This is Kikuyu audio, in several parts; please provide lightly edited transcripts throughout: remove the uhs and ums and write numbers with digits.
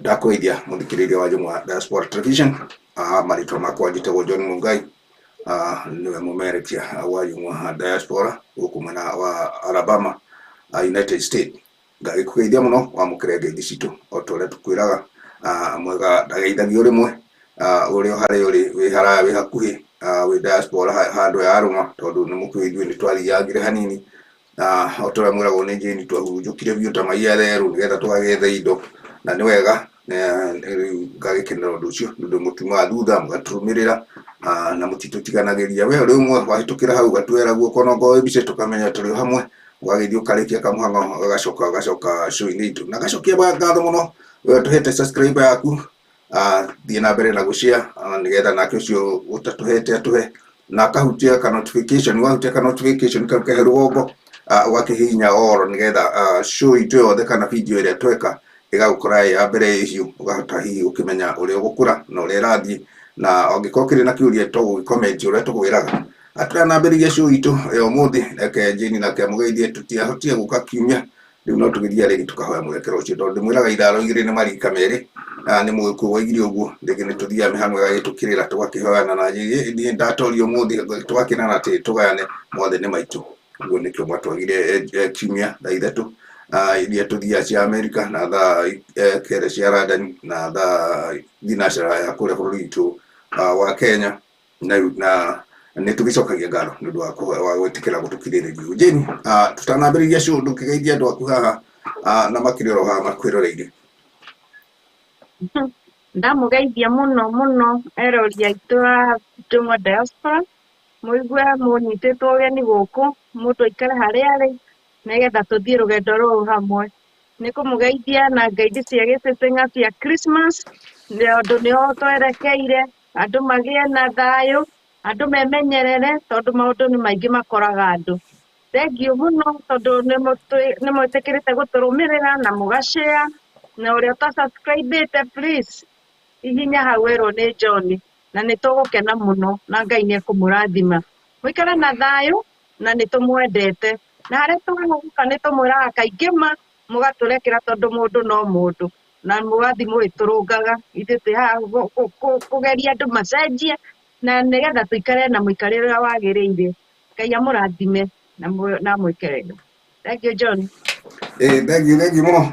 Ndakũgeithia mũthikĩrĩria wa Njũng'wa Diaspora Television. Marĩtwa makwa njĩtagwo John Mungai, nĩwe mũmerekia wa Njũng'wa Diaspora gũkũ mwena wa Alabama, United States. Ngagĩkũgeithia mũno wamũkĩre ngeithi citũ o ta ũrĩa tũkwĩraga, mwega ndageithagio rĩmwe, ũrĩ o harĩa ũrĩ, wĩ haraya wĩ hakuhĩ, wĩ diaspora handũ ya arũma, tondũ nĩ mũkĩũĩ ithuĩ nĩ twathiangire hanini na o ta ũrĩa mwĩragwo nĩ Jane twahurunjũkire biũ ta mai atherũ nĩgetha tũgagethe indo, na nĩ wega rĩu ngagĩkenera ũndũ ũcio nĩ ũndũ mũtumaga thutha mũgatũrũmĩrĩra, na mũtitũtiganagĩria. We ũrĩ ũmwe wahĩtũkĩra hau ũgatuoera guoko na okorwo wĩ mbica tũkamenya tũrĩ o hamwe, ũgagĩthiĩ ũkarĩkia kamũhang'o ũgacoka ũgacoka show-inĩ itũ. Na ngacokia ngatho mũno we ũtũhete subscriber yaku, thiĩ na mbere na gũshare, nĩgetha nake ũcio ũtatũhete atũhe, na akahutia ka notification, wahutia ka notification kau kehe rũgongo, ũgakĩhihinya all nĩgetha show itũ yothe kana video ĩrĩa tweka ĩgagũkora ĩ ya mbere ĩ hiũ, ũkahota hihi gũkĩmenya ũrĩa ũgũkũra na ũrĩa ĩrathiĩ, na ũngĩkorwo ũkĩrĩ na kĩũria tũgũgĩ-comment ũrĩa tũkwĩraga. Tũtanambĩrĩria show itũ ya ũmũthĩ, reke Jane nake amũgeithie, tũtiahotire gũka kiumia rĩu no tũgĩthiĩ rĩngĩ tũkahoya mwerekero ũcio tondũ ndĩmwĩraga itharo igĩrĩ nĩ marika merĩ, nĩ mũgĩkũyũ waigire ũguo, rĩngĩ nĩ tũthiaga mĩhang'o ĩgagĩtũkĩrĩra tũgakĩhoyana na niĩ ndatoria ũmũthĩ tũgakĩnana atĩ tũgayane mothe nĩ maitũ. Ũguo nĩkĩo mwatwagire kiumia thaa 3 iria tũthiaga cia Amerika na thaa 9 cia London na thaa thinacara ya kũrĩa bũrũri witũ wa Kenya, na nĩ tũgĩcokagia ngatho nĩ ũndũ wa gwĩtĩkĩra gũtũkirĩrĩria. Jane, tũtanambĩrĩria show ndũkĩgeithie andũ aku haha, na makĩrĩ oro haha makwĩroreire. Ndamũgeithia mũno mũno erori aitũ a Njũng'wa Diaspora, mũigue mũnyitĩtwo ũgeni gũkũ, mũndũ aikare harĩa arĩ nĩgetha tũthiĩ rũgendo rũrũ hamwe. Nĩ kũmũgeithia na ngeithi cia gĩcĩcĩng'a cia Christmas, tondũ nĩho twerekeire, andũ magĩe na thayũ, andũ memenyerere tondũ maũndũ nĩ maingĩ makoraga andũ. Thengiũ mũno tondũ nĩ mwĩtĩkĩrĩte gũtũrũmĩrĩra na mũgashare, na ũrĩa ũta-subscribe-ĩte please hihinya hau werwo nĩ John, na nĩ tũgũkena mũno na Ngai nĩ ekũmũrathima. Mũikare na thayũ na nĩ tũmwendete, na harĩa twahũka nĩ tũmwĩraga kaingĩ ma mũgatũrekera tondũ mũndũ no mũndũ, na mũgathiĩ mũgĩtũrũngaga. Ithuĩ twĩ haha kũgeria andũ macenjie na nĩgetha tũikare na mũikarĩre ũrĩa wagĩrĩire. Ngai amũrathime na amwĩke wega. Thank you John. Thank you, thank you mũno.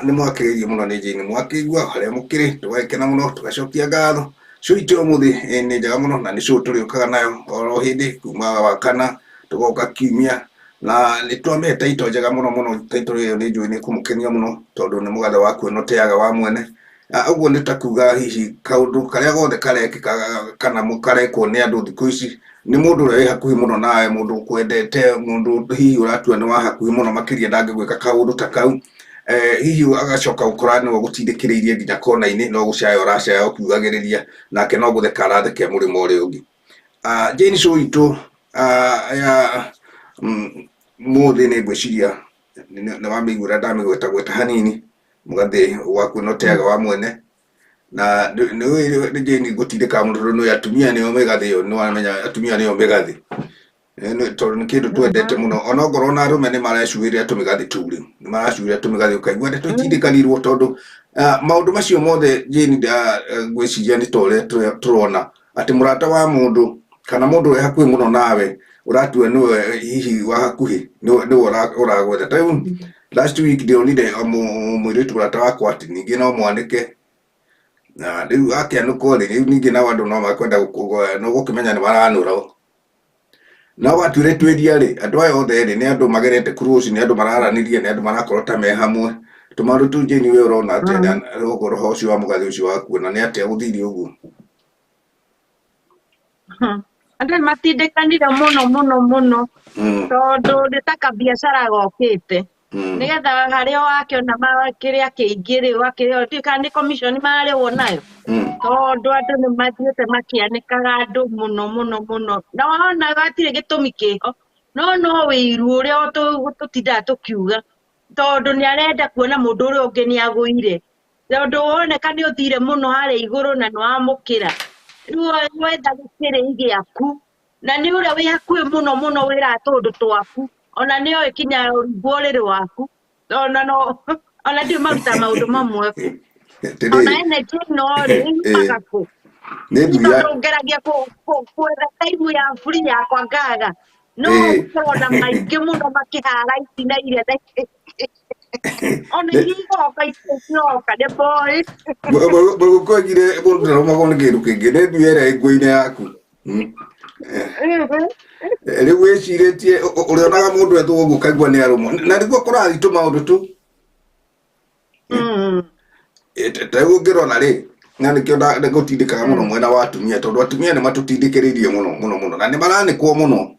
Nĩ mwakĩgeithio mũno nĩ Jane, mwakĩigua harĩa mũkĩrĩ tũgagĩkena mũno tũgacokia ngatho. Show itũ ya ũmũthĩ nĩ njega mũno na nĩ show tũrĩũkaga nayo oro hĩndĩ kuma wakana tũgoka kiumia, na nĩ twamĩhe title njega mũno mũno. Title ĩyo nĩ njũĩ nĩ ĩkũmũkenia mũno tondũ nĩ mũgathe wa kuona ũteaga wa mwene. Ũguo nĩ ta kuga hihi kaũndũ karĩa gothe karekĩka kana karekwo nĩ andũ thikũ ici nĩ mũndũ ũrĩa wĩ hakuhĩ mũno nawe, mũndũ ũkwendete, mũndũ hihi ũratua nĩ wa hakuhĩ mũno makĩria ndangĩgwĩka kaũndũ ta kau. Hihi agacoka gũkora nĩwe ũgũtindĩkĩrĩirie nginya kona-inĩ, no gũcaya ũracaya ũkiugagĩrĩria, nake no gũtheka arathekea mũrĩmo ũrĩa ũngĩ. Jane, show itũ ya mũthĩ nĩ ngwĩciria nĩ wamĩiguĩra ndamĩgweta gweta hanini, mũgathĩ waku no teaga wa mwene, na nĩ Jane ngũtindĩkaga mũno tondũ nĩ atumia nĩo mĩgathĩ ĩyo, nĩ wamenya atumia nĩo mĩgathĩ, tondũ nĩ kĩndũ twendete mũno, onokorwo na arũme nĩ marecuĩrĩra tũmĩgathĩ tũu rĩu, nĩ maracuĩrĩra tũmĩgathĩ ũkaigua ndeto itindĩkanirwo tondũ maũndũ macio mothe Jane ngwĩciria nĩ ta ũrĩa tũrona atĩ mũrata wa mũndũ kana mũndũ ũrĩa hakuhĩ mũno nawe ũratua nĩwe hihi wa hakuhĩ nĩwe ũragwetha. Ta rĩu last week ndĩronire mũirĩtu mũrata wakwa atĩ ningĩ no mwanĩke, na rĩu akĩanũkwo rĩ, rĩu ningĩ nao andũ no makwenda no gũkĩmenya nĩ maranũra. No watuire twĩria rĩ, andũ aya othe rĩ nĩ andũ magerete close, nĩ andũ mararanĩria, nĩ andũ marakorwo ta me hamwe. Tũmaũndũ tũu Jane we ũrona atĩa na ũguo roho ũcio wa mũgathĩ ũcio wakuo, na nĩ atĩa gũthire ũguo? Andũ nĩ matindĩkanire mũno mũno mũno tondũ nĩ ta kabiacara gokĩte, nĩgetha harĩa wakĩona kĩrĩa kĩingĩ rĩ ũgakĩrĩo, ndiũĩ kana nĩ commission mararĩhwo nayo, tondũ andũ nĩ mathiĩte makĩanĩkaga andũ mũno mũno mũno, na wona hatirĩ gĩtũmi kĩho, no no wĩiru ũrĩa tũtindaga tũkiuga, tondũ nĩ arenda kuona mũndũ ũrĩa ũngĩ nĩ agũire, tondũ woneka nĩ ũthire mũno harĩa igũrũ na nĩ wamũkĩra, rĩu wetha gĩkĩrĩi gĩaku, na nĩ ũrĩa wĩ hakuhĩ mũno mũno wĩraga tũũndũ twaku, ona nĩ oĩ kinya rungu ũrĩrĩ waku, ona no ona ndiũĩ marutaga maũndũ mamwe. Ona Atĩrĩrĩ, energy ĩno rĩ, eh, yumaga kũ? nĩ Ni nduya. tondũ ngeragia gwetha time ya free yakwa ngaga. No gũkorwo na maingĩ mũno makĩhara ici na iria na ona iria igoka icio ciroka nĩ boys. Mũgũkũ oigire mũndũ ndarũmagwo nĩ kĩndũ kĩngĩ, nĩ nduya ĩrĩa ĩ nguo-inĩ yaku. Rĩu wĩcirĩtie ũrĩonaga mũndũ ethwo ũguo ũkaigua nĩ arũmwo na nĩguo kũrathiĩ tũmaũndũ tu. Ta rĩu ũngĩrora rĩ, na nĩkĩo ngũtindĩkaga mũno mwena wa atumia, tondũ atumia nĩ matũtindĩkĩrĩirie mũno mũno mũno na nĩ maranĩkwo mũno.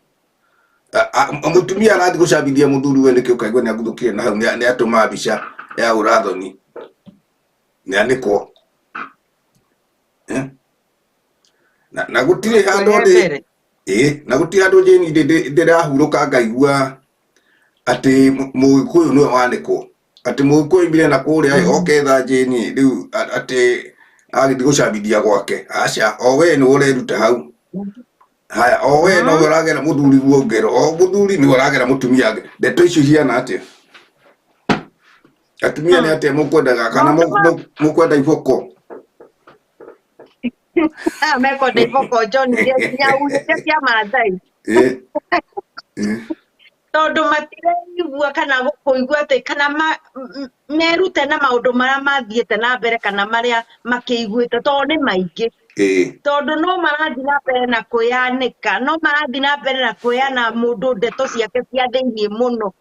Mũtumia arathiĩ gũcambithia mũthuri we nĩkĩo ũkaigua nĩ aguthũkire na hau nĩ atũma mbica ya ũrathoni nĩ anĩkwo. Eh? Na gũtirĩ handũ Kwĩhe ndĩ mbere. Ĩĩ, na gũtirĩ handũ Jane ndĩrahurũka ngaigua atĩ Mũgĩkũyũ nĩwe wanĩkwo, atĩ Mũgĩkũyũ oimire na kũrĩa ĩ, oke etha Jane rĩu atĩ agĩthiĩ gũcambithia gwake. Aca, o we nĩwe ũreruta hau. Haya, o we nowe ũragera mũthuri guo ngero, o mũthuri nĩwe ũragera mũtumia ngero. Ndeto icio ihiana atĩa? Atumia nĩ atĩa mũkwendaga kana Maũndũ ma mũkwenda iboko? Mekwenda iboko John iria nyau iria cia Maathai. Ĩ, ĩ, Tondũ matiraigua kana kũigua atĩ kana merute na maũndũ marĩa mathiĩte na mbere kana marĩa makĩiguĩte tondũ nĩ maingĩ. Tondũ no marathiĩ na mbere na kwĩyanĩka, no marathiĩ na mbere na kwĩyana mũndũ ndeto ciake cia thĩiniĩ mũno.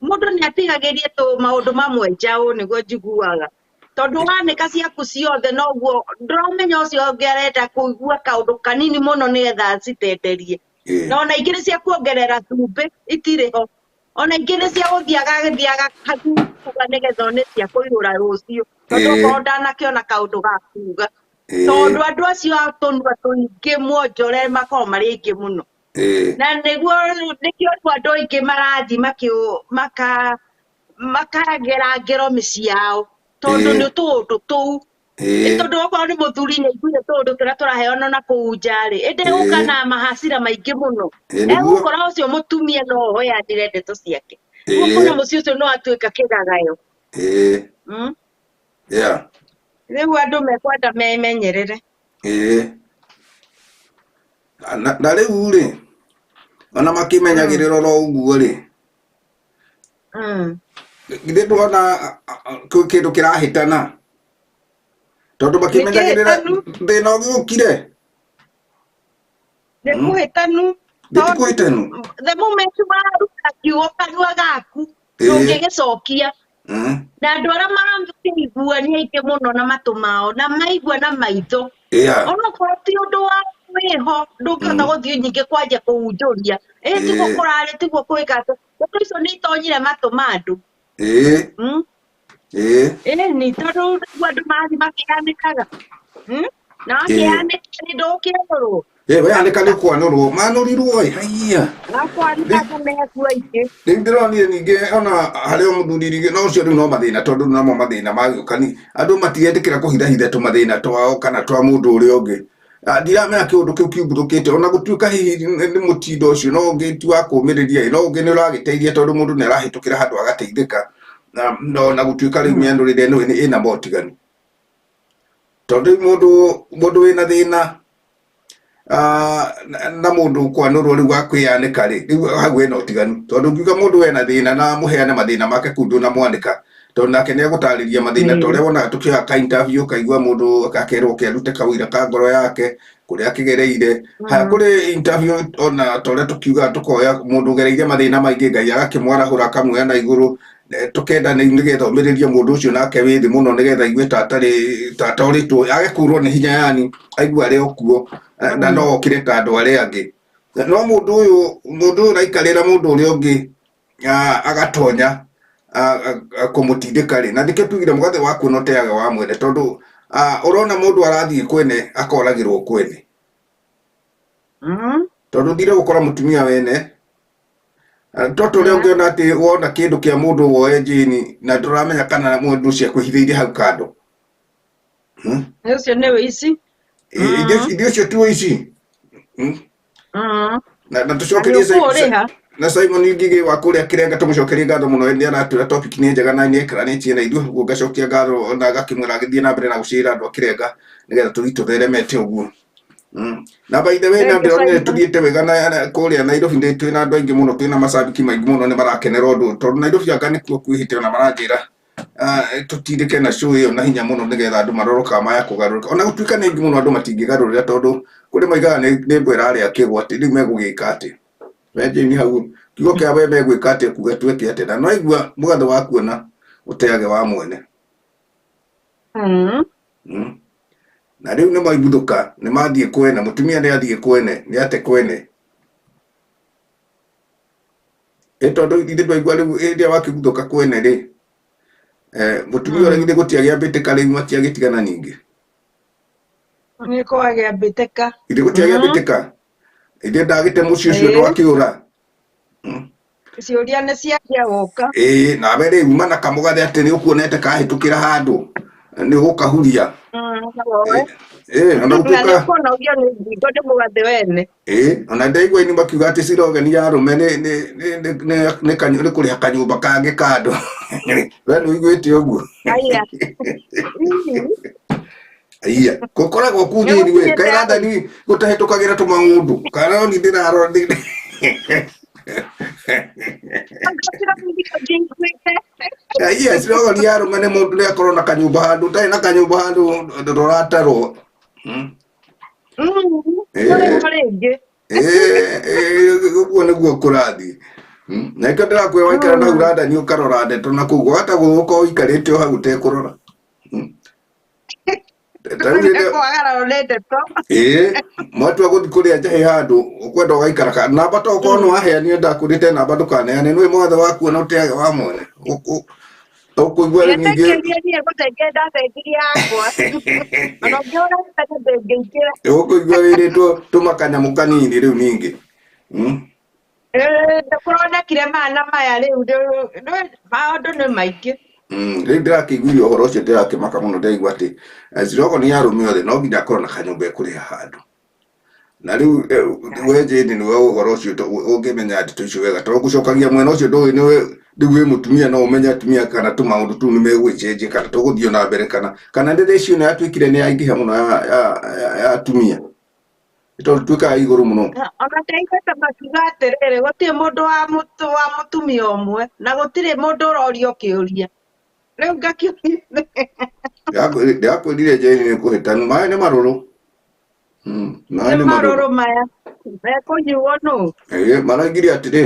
Mũndũ nĩ atigagĩrie tũ maũndũ mamwe njaũ nĩguo njiguaga. Tondũ wanĩka ciaku ciothe noguo ndũramenya ũcio ũngĩ arenda kũigua kaũndũ kanini mũno nĩgetha acitenderie. Na ona ingĩ nĩ cia kuongerera cumbĩ itirĩ ho. Ona ingĩ nĩ cia gũthiĩ agagĩthiĩ agakaguga nĩgetha one cia kũihũra rũciũ. Tondũ okorwo ndanakĩona kaũndũ ga kuga. Tondũ andũ acio a tũnua tũingĩ mwonjore makoragwo marĩ aingĩ mũno. Na nĩguo nĩkĩo rĩu andũ aingĩ marathiĩ maka makagera ngero mĩciĩ yao tondũ nĩ tũũndũ tũu. Nĩ tondũ okorwo nĩ mũthuri nĩ aiguire tũũndũ tũrĩa tũraheanwo na kũu nja rĩ, ĩndĩ egũka na mahacira maingĩ mũno. Nĩguo. Egũkora ũcio mũtumia no oheanire ndeto ciake. Ũgakora mũciĩ ũcio no atuĩka kĩgagayo. Rĩu andũ mekwenda memenyerere. Na rĩu rĩ, ona makĩmenyagĩrĩra oro ũguo rĩ, githĩ ndwona kwĩ kĩndũ kĩrahĩtana? Tondũ Nĩ makĩmenyagĩrĩra kĩhĩtanu. thĩna ũgĩũkire. Nĩ kũhĩtanu. Nĩ ti kũhĩtanu. The moment waruta kiugo kanua gaku ndũngĩgĩcokia. Na andũ arĩa marakĩigua nĩ aingĩ mũno na matũ mao na maigua na maitho. Onokorwo ti ũndũ wa wĩho ndũngĩhota gũthiĩ nyingĩ kwanja kũhunjũria. Ĩ tiguo kũrarĩ tiguo kwĩka atĩ. Ndeto icio nĩ itonyire matũ ma andũ. Ĩni tondũ rĩu andũ marathiĩ makĩyanĩkaga. Na wakĩyanĩka nĩ ndũkĩanũrwo. Weyanĩka nĩ kwanũrwo manũrirwo ĩ haiya. Gakwanĩka andũ mekuo aingĩ. Rĩu ndĩronire ningĩ ona harĩ o mũthuri rĩngĩ no ũcio rĩu no mathĩna tondũ namo mathĩna magĩũka ni andũ matiretĩkĩra kũhithahitha tũmathĩna twao kana twa mũndũ ũrĩa ũngĩ. Ndiramenya kĩũndũ kĩu kiumbũrũkĩte ona gũtuĩka hihi nĩ mũtindo ũcio no ũngĩ ti wa kũũmĩrĩria ĩ, no ũngĩ nĩ ũragĩteithia tondũ mũndũ nĩ arahĩtũkĩra handũ agateithĩka na na gũtuĩka rĩu mĩanũrĩre ĩno ĩna motiganu. Tondũ rĩu mũndũ wĩna thĩna na mũndũ kwanũrwo rĩu wa kwĩyanĩka rĩ, rĩu hau hena ũtiganu. Tondũ ũngiuga mũndũ ena thĩna na mũheane mathĩna make kũu ndũnamwanĩka, tondũ nake nĩ egũtarĩria mathĩna ta ũrĩa wonaga tũkĩoya ka interview ũkaigua mũndũ akerwo oke arute kawĩra ka ngoro yake kũrĩa akĩgereire. Haya kũrĩ interview ona ta ũrĩa tũkiugaga tũkoya mũndũ ũgereire mathĩna maingĩ Ngai agakĩmwarahũra akamuoya na igũrũ, tũkenda nĩgetha ũmĩrĩrie mũndũ ũcio nake wĩ thĩ mũno nĩgetha aigue ta atarĩ ta atorĩtwo age kũrwo nĩ hinya yani aigue arĩ o kuo na no okĩre ta andũ arĩa angĩ. No mũndũ ũyũ ũraikarĩra mũndũ ũrĩa ũngĩ agatonya kũmũtindĩka rĩ, na nĩkĩo tugire mũgathe wa kuona ũteaga wa mwene tondũ ũrona mũndũ arathiĩ kwene akoragĩrwo kwene. Tondũ ũthire gũkora mũtumia wene toto ũrĩa ũngĩona atĩ wona kĩndũ kĩa mũndũ woe njĩni na ndũramenya kana mũndũ ũcio akwĩhithĩire hau kando. Ũcio nĩ ũici. Ithuĩ ũcio ti ũici. Na Na tũcokerie nĩ ũkũũrĩha. Na Simon Ngigĩ wa kũrĩa Kĩrenga tũmũcokerie ngatho mũno, nĩ aratwĩra topic nĩ njega na nĩ ekaranĩtie na ithuĩ, ũguo ngacokia ngatho na ngakĩmwĩra agĩthiĩ na mbere na gũcĩra andũ a Kĩrenga nĩgetha tũthiĩ tũtheremete ũguo. Na by the way, na Thank you, ndĩronire Simon. tũthiĩte wega na kũrĩa Nairobi nĩ twĩna andũ aingĩ mũno, twĩna macambĩki maingĩ mũno nĩ marakenera ũndũ ũyũ, tondũ Nairobi anga nĩkuo kwĩhĩte ona maranjĩra tũtindĩke na show ĩyo na hinya mũno nĩgetha andũ marore kana maya kũgarũrũka. Ona gũtuĩka nĩ aingĩ mũno andũ matingĩgarũrĩra tondũ kũrĩ maigaga nĩ mbwa ĩrarĩa kĩgwa atĩ rĩu megũgĩka atĩa. We Jane hau kiugo kĩa we megwĩka atĩa kuga twĩke atĩa na no aigua mũgathe wa kuona ũteage wa mwene. Na rĩu nĩ maiguthũka nĩ mathiĩ kwene, mũtumia nĩ athiĩ kwene, nĩ ate kwene. Ĩ tondũ ithuĩ twaigua rĩu hĩndĩ ĩrĩa wakĩguthũka kwene rĩ, mũtumia ũrĩa githĩ gũtiagĩa mbĩtĩka rĩu matiagĩtigana ningĩ. Nĩ kwagĩa mbĩtĩka. Githĩ gũtiagĩa mbĩtĩka? Ithe ndagĩte mũciĩ ũcio ndwakĩũra. Ciũria nĩ ciambia gũka. Ĩĩ nawe rĩu uma na kamũgathe atĩ nĩ ũkuonete kahĩtũkĩra handũ nĩ ũgũkahuria. Ĩĩ ona Na nĩ gũtuĩka ũkũnogio nĩ ngingo nĩ mũgathe wene. Ĩĩ ona ndaigua ini makiuga atĩ cirogeni ya arũme nĩ nĩ nĩ nĩ nĩ nĩ nĩ kũrĩha kanyũmba kangĩ kando. We nĩ ũiguĩte ũguo? Aya. Iya, gũkoragwo kuu Nĩ thĩinĩ we, gũkinyĩte kaĩ hau. London gũtahĩtũkagĩra tũmaũndũ kana no niĩ ndĩrarora Iya, cirogoni ya arũme nĩ mũndũ nĩ akorwo na kanyũmba handũ, ũtarĩ na kanyũmba handũ ndũratarwo. Kũrĩho rĩngĩ. Ũguo nĩguo kũrathiĩ. Na nĩkĩo ndĩrakwĩra waikara na hau London ũkarora ndeto na kũu, wahota gũka ũikarĩte o hau ũtekũrora. Ta rĩu rĩrĩa Kwagararwo nĩ ndeto. Ĩĩ, mwatua gũthiĩ kũrĩa njahĩ handũ ũkwenda ũgaikara ka namba to ũkorwo nĩ waheanire ndakwĩrĩte namba ndũkaneane nĩwe mwathe waku na ũteage wa mwene. Ũkũigua rĩu ningĩ Etĩkĩrie niĩ gũthengia ndathengirie yakwa. Ona ũngĩhũra mbica ndĩngĩingĩra. Ũkũigua wĩrĩtwo tũma kanyamũ kanini rĩu ningĩ. Kũronekire maya na maya rĩu maũndũ nĩ maingĩ. Rĩu ndĩrakĩiguire ũhoro ũcio ndĩrakĩmaka mũno ndĩraigua atĩ cirogoni ya arũme othe no nginya akorwo na kanyũmba ekũrĩha handũ. Na rĩu we Jane nĩwe ũhoro ũcio ũngĩmenya ndeto icio wega tondũ gũcokagia mwena ũcio ndũĩ nĩwe rĩu wĩ mũtumia no ũmenye atumia kana tũmaũndũ tũu nĩ megũgĩcenjia kana tũgũthiĩ na mbere kana nĩ ratio ĩno yatuĩkire nĩ yaingĩha mũno ya atumia. Tondũ tuĩkaga igũrũ mũno. Ona ndaiguĩte makiuga atĩrĩrĩ, gũtirĩ mũndũ wa mũtumia ũmwe na gũtirĩ mũndũ ũrorio kĩũria. Rĩu ngakĩũria. Ndĩrakwĩrire Jane nĩ kũhĩtanu, maĩ nĩ marũrũ. Maĩ Nĩ nĩ marũrũ. marũrũ maya. Mekũnyuo nũ? Ĩĩ, maraigire atĩrĩ,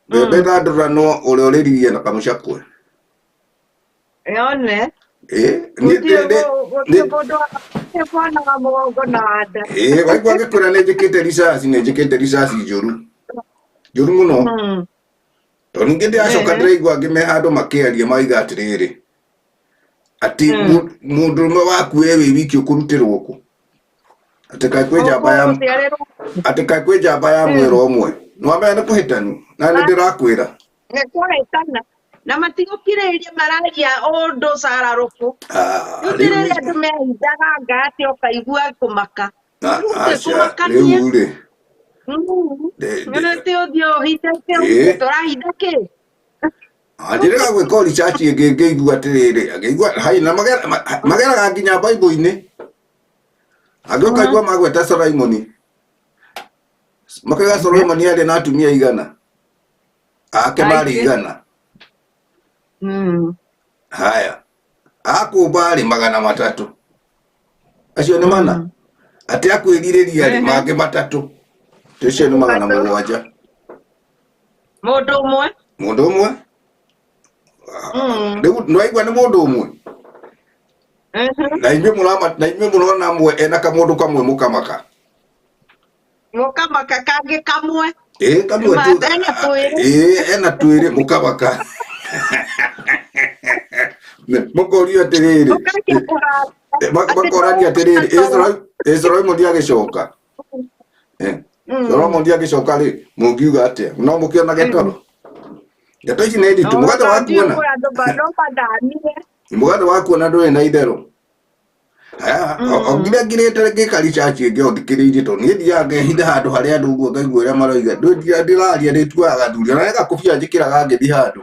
mbembe thandũranwo ũrĩa ũrĩririe na kamũcakwe. Yone. Ĩĩ, niĩ Gũtirĩ nĩ mũndũ gũtirĩ mwana wa mũgongo na wa nda. Ĩĩ, waigua ngĩkwĩra nĩ njĩkĩte ricaci, nĩ njĩkĩte ricaci njũru. Njũru mũno. Tondũ ningĩ ndĩracoka ndĩraigua angĩ me handũ makĩaria maiga atĩrĩrĩ, atĩ mũndũrũme waku we wĩ wiki ũkũrutĩrwo kũ? Atĩ kaĩ kwĩ njamba ya Ũkũciarĩrwo. atĩ kaĩ kwĩ njamba ya mwĩra ũmwe. Nĩwamenya nĩ kũhĩtanu, na nĩ ndĩrakwĩra. Nĩ kũhĩtana. Na matigũkirĩrĩria mararia ũndũ cararũkũ. Rĩu Rĩu rĩrĩa andũ mehithaga anga atĩ ũkaigua kũmaka. Rĩu Aca, kũmakania. rĩu rĩ. Nĩ ti ũthiũ ũhithĩte Ĩĩ. tũrahitha kĩ? Anjĩrĩga gwĩka research ĩngĩ ngĩigua atĩrĩrĩ, ngĩigua hai na mageraga nginya Bible-inĩ. Angĩ ũkaigua magweta Solomoni. Makauga Solomoni arĩ na atumia igana. Ake marĩ Aingĩ. igana. Haya. Akũmba rĩ 300. Acio nĩ mana. Atĩ akwĩrirĩria rĩ mangĩ matatũ. Ũcio nĩ 700. Mũndũ ũmwe. Mũndũ ũmwe? Rĩu nĩwaigua nĩ mũndũ ũmwe? Na inyuĩ mũrama, na inyuĩ mũrona amwe ena kamũndũ kamwe mũkamaka. Mũkamaka kangĩ kamwe. Ĩĩ, kamwe tu. Ena twĩrĩ. Ĩĩ, ena twĩrĩ mũkamaka. Mũkorio atĩrĩrĩ. Mũkaria kũhanda. Makorania atĩrĩrĩ, ĩ Solomoni agĩcoka. Solomoni agĩcoka rĩ, mũngiuga atĩa? No mũkĩonage toro? Ndeto ici nĩ nditũ. Mũgathe wa kuona. Andũ no mathamire. Mũgathe wa kuona ndũrĩ na itherũ. Aya, o nginya ngirĩte ngĩka research ĩngĩ o thikĩrĩirie tondũ niĩ thiaga ngehitha handũ harĩa andũ ũguo ngaigua ũrĩa maroiga. Ndũĩ ndĩraria ndĩtuaga gathuri ona he gakobia njĩkĩraga ngĩthiĩ handũ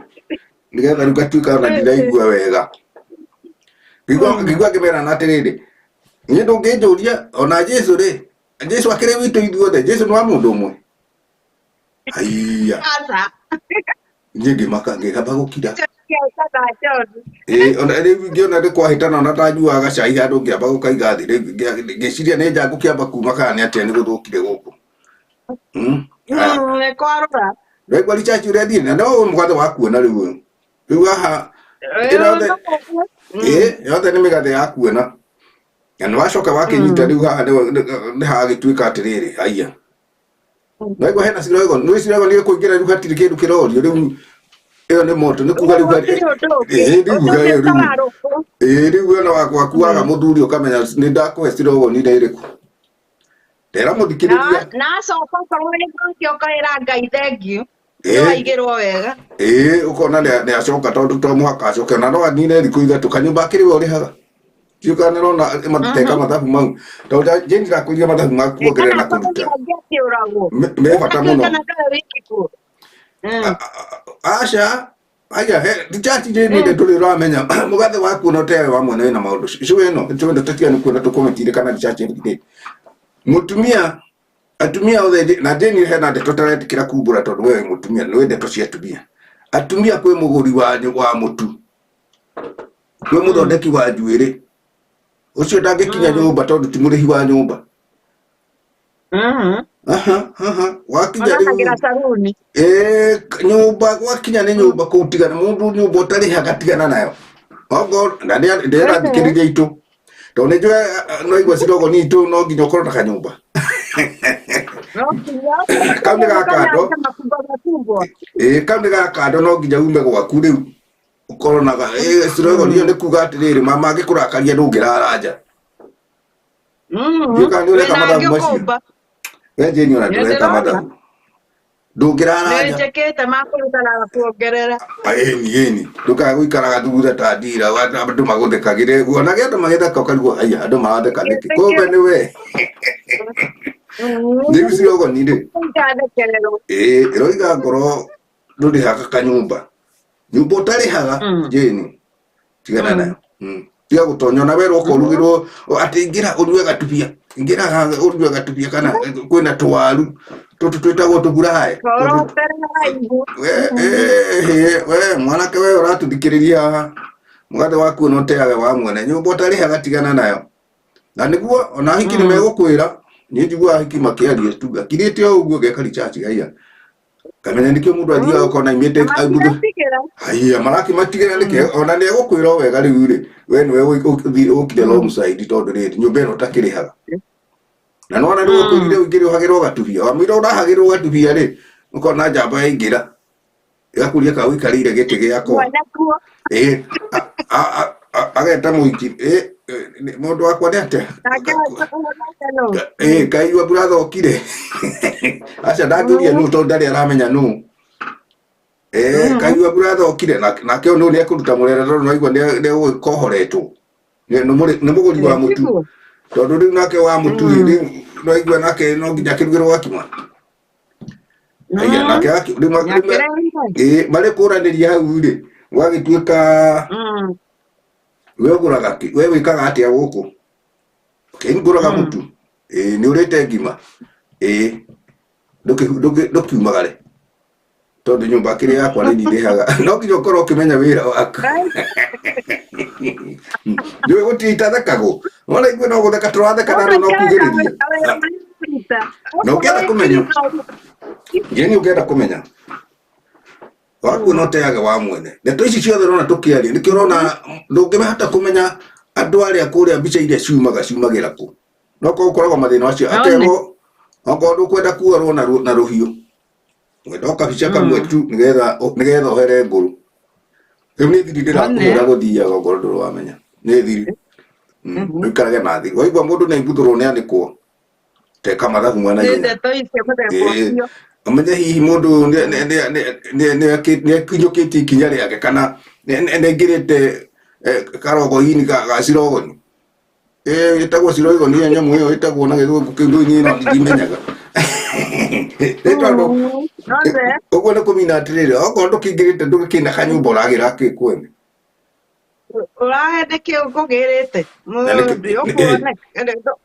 nĩgetha rĩu ngatuĩka ona ndiraigua wega. Ngĩigua ngĩmerana atĩrĩrĩ, niĩ ndũngĩnjũria ona Jesũ rĩ, Jesũ akĩrĩ witũ ithuothe, Jesũ nĩ wa mũndũ ũmwe. Haiya, Aca. niĩ ngĩmaka ngĩkamba gũkira. Kĩacaga John. Ĩĩ, ona rĩu ngĩona nĩ kwahĩtana ona ndanyuaga gacai handũ ngĩamba gũkaiga thĩ rĩu ngĩciria nĩ nja ngũkĩamba kuma kana nĩ atĩa nĩ gũthũkire gũkũ. Aya, Nĩ kwarũra. Raigua ricaci ũrĩa thiĩ na no mũgathe wa kuona rĩu ũyũ. Rĩu haha ĩno yothe ĩĩ yothe nĩ mĩgathe ya kuona. Na nĩ wacoka wakĩnyita rĩu haha nĩ hagĩtuĩka atĩrĩrĩ haiya. Naigua hena cirogo, nĩ cirogo nĩ kũingĩra rĩu hatirĩ kĩndũ kĩrorio rĩu ĩyo nĩ moto nĩ kuga rĩu Gũtirĩ ũndũ ũngĩ. ĩĩ rĩu Ũndũ ũngĩ rĩu ũtararũkwo. ĩĩ rĩu ona waku waga mũthuri ũkamenya nĩ ndakũhe cirogo nĩ ĩrĩkũ. Ndera mũthikĩrĩria. Na acoka okorwo nĩ mwaki ũkaĩra Ngai thengiũ. Nĩ Ĩĩ waigĩrwo wega. ĩĩ ũkona nĩ acoka tondũ to mũhaka acoke ona no anine thikũ ithatũ kanyũmba akĩrĩ we ũrĩhaga. Ndiũĩ kana nĩũrona mateka mathabu mau tondũ Jane ndakwĩrire mathabu ma kuongerera na Kana kũruta kũgĩa angĩakĩũragwo. Me bata mũno. Kana ndoe wiki kuo. Aca aya he ndichachi Jane nĩ ndũrĩ ũramenya mũgathe waku no tewe wa mwena wĩna maũndũ cũĩ ĩno cũĩ ĩno tũtiga nĩ kuona tũkomentire kana ndichachi ĩno mũtumia atumia othe na Jane hena ndeto taretĩkĩra kumbũra tondũ wewe mũtumia nĩwe ndeto cia atumia atumia kwĩ mũgũri wa mũtu kwĩ mũthondeki wa njuĩrĩ ũcio ndangĩkinya nyũmba tondũ ti mũrĩhi wa nyũmba. Aha, aha. Wakinya rĩu Onanagĩra saruni. Ĩĩ, nyũmba gwakinya nĩ nyũmba kũu tigana mũndũ nyũmba ũtarĩhaga tigana nayo ogo na ndĩrathikĩrĩria itũ tondũ nĩ njũĩ no igua cirogoni itũ no nginya ũkorwo na kanyũmba No nginya kau nĩ gakando makubwa makubwa. Ĩĩ, kau nĩ gakando no nginya ume gwaku rĩu ũkorwo na cirogoni ĩyo nĩ kuga atĩrĩrĩ mama angĩkũrakaria ndũngĩrara nja. Ndiũĩ kana nĩ ũreka Wĩna mathabu angĩ macio. ũkũmba. We Jane ona Nĩ ndũreka ndĩrona. mathabu ndũngĩrara Nĩ nja. njĩkĩte ma kũruta na kuongerera. Ĩni ĩni ndũkae gũikaraga thutha ta ndira andũ magũthekagĩre onage andũ magĩtheka ũkarigwo haiya andũ maratheka nĩkĩ kumbe nĩ we rĩu cirogoni rĩ Ngathekererwo. ĩĩ ĩroiga ngoro ndũrĩhaga kanyũmba nyũmba ũtarĩhaga Jane tigana nayo. Tiga gũtonya ona werwo ũkorugĩrwo atĩ ingĩra ũrue gatubia ingĩra haha ũrue gatubia kana kwĩna tũwaru tũtũ twĩtagwo tũburae Koro ũtere haraihu. we we mwanake we ũratũthikĩrĩria haha mũgathe waku no teage wa mwene nyũmba ũtarĩhaga tigana nayo na nĩguo ona ahiki nĩ megũkwĩra niĩ njiguaga ahiki makĩaria tu akirĩte o ũguo ngeka recharge haiya kamenya nĩkĩo mũndũ athiaga ũkona aimĩte Na matiratigĩra. haiya marakĩmatigĩra nĩkĩ ona nĩ egũkwĩra o wega rĩu rĩ we nĩwe ũkire wrong side tondũ rĩrĩ nyũmba ĩno ũtakĩrĩhaga na nona nĩ ũkwĩrire ũingĩre ũhagĩrwo gatubia wamwĩra ũrahagĩrwo gatubia rĩ ũkona njamba yaingĩra ĩgakũria ka ũikarĩire gĩtĩ gĩakwa. Mwana kuo. Ĩĩ ageta mũiki ĩ mũndũ wakwa nĩ atĩa Nake ũhonete nũ? Ĩĩ kaigua buratha okire aca ndangĩũria nũ tondũ ndarĩ aramenya nũ ĩĩ kaigua buratha okire nake ũyũ nĩ ekũruta mũrere tondũ naigua nĩ egũgĩkohoretwo nĩ mũgũri wa mũtu Tiguo? tondũ rĩu nake wa mũtu rĩ rĩu naigua nake no nginya akĩrugĩrwo gakima. Aya, nake rĩu Nĩakĩrehire. ĩĩ marĩ kũranĩria hau rĩ gwagĩtuĩka we ũgũraga kĩ we wĩkaga atĩa gũkũ okay ngũraga mũtu ĩĩ nĩ ũrĩte ngima ĩĩ ndũkiumagare tondũ nyũmba kĩrĩa yakwa nĩ niĩ ndĩhaga no nginya ũkorwo ũkĩmenya wĩra waku nĩũĩ gũtirĩ itathekagwo wona ithuĩ no gũtheka tũratheka na andũ no kugĩrĩria Na ũngĩenda kũmenya Jane ũngĩenda kũmenya waku no teage wa mwene ndeto ici ciothe ũrona tũkĩaria nĩkĩo ũrona ndũngĩhota kũmenya andũ arĩa kũrĩa mbica iria ciumaga ciumagĩra kũ no korwo ũkoragwo mathĩna macio None. akerwo okorwo ndũkwenda kuorwo na rũhiũ wenda o kabica kamwe tu nĩgetha ũhere ngũrũ rĩu nĩ thiri ndĩrakũhũra gũthiaga okorwo ndũrĩ wamenya nĩ thiri ũikarage na thiri waigua mũndũ nĩ aiguthũrwo nĩ anĩkwo teka mathabu ma Nĩ naihenya ndeto icio mũthemba Ĩĩ. ũcio. Ũmenye hihi mũndũ ũyũ nĩ akinyũkĩtie ikinya rĩake kana nĩ aingĩrĩte karogoinĩ ga cirogoni. Ĩtagwo ciroigo nĩ nyamũ ĩyo ĩtagwo na gĩthũngũ kĩu ndũĩ niĩ no ndimenyaga. Nĩ tondũ Nonde. Ũguo nĩ kũmina atĩrĩrĩ, okorwo ndũkĩingĩrĩte ndũgĩkĩna kanyũmba ũragĩra kĩ kwene. Ũrahe nĩkĩ ũkũgĩrĩte? Na nĩkĩ-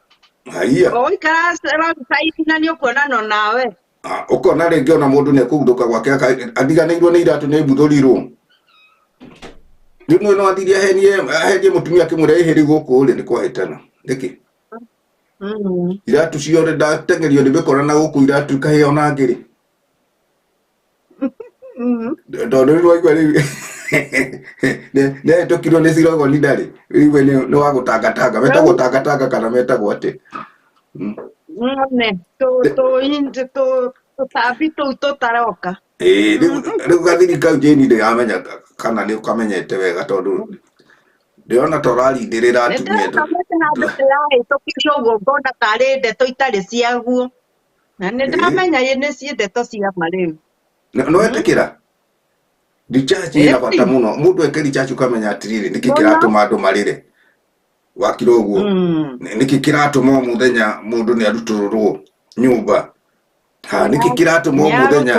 Haiya. Ũikara roadside na nĩ ũkuonana nawe. Ah, ũkona rĩngĩ ona mũndũ nĩ ekũguthũka gwake ariganĩirwo nĩ iratũ nĩ mbuthũrirwo. Rĩu no athire ahenie ahenie mũtumia akĩmwĩra ĩhĩ rĩu gũkũ rĩ nĩ kwahĩtana. Nĩkĩ? Iratũ ciothe ndateng'erio nĩ mĩkora na gũkũ iratũ ikahĩa ona ngĩrĩ. Tondũ rĩu waigua rĩu nĩ ahĩtũkirwo nĩ cirogoni ndarĩ. Rĩu we nĩ wa gũtangatanga. Metagwo tangatanga kana metagwo atĩ? None tũtambi tũu tũtaroka. Ĩĩ, rĩu gathiri kau Jane ndĩramenya kana nĩ ũkamenyete wega tondũ ndĩrona ta ũrarindĩrĩra Nĩ atumia. ndĩrakomete handũ ndĩrahĩtũkĩrio ũguo ngona tarĩ ndeto itarĩ ciaguo. Na nĩ ndĩramenya nĩ ci ndeto cia ma rĩu. Nĩ wetĩkĩra? Recharge ĩna bata mũno. Mũndũ eke recharge ũkamenya atĩrĩrĩ, nĩkĩ Mũno. kĩratũma andũ marĩre? Wakira ũguo. Nĩkĩ kĩratũma o mũthenya mũndũ nĩ arutũrũrwo nyũmba? Ha, nĩkĩ kĩratũma o mũthenya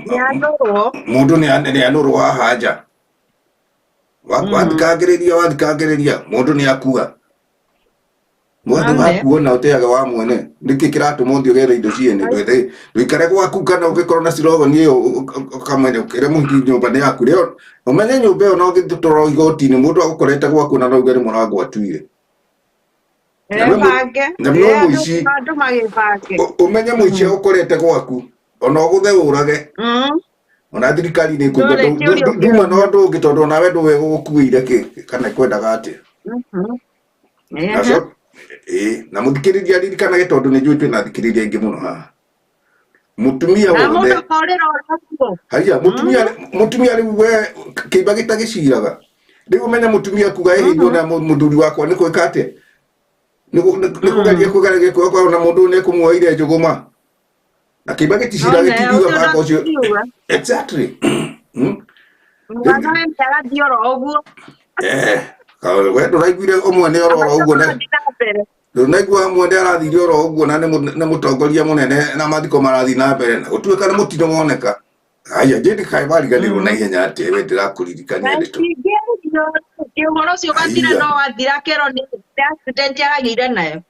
Nĩ anũrwo. Mũndũ nĩ anũrwo haha nja? Wathikangĩrĩria wathikangĩrĩria mũndũ nĩ akua. Mwathu Ame. waku ona ũteaga wa mwene. Nĩkĩ kĩratũma ũthiĩ ũgere indo ciene? Ndwethe ndũikare gwaku kana ũngĩkorwo na cirogoni ĩyo ũkamenya ũkĩre mũhiki nyũmba nĩ yaku. Rĩo ũmenye nyũmba ĩyo no ũngĩtwarwo igoti-inĩ mũndũ agũkorete gwaku na no uge nĩ mũrango atuire. Na nĩ Ebange. Na nĩ mũici. Andũ magĩbange. Ũmenye mũici agũkorete gwaku ona ũgũthe ũrage ona thirikari nĩ ĩkũigua. Ndũrĩ kĩũria Nduma na ũkĩũria. ũndũ ũngĩ tondũ onawe ndũĩ gũgũkuĩire kĩ kana kwendaga atĩa. Na ĩĩ, na mũthikĩrĩria aririkanage tondũ nĩ njũĩ twĩna athikĩrĩria aingĩ mũno haha. Mũtumia Na wothe mũndũ akorĩra ũguo. Haiya, mũtumia rĩu we kĩimba gĩtagĩciraga. Rĩu ũmenye mũtumia kuga ĩhĩ na mũthuri wakwa nĩ gwĩka atĩa? Nĩ kũgeria kũgeria kuoka ona mũndũ nĩ ekũmuoire njũgũma. Na kĩimba gĩticiraga None, gĩtingiuga ũcio baba ũcio. ndangĩkiuga. Exactly. Mwana we agathiĩ oro ũguo. Eh, we ndũraiguire ũmwe nĩ oro oro ũguo na Agathiĩ na mbere. Ndũnaigua ũmwe nĩ arathire oro ũguo na nĩ mũtongoria mũnene na mathiko marathiĩ na mbere na gũtuĩka nĩ mũtino woneka. Haya, Jane kaĩ wariganĩrwo na ihenya atĩa we ndĩrakũririkania ndeto. Ingĩario ũhoro ũcio ũgathira Haiya. no wathira kerwo nĩ accident aragĩire nayo.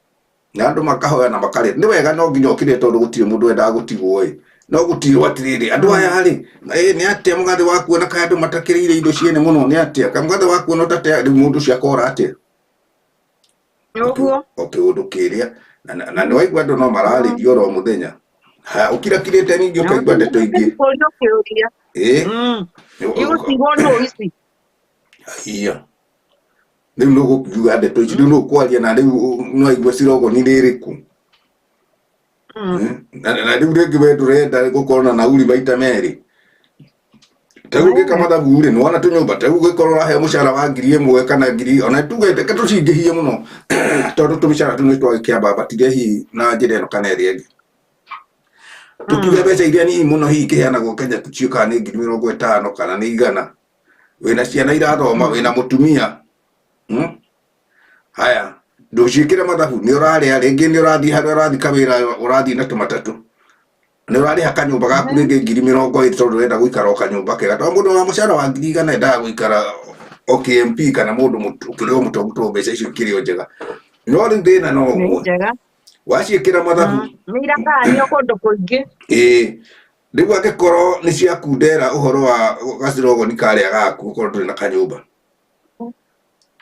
Na andũ makahoya na makarĩa. Nĩ wega no nginya ũkire tondũ gũtirĩ mũndũ wendaga gũtigwo ĩ. No gũtirwo atĩrĩrĩ, andũ aya rĩ, ĩ nĩ atĩa mũgathe waku ona kaĩ andũ matakĩrĩire indo ciene mũno nĩ atĩa? Kaĩ mũgathe waku ona ũtate rĩu mũndũ ũcio akora atĩa? Ũguo. O kĩũndũ kĩrĩa na nĩ waigua andũ no mararĩrio oro mũthenya. Ha, ũkirakirĩte ningĩ ũkaigua ndeto ingĩ. Kũrio kĩũria. Ĩ, Igũtigwo nũ ici. Iya. Rĩu nĩ ũgũkiuga ndeto ici, rĩu nĩ ũkwaria na rĩu no aigue cirogoni nĩ ĩrĩkũ. Na rĩu rĩngĩ we ndũrenda gũkorwo na nauri maita merĩ. Ta rĩu ũngĩka mathabu rĩ, nĩwona tũnyũmba, ta rĩu ũngĩkorwo ũraheo mũcara wa 1,000 kana ngiri, ona tuge reke tũcingĩhie mũno, tondũ tũmĩcara tũu nĩ twagĩkĩambatire hihi na njĩra ĩno kana ĩrĩa ĩngĩ. Tũkiuge mbeca iria nini mũno hihi ikĩheanagwo Kenya tũciũkaga nĩ 50,000 kana nĩ 100. Wĩna ciana irathoma, wĩna mũtumia. Haya, ndũciĩkĩre mathabu, nĩ ũrarĩa, rĩngĩ nĩ ũrathiĩ harĩa ũrathiĩ kawĩra, ũrathiĩ na tũmatatũ. Nĩ ũrarĩha kanyũmba gaku rĩngĩ 20,000 tondũ ũrenda gũikara o kanyũmba kega. Tondũ mũndũ wa mũcara wa 100,000 endaga gũikara o KMP kana mũndũ ũkĩrĩ o mũtongu tondũ mbeca icio ikĩrĩ o njega. No rĩu thĩna no Nĩ ũmwe. njega. Waciĩkĩra mathabu. Nĩ iragayanio kũndũ kũingĩ. Ĩĩ. Rĩu angĩkorwo nĩ ciakundera ũhoro wa gacirogoni karĩa gaku ũkorwo ndũrĩ na kanyũmba.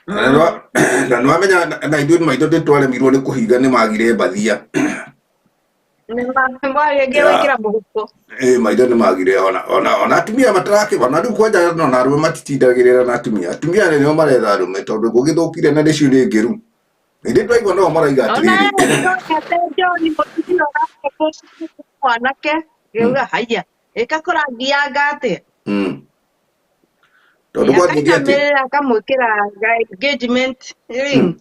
Na nĩwamenya na ithuĩ maitho nĩtwaremirwo nĩ kũhinga nĩ magire mbathia. Nĩ marĩngĩ gwĩkĩra mũhuko. Ĩĩ maitho nĩ magire ona atumia matarakĩ ona rĩu kwanja ona arũme matitindagĩrĩra na atumia. Atumia nĩo maretha arũme tondũ gũgĩthũkire na nĩcio nĩ ngĩru. Hĩndĩ twaigua no maraiga Ona atĩrĩrĩ. ndonete John mũtumia ũrakũrũ mwanake ngĩuga haiya ĩka kũrangianga atĩa. Tondũ gwathire atĩa? Akainamĩrĩra akamwĩkĩra engagement ring.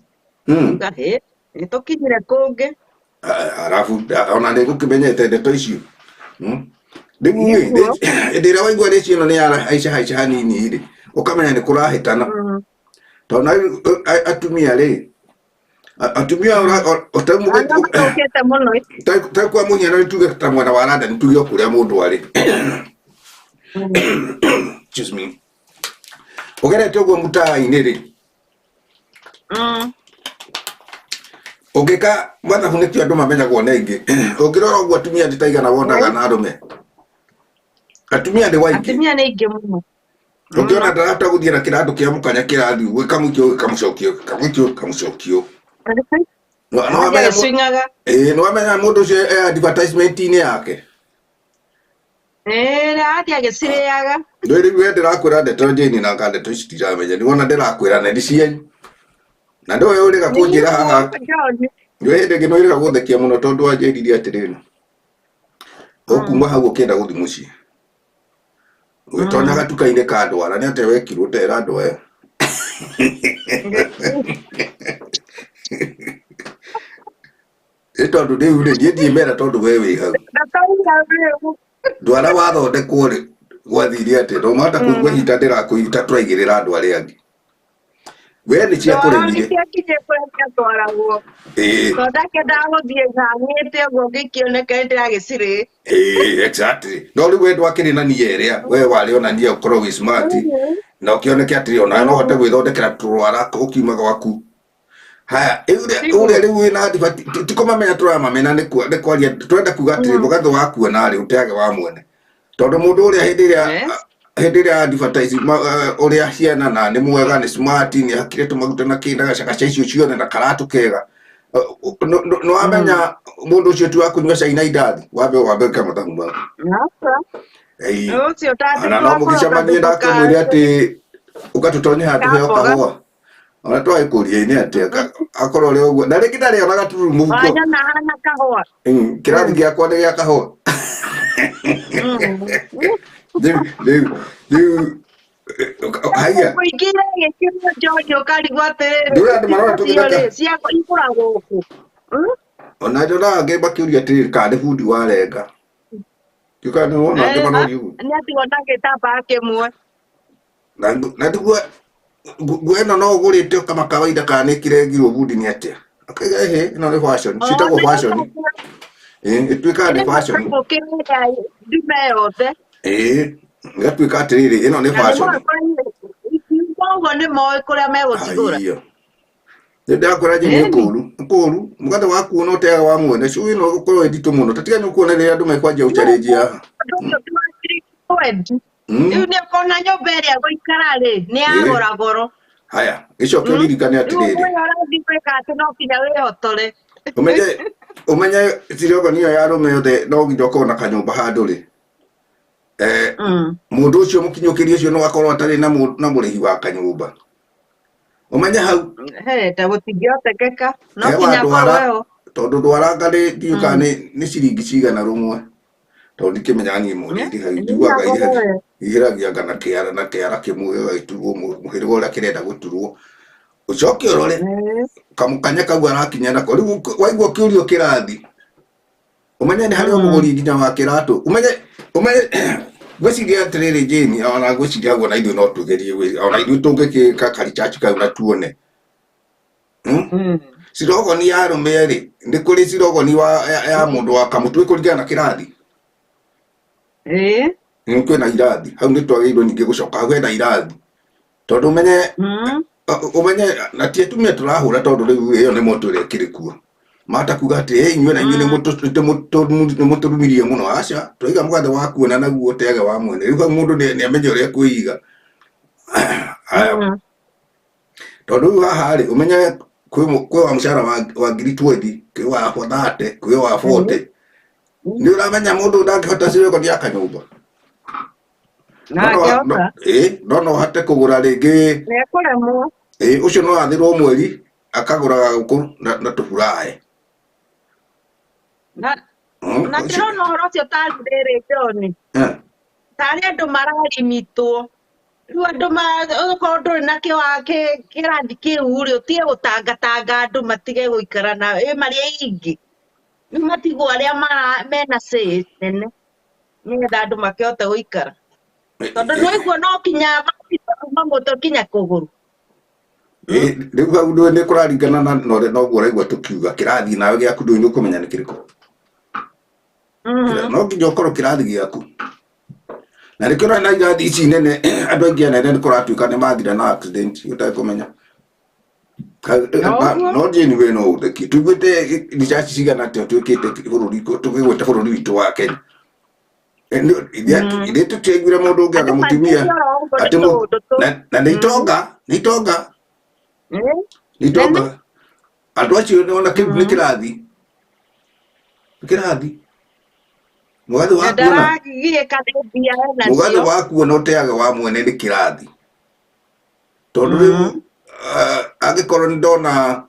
Uga hĩ nĩtũkinyire kũngĩ. Arabu ona nĩ ngũkĩmenyete ndeto icio. Rĩu rĩ, hĩndĩ ĩrĩa waigua rĩci ĩno nĩ yarahaica haica hanini rĩ, ũkamenya nĩ kũrahĩtana. Tondũ na rĩu atumia rĩ, Atumia Arĩa mathũkĩte mũno. Ta kwa mũhiano nĩ tuge ta mwena wa London, tuge o kũrĩa mũndũ arĩ. Excuse me. Ũgerete ũguo mũtaa-inĩ rĩ, ũngĩka mathabu nĩkĩo andũ mamenyagwo nĩ aingĩ. Ũngĩrora ũguo atumia nĩ ta igana wonaga na arũme. Atumia nĩ waingĩ. Atumia nĩ aingĩ mũno. Ũngĩona ndarahota gũthiĩ na kĩrandũ kĩa mũkanya kĩrathiĩ ũguo, gĩkamũikio gĩkamũcokio, gĩkamũikio gĩkamũcokio. No no wamenya Agĩcwingaga. Ĩĩ, nĩ wamenya mũndũ ũcio e advertisement-inĩ yake. Ĩĩ, athiĩ agĩcirĩaga. Ndũĩ rĩu we ndĩrakwĩra ndeto Jane na anga ndeto ici ndiramenya. Nĩ wona ndĩrakwĩra na nĩ cianyu. Na ndũĩ ũrĩga kũnjĩra haha. John. Ndũĩ hĩndĩ ĩngĩ nĩ ũrĩga gũthekia mũno tondũ wanjĩrire atĩrĩrĩ. Ũkuma hau ũkĩenda gũthiĩ mũciĩ. Ũgĩtonya gatuka-inĩ ka ndwara nĩ atĩa wekirwo ũtera andũ aya. Nĩ tondũ rĩu rĩ niĩ ndiĩmera tondũ we wĩ hau. Ndataira rĩu. Ndwara wathondekwo rĩ gwathire atĩa? No mahota kũigua hihi ta ndĩrakũigua ta tũraigĩrĩra andũ arĩa angĩ. We nĩ Ndwara nĩ ciakũremire. ciakinyie kũrĩa ciatwaragwo. Ĩĩ. Tondũ ndakendaga gũthiĩ hang'ĩte ũguo ngĩkĩoneka nĩ ndĩragĩcirĩ. Ĩĩ, exactly. No rĩu we ndwakĩrĩ na nia ĩrĩa we warĩ ona nia ũkorwo wĩ smart na ũkĩoneke atĩrĩ ona no ũhote gwĩthondekera tũrwara ũkiuma gwaku. Haya, ũrĩa ũrĩa rĩu wĩna advert ti kũmamenya tũramamena nĩ nĩ kwaria twenda kuga atĩrĩ mũgathe wa kuona rĩ ũteage wa mwene. Tondũ mũndũ ũrĩa hĩndĩ ĩrĩa hĩndĩ ĩrĩa advertise ũrĩa ciana na nĩ mwega nĩ smart nĩ hakire tũmaguta na kĩ na gacagaca icio ciothe na karatũ kega. Nĩ wamenya mũndũ ũcio ti wa kũnyua cai na indathi wambe wambe wĩke mathabu maku. Ĩĩ. Ũcio Ona no mũgĩcemanie nake mwĩre atĩ ũgatũtonye handũ heo Kamboga. kahũa. Ona twagĩkũria-inĩ atĩa akorwo ũrĩ ũguo na rĩngĩ ndarĩ ona gatururu mũhuko. Wanyona hana kahũa. Kĩrathi gĩakwa nĩ gĩa kahũa. Rĩu rĩu rĩu haiya. Kũingĩra gĩkĩrwo John ũkarigwo atĩrĩrĩ. Ndũĩ andũ marona tũgĩtheka. Ciakwa igũragwo kũ? Ona nyonaga angĩ makĩũria atĩrĩrĩ kana nĩ bundi warenga. Ndiũĩ kana nĩ wona angĩ maroria ũguo. Nĩ atigwo na gĩtambaya kĩmwe. Na ndiguo nguo ĩno no ũgũrĩte kama kawaida kana nĩ ĩkĩrengirwo bundi nĩ atĩa? Akauga ĩhĩ ĩno nĩ fashion, ciĩtagwo fashion. Ĩĩ, ĩtuĩkaga nĩ fashion. Gũkĩrĩa ndume yothe. Ĩĩ, ĩgatuĩka atĩrĩrĩ ĩno nĩ fashion. Koguo nĩ moĩ kũrĩa megũcigũra. Aiyo. Nĩ ndĩrakwĩra Jane nĩ kũũru, nĩ kũũru. Mũgathe waku no ũteaga wa mwene. Cui ĩno ĩgũkorwo ĩ nditũ mũno. Ta tiga nĩ ũkuona rĩrĩa andũ mekwanjia gũchallenge haha. Ũndũ ũcio ti wa wendi. Rĩu nĩ ũkona nyũmba ĩrĩa gũikara rĩ nĩ ya Ĩĩ. gora goro. Haya, gĩcoke ũririkane Rĩu atĩrĩrĩ. ũyũ ũrathiĩ gwĩka atĩ no nginya wĩhotore. Ũmenye ũmenye cirogoni ĩyo ya arũme othe no nginya ũkorwo na kanyũmba handũ rĩ. Mũndũ ũcio mũkinyũkĩrie ũcio no akorwo atarĩ na na mũrĩhi wa kanyũmba. Ũmenye hau He, ta gũtingĩhotekeka. No he nginya wa akorwo ndwara eho. tondũ ndwaranga nĩ ndiũĩ kana nĩ ciringi cigana rũmwe. Tondũ ndikĩmenyaga niĩ mũndũ irĩhagia njiguaga irĩhagia ihĩragia anga na kĩara na kĩara kĩmwe gĩgagĩturwo mũhĩrĩga ũrĩa kĩrenda gũturwo. Ũcoke ũrore kamũkanya kau arakinya nako. Rĩu waigua ũkĩũrio kĩrathi ũmenye nĩ harĩ mũgũri nginya wa kĩratũ. Ũmenye ũmenye ngwĩciria atĩrĩrĩ Jane ona ngwĩciria ũguo na ithuĩ no tũgerie ona ithuĩ tũngĩkĩka karichachi kau na tuone. Cirogoni ya arũme rĩ nĩ kũrĩ cirogoni ya mũndũ wa kamũtwe kũringana na kĩrathi. Ĩĩ. Nĩ kwĩna irathi hau nĩ twagĩrĩirwo ningĩ gũcoka hau hena irathi tondũ ũmenye ũmenye na ti atumia tũrahũra tondũ rĩu ĩyo nĩ moto ĩrĩa ĩkĩrĩ kuo. Mahota kuga atĩ ĩ inyuĩ na inyuĩ nĩ mũtũrumirie mũno. Aca, twaiga mũgathe wa kuona naguo ũteage wa mwene. Rĩu hau mũndũ nĩ amenye ũrĩa kwĩiga. Haya. Tondũ rĩu haha rĩ ũmenye kwĩ wa mũcara wa ngiri 20, kwĩ wa 30, kwĩ wa 40. Nĩ ũramenya mũndũ ndangĩhota ciringi ya kanyũmba. Ndangĩhota. Ĩĩ, no no ahote kũgũra rĩngĩ. Nĩ ekũremwo. Ĩĩ, ũcio no athĩrwo mweri akagũraga ngũkũ na tũburae. Na na ndĩrona ũhoro ũcio tarĩ rĩrĩ John. Tarĩ andũ mararimitwo. Rĩu andũ okorwo ndũrĩ na kĩrathi kĩu rĩ, ũtige gũtangatanga andũ matige gũikara na ĩ marĩ aingĩ. Rĩu matigwo arĩa mena say nene nĩgetha andũ makĩhote gũikara. Tondũ nĩ waigua no kinya matigwo kuma mũtwe kinya kũgũrũ. Rĩu hau ndũĩ nĩ kũraringana na ũrĩa noguo ũraigua tũkiuga kĩrathi nawe gĩaku ndũĩ nĩ ũkũmenya nĩ kĩrĩkũ. No nginya ũkorwo kĩrathi gĩaku. Na nĩkĩo ũrona irathi ici nene andũ aingĩ anene nĩ kũratuĩka nĩ mathira na accident ũtekũmenya. No Jane we no ũtheki tuguĩte research cigana atĩa twĩkĩte bũrũri tũkĩgweta bũrũri witũ wa Kenya. Ithe tũtiaiguire mũndũ ũngĩ anga Andũ mũtumia maingĩ oro ũguo nĩ atĩ tũũndũ tũ na nĩ itonga nĩ itonga nĩ itonga andũ acio nĩ ona kĩu nĩ kĩrathi nĩ kĩrathi mũgathĩ Na wa kuona ndaragiĩka nĩ mbia mũgathĩ enacio. wa kuona ũteage wa mwene nĩ kĩrathi tondũ rĩu angĩkorwo nĩ ndona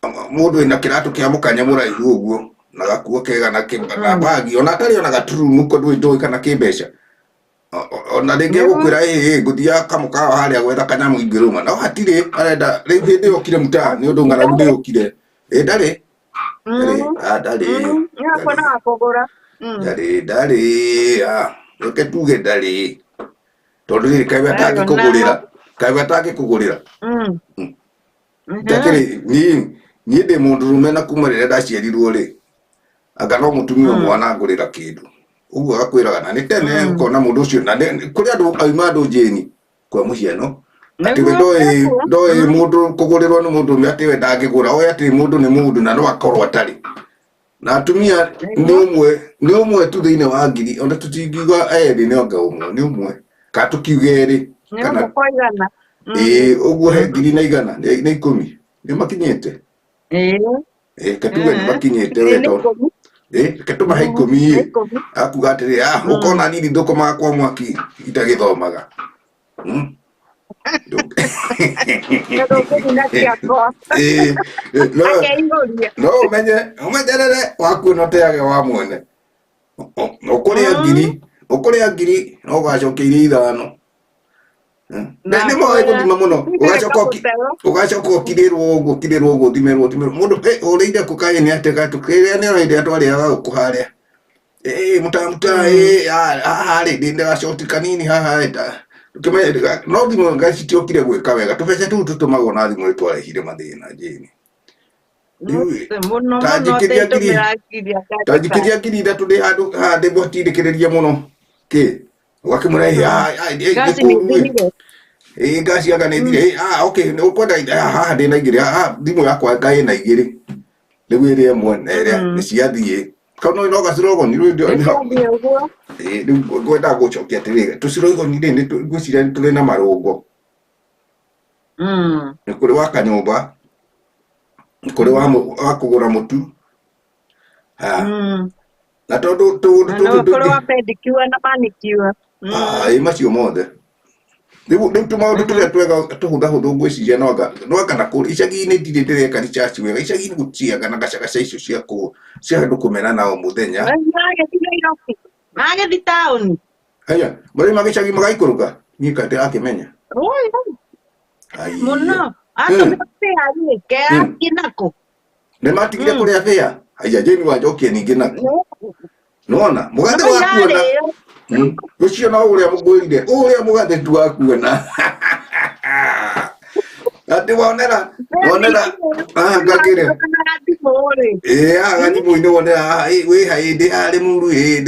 mũndũ wĩna kĩratũ kĩa mũkanya mũraihu ũguo na gakuo kega na na bagi ona atarĩ ona gaturumu ko ndũĩ ndũĩ kana kĩmbeca ona rĩngĩ Nĩguo. agũkwĩra ĩ ngũthiaga kamũkawa harĩa gwetha kanyamũ ingĩrũma no hatirĩ arenda rĩu hĩndĩ yokire mũtaa nĩ ũndũ ng'aragu nĩ yũkire ĩ ndarĩ ndarĩ ah, ndarĩ Nĩakuona wa kũgũra. Ndarĩ ndarĩ ah, reke tuge ndarĩ tondũ rĩrĩ kaĩ we Ndarĩ ona atangĩkũgũrĩra kaĩ we atangĩkũgũrĩra. Ndakĩrĩ niĩ ndĩ mũndũrũme na kuma rĩrĩa ndaciarirwo rĩ anga no mũtumia ũmwe anangũrĩra kĩndũ ũguo agakwĩraga na nĩ tene ũkona mũndũ ũcio na kũrĩ andũ auma andũ njĩni kwa mũhiano atĩ we Nĩguo ndoĩ nĩguo. ndoĩ mũndũ kũgũrĩrwo nĩ mũndũ ũmwe atĩ we ndangĩgũra oĩ atĩ mũndũ nĩ mũndũ na no akorwo atarĩ na atumia nĩ ũmwe nĩ ũmwe tu thĩinĩ wa ngiri ona tũtingiuga erĩ nĩ anga ũmwe nĩ ũmwe kana tũkiuge erĩ Nĩ kana ũmwe kwa igana. Ĩĩ ũguo he ngiri na igana nĩ ikũmi nĩ makinyĩte. Ĩĩ. Ĩĩ reke tuge nĩ makinyĩte Ĩĩ we nĩ tondũ ikũmi. ĩĩ reke tũmahe ikũmi Nĩ ĩ ikũmi. akuga atĩrĩ ah ũkona nini thũkũmaga kwa mwaki itagĩthomaga. Na ndũngĩnina ciakwa. Ĩĩ no Akeihũria. no ũmenye ũmenyerere waku no teage wa mwene ũkũrĩa ngiri ũkũrĩa ngiri no ũgacokia iria ithano. Nĩ nĩ moĩ gũthima mũno ũgacoka ũgacoka ũkirĩrwo ũguo ũkirĩrwo ũguo ũthimĩrwo ũthimĩrwo mũndũ ũrĩire kũ kaĩ nĩ atĩ gatũ kĩrĩa nĩ hĩndĩ ĩrĩa twarĩaga gũkũ harĩa ĩ mũtamuta ĩ haha rĩ ndĩ gacoti kanini haha ĩ ta tũkĩmenye no thimũ nga citiokire gwĩka wega tũbeca tũu tũtũmagwo na thimũ nĩ twarehire mathĩna Jane. Rĩu Mũno ta mũno njikĩria ngiri atĩtũmĩra ngiri ta njikĩria ngiri ithatũ ndĩ handũ haha ndĩ mũtindĩkĩrĩrie mũno kĩ ũgakĩmwĩra ĩ Ngaci nĩ nĩ kũũru ĩ ithirire. ĩ ngaci anga nĩ thire ĩ ah okay nĩ ũkwenda haha ndĩ na igĩrĩ haha thimũ yakwa nga ĩna igĩrĩ rĩu ĩrĩa ĩmwe na ĩrĩa nĩ ciathiĩ kau no no gacirogoni rĩu Nĩ ciathiĩ ũguo. Ĩ rĩu ngwendaga gũcokia atĩrĩrĩ tũcirogoni rĩ nĩ ngwĩciria nĩ tũrĩ na marũngo nĩ kũrĩ wa kanyũmba nĩ kũrĩ wa wa kũgũra mũtu Ah, na tondũ tũũndũ Na tũtũ no kũrĩ tũngĩ wa pedicure na manicure. Ah, ĩ macio mothe rĩu rĩu tũmaũndũ tũrĩa twega tũhũthahũthũ ngwĩciria no anga no anga na kũrĩa icagi-inĩ ndirĩ ndĩreka research wega icagi-inĩ gũtianga na gacagaca icio cia kũ cia andũ kũmena nao mũthenya. Magĩthiĩ Nairobi. Magĩthiĩ taũni. Haya marĩ magĩcagi magaikũrũka niĩ kaĩ ndĩrakĩmenya. Oi, Aiya. mũno. Atũmĩra fare rĩ, kerathiĩ nakũ? Nĩ matigire kũrĩa bĩa haya Jane wanjokie ningĩ naku nona mũgathe No wakuona irarĩo. Ũcio no ũrĩa mũgwĩrire ũrĩa mũgathe tu wakuona atĩ wonera wonera ah ngakĩrĩ Thimũ rĩ. ĩĩ haha thimũ-inĩ wonera haha ĩ, wĩ ha ĩ ndĩ harĩ mũru ĩ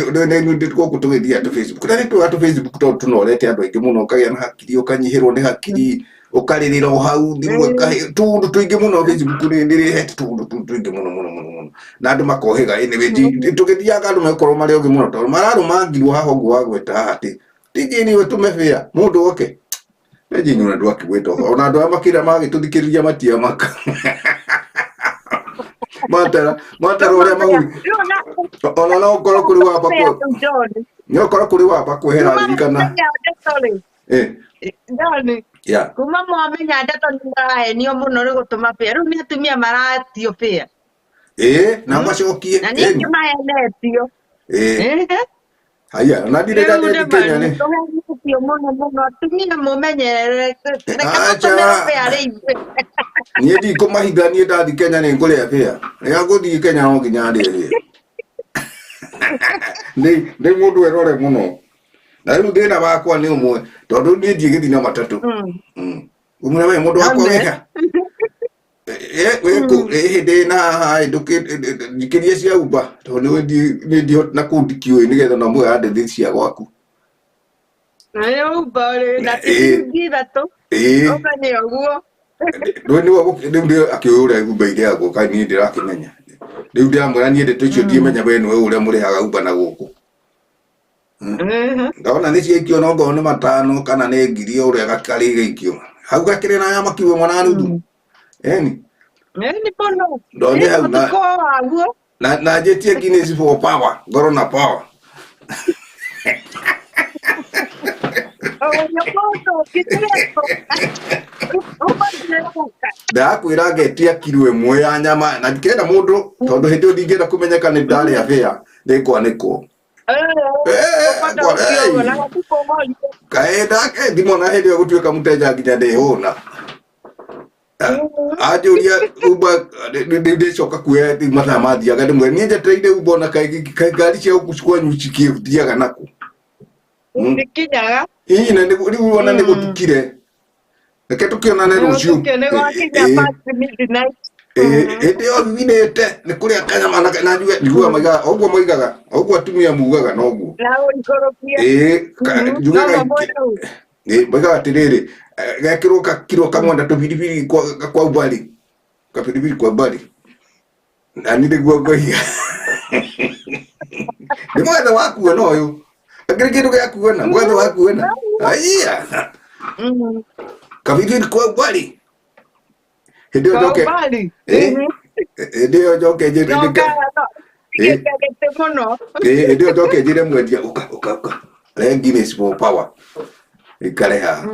ndĩ gũkũ tũgĩthiaga tũ Facebook na nĩ twega tũ Facebook tondũ tũnorete andũ aingĩ mũno ũkagĩa na hakiri ũkanyihĩrwo nĩ hakiri ũkarĩrĩra o hau thimũ ĩkahe tũũndũ tũingĩ mũno Facebook nĩ nĩrĩhete tũũndũ tũu tũingĩ mũno mũno mũno mũno na andũ makohĩga anyway tũgĩthiaga andũ megũkorwo marĩ ogĩ mũno tondũ mararũmangirwo haha ũguo wagweta haha atĩ ti Jane we tũme bĩa mũndũ oke nĩ Jane ona ndwakĩgweta ũhoro ona andũ arĩa makĩra magĩtũthikĩrĩria matiamaka matara matara ũrĩa mahuri Rĩu ona no ũkorwo kũrĩ wamba fare rĩu John. no ũkorwo kũrĩ wamba kwehera Kuma ririkana mwamenya ndeto rĩ. eh John, ya kuma mwamenya ndeto nĩ mũrahenio mũno nĩ gũtũma fare. Rĩu nĩ atumia maratio fare. ĩĩ na macokie Na niĩ ngĩmahenetio. ĩĩ haya na ndirĩ Rĩu ndathiĩ nĩ Kenya nĩ tũhenetio mũno mũno atumia mũmenyerere reke Acha. mũtũmĩre fare ithuĩ. Niĩ ndikũmahitha niĩ ndathiĩ Kenya nĩ ngũrĩa bĩa rĩrĩa ngũthiĩ Kenya no nginya ndĩe bĩa nĩ nĩ mũndũ erore mũno na rĩu thĩna wakwa nĩ ũmwe tondũ niĩ ndiĩgĩthiĩ na matatũ. Ngũmwĩra we mũndũ wakwa One. weka wĩkũ hĩndĩ na haha njikĩrie cia Uber tondũ nĩ nĩ ndiho na kũu ndikĩũĩ nĩgetha no muoya ndethi cia gwaku. Nayo Uber rĩ, na ti Ĩĩ. ciringi ithatũ. Ĩĩ. Ũkanye ũguo. Rĩu nĩwe rĩu nĩ akĩũĩ ũrĩa Uber irĩhagwo kaĩ niĩ ndĩrakĩmenya. Rĩu ndĩramwĩra niĩ ndeto icio ndiĩmenya we nĩwe ũrĩa mũrĩhaga Uber na gũkũ. Ndona nĩ ciaikio no ngorwo nĩ matano kana nĩ ngiri o ũrĩa gakarĩ gaikio. Hau gakĩrĩ na nyama kiro ĩmwe na nuthu. Ĩni. Ĩni mũno. Ndonye hau na Mũtukũ waguo. na njĩtie Guinness for power, ngorwo na power. Ũyũ mũndũ ũngĩtĩrwo. Ũmũndĩrũka. Ndakwĩra ngetia kiro ĩmwe ya nyama na ndikenda mũndũ tondũ hĩndĩ ĩyo ndingĩenda kũmenyeka nĩ ndarĩa bĩa nĩngwanĩkwo. Ũkwenda gũthiĩ ũguo na gũtikũhoria. Kaĩ ndake ndimona hĩndĩ ĩyo gũtuĩka mũteja nginya ndĩhũna. Anjũria Uber ndĩcoka kuoya rĩu mathaa mathiaga ndĩmwĩre niĩ njetereire Uber ona kaĩ ngari cia gũkũ kwanyu cikĩthiaga nakũ. Itinyaga. Ii na rĩu ona nĩ gũtukire. Reke tũkĩonane rũciũ. Nĩ gwakinya past midnight. Hĩndĩ ĩyo winĩte nĩ kũrĩa kanyama na njuge njiguaga moigaga ũguo moigaga ũguo atumia mugaga noguo. Na ũikũrũkie. Ĩĩ njuge No gaingĩ. mamwĩre ũguo. Ĩ, moigaga atĩrĩrĩ gekĩrwo kakiro kamwe na tũbiribiri kwa umbali kabiribiri kwa umbali na niĩ nĩguo ngũiga nĩ mwethe wa kuona ũyũ akĩrĩ kĩndũ gĩa kuona mwethe wa kuona aiya kabiribiri kwa umbali hĩndĩ ĩyo Kwa njoke umbali. Ĩ, hĩndĩ ĩyo njoke njĩre No Ĩ. gĩtĩ mũno. Ĩ, hĩndĩ ĩyo njoke njĩre mwendia ũka ũka ũka rehe Guinness for power ikare haha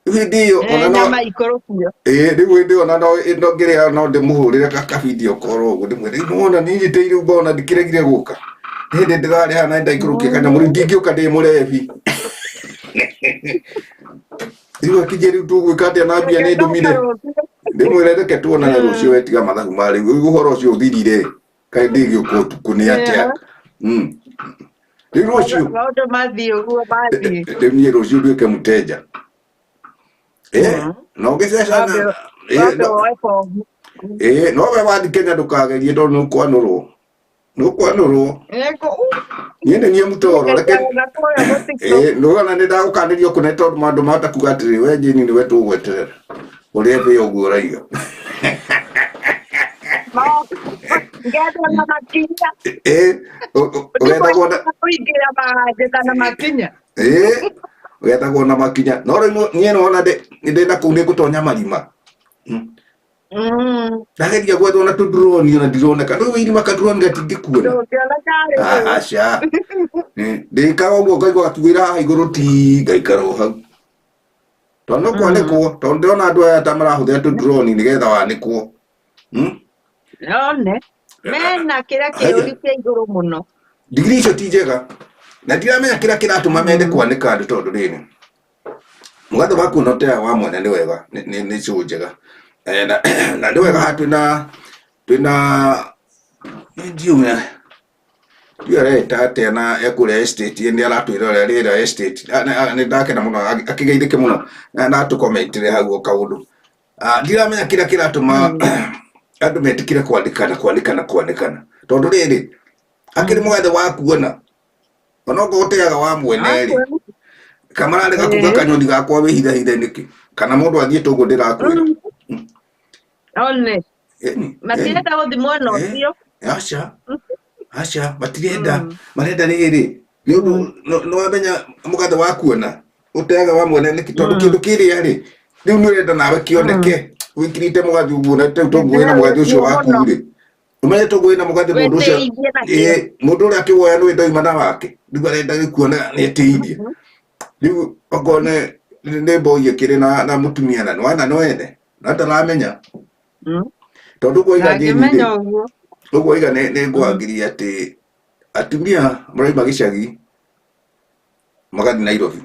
rĩu hĩndĩ ĩyo ona no Nyama ikũrũkio. Ĩĩ, rĩu hĩndĩ ĩyo ona no no ngĩrĩa no ndĩmũhũrĩre ka video call ũguo ndĩmwĩre rĩu nĩwona nĩnyitĩire Uber ona ndikĩregire gũka nĩ hĩndĩ ndĩrarĩ haha na nĩndaikũrũkia kanyamũ rĩu ndingĩũka ndĩ mũrebi rĩu akije rĩu tũgwĩka atĩa na mbia nĩ ndũmire ndĩmwĩre reke tuonane rũciũ we tiga mathabu ma rĩu rĩu ũhoro ũcio ũthirire kaĩ ndĩgĩũka ũtukũ nĩ atĩa Rĩu rũciũ Maũndũ mathiĩ ũguo mathiĩ. Rĩu niĩ rũciũ nduĩke mũteja no ngĩcecana Wambe woe bomu. No we wathi Kenya ndũkagerie tondũ nĩ ũkwanũrwo nĩ ũkwanũrwo niĩ nĩ niĩ mũtoro reke nĩwona nĩ ndagũkanĩrio kũne tondũ maũndũ mahota kuga atĩrĩ we Jane nĩwe tũgweterera ũrĩa mbĩa ũguo ũraiga. Ngethwo na makinya. Ũgethagwo na kũingĩra maranjĩta na makinya. Ũgethagwo na makinya no rĩu niĩ nĩwona ndĩ na kũu nĩ ngũtonya marima. Ndageria gwethwo na tũnduroni ona ndironeka rĩu irima kaduroni gatingĩkuona. Ndũngĩona karĩ kũu. Aca ndĩkaga ũguo ngaigua gakiugĩra haha igũrũ ti ngaikara o hau tondũ no kwanĩkwo tondũ ndĩrona andũ aya ta marahũthĩra tũnduroni nĩgetha wanĩkwo. One mena kĩrĩa kĩũri kĩa igũrũ mũno. Ndigiri icio ti njega na ndiramenya kĩrĩa kĩratũma mende kwanĩka andũ tondũ rĩrĩ mũgathe wa kuona ũteaga wa mwene nĩ wega nĩ show njega na nĩ wega haha twĩna twĩna ndiũĩ ndiũĩ areta atĩa na ekũrĩa estate nĩ aratwĩra ũrĩa rĩera estate nĩ ndakena mũno akĩgeithĩke mũno na atũkomentire hau o kaũndũ. Ndiramenya kĩrĩa kĩratũma andũ metĩkĩre kwandĩkana kwandĩkana kwandĩkana tondũ rĩrĩ akĩrĩ mũgathe wa kuona onokorwo ũteaga wa mwene rĩ kamararega kuga kanyoni gakwa wĩhithahithe nĩkĩ kana mũndũ athiĩte ũguo ndĩrakwĩra. One matirenda gũthiĩ mwena ũcio. Aca aca matirenda marenda rĩrĩ nĩ ũndũ nĩ wamenya mũgathe wa kuona ũteaga wa mwene nĩkĩ tondũ kĩndũ kĩrĩa rĩ rĩu nĩ ũrenda nawe kĩoneke wĩkĩrĩte mũgathĩ ũguo na rĩu toguo wĩna mũgathĩ ũcio waku rĩ ũmenye toguo wĩna mũgathĩ mũndũ ũcio Wĩtĩithie nakĩo. Mũndũ ũrĩa akĩwoya nĩ ndoima na wake rĩu arenda gĩkuona nĩ etĩirie rĩu okorwo nĩ mboi ĩkĩrĩ na mũtumia na nĩwana nĩwene na ndaramenya tondũ ũguo iga Jane Ndangĩmenya rĩ ũguo. ũguo iga nĩ ngwangiria atĩ atumia maraima gĩcagi magathiĩ Nairobi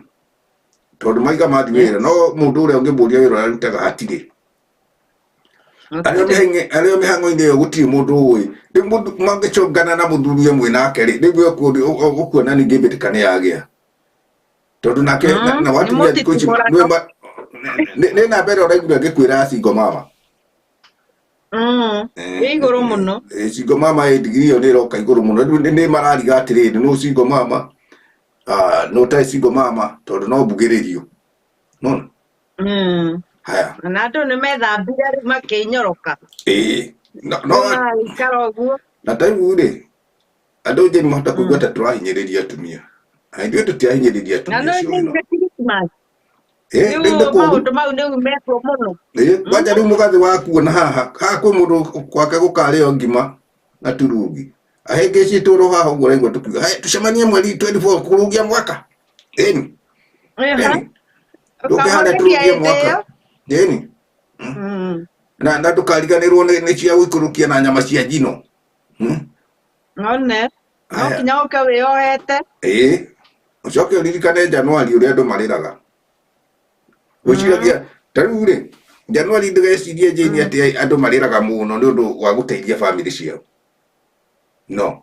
tondũ maiga mathiĩ wĩra no mũndũ ũrĩa ũngĩmũria wĩra ũrĩa arutaga hatirĩ arĩa mĩhang'o-inĩ ĩyo gũtirĩ mũndũ ũĩ rĩu mũndũ mangĩcongana na mũthuri ũmwe nake rĩ rĩu ũkuona ningĩ mbĩtĩka nĩ yagĩa tondũ nake na watumia thikũ ici Nĩ namba ĩrĩa ũraigua ngĩkwĩra single mama. Ĩ igũrũ mũno. Single mama ĩ ndigiri ĩyo nĩ ĩroka igũrũ mũno. Rĩu nĩ marariga atĩrĩrĩ, nũ single mama, nũ ũtarĩ single mama, tondũ no mbugĩrĩrio. Nona? Haya. Na andũ nĩ methambire rĩu makĩnyoroka. Ĩĩ. No, no, Marikara ũguo. Na ta rĩu rĩ, andũ nje nĩmahota kũigua ta tũrahinyĩrĩria atumia. Na ithuĩ tũtiahinyĩrĩria Na atumia no acio nĩ ĩno. nĩ Christmas. Rĩu Rĩu nĩ kũũru. maũndũ mau nĩu mekwo mũno. Ĩĩ, kwanja rĩu mũgathĩ wakuona haha, haha kwĩ mũndũ gwake gũkarĩo ngima na turungi. Ahĩngĩcĩtwo ro haha ũguo ũraigua tũkiuga, "Hey, tũcemanie mweri 24 kũrũgia mwaka." Ĩni, ĩni. Ndũke harĩa Ũkamũrĩhia tũrũgie hĩndĩ mwaka. ĩyo. Ĩni. Na ndũkariganĩrwo nĩ cia gũikũrũkia na nyama cia njino. One. No Haya. kinya ũke wĩyohete. Ĩĩ. Ũcoke ũririkane Januari ũrĩa andũ marĩraga. Gwĩciragia ta rĩu rĩ, Januari ndũgecirie Jane atĩ andũ marĩraga mũno nĩ ũndũ wa gũteithia bamĩrĩ ciao. No.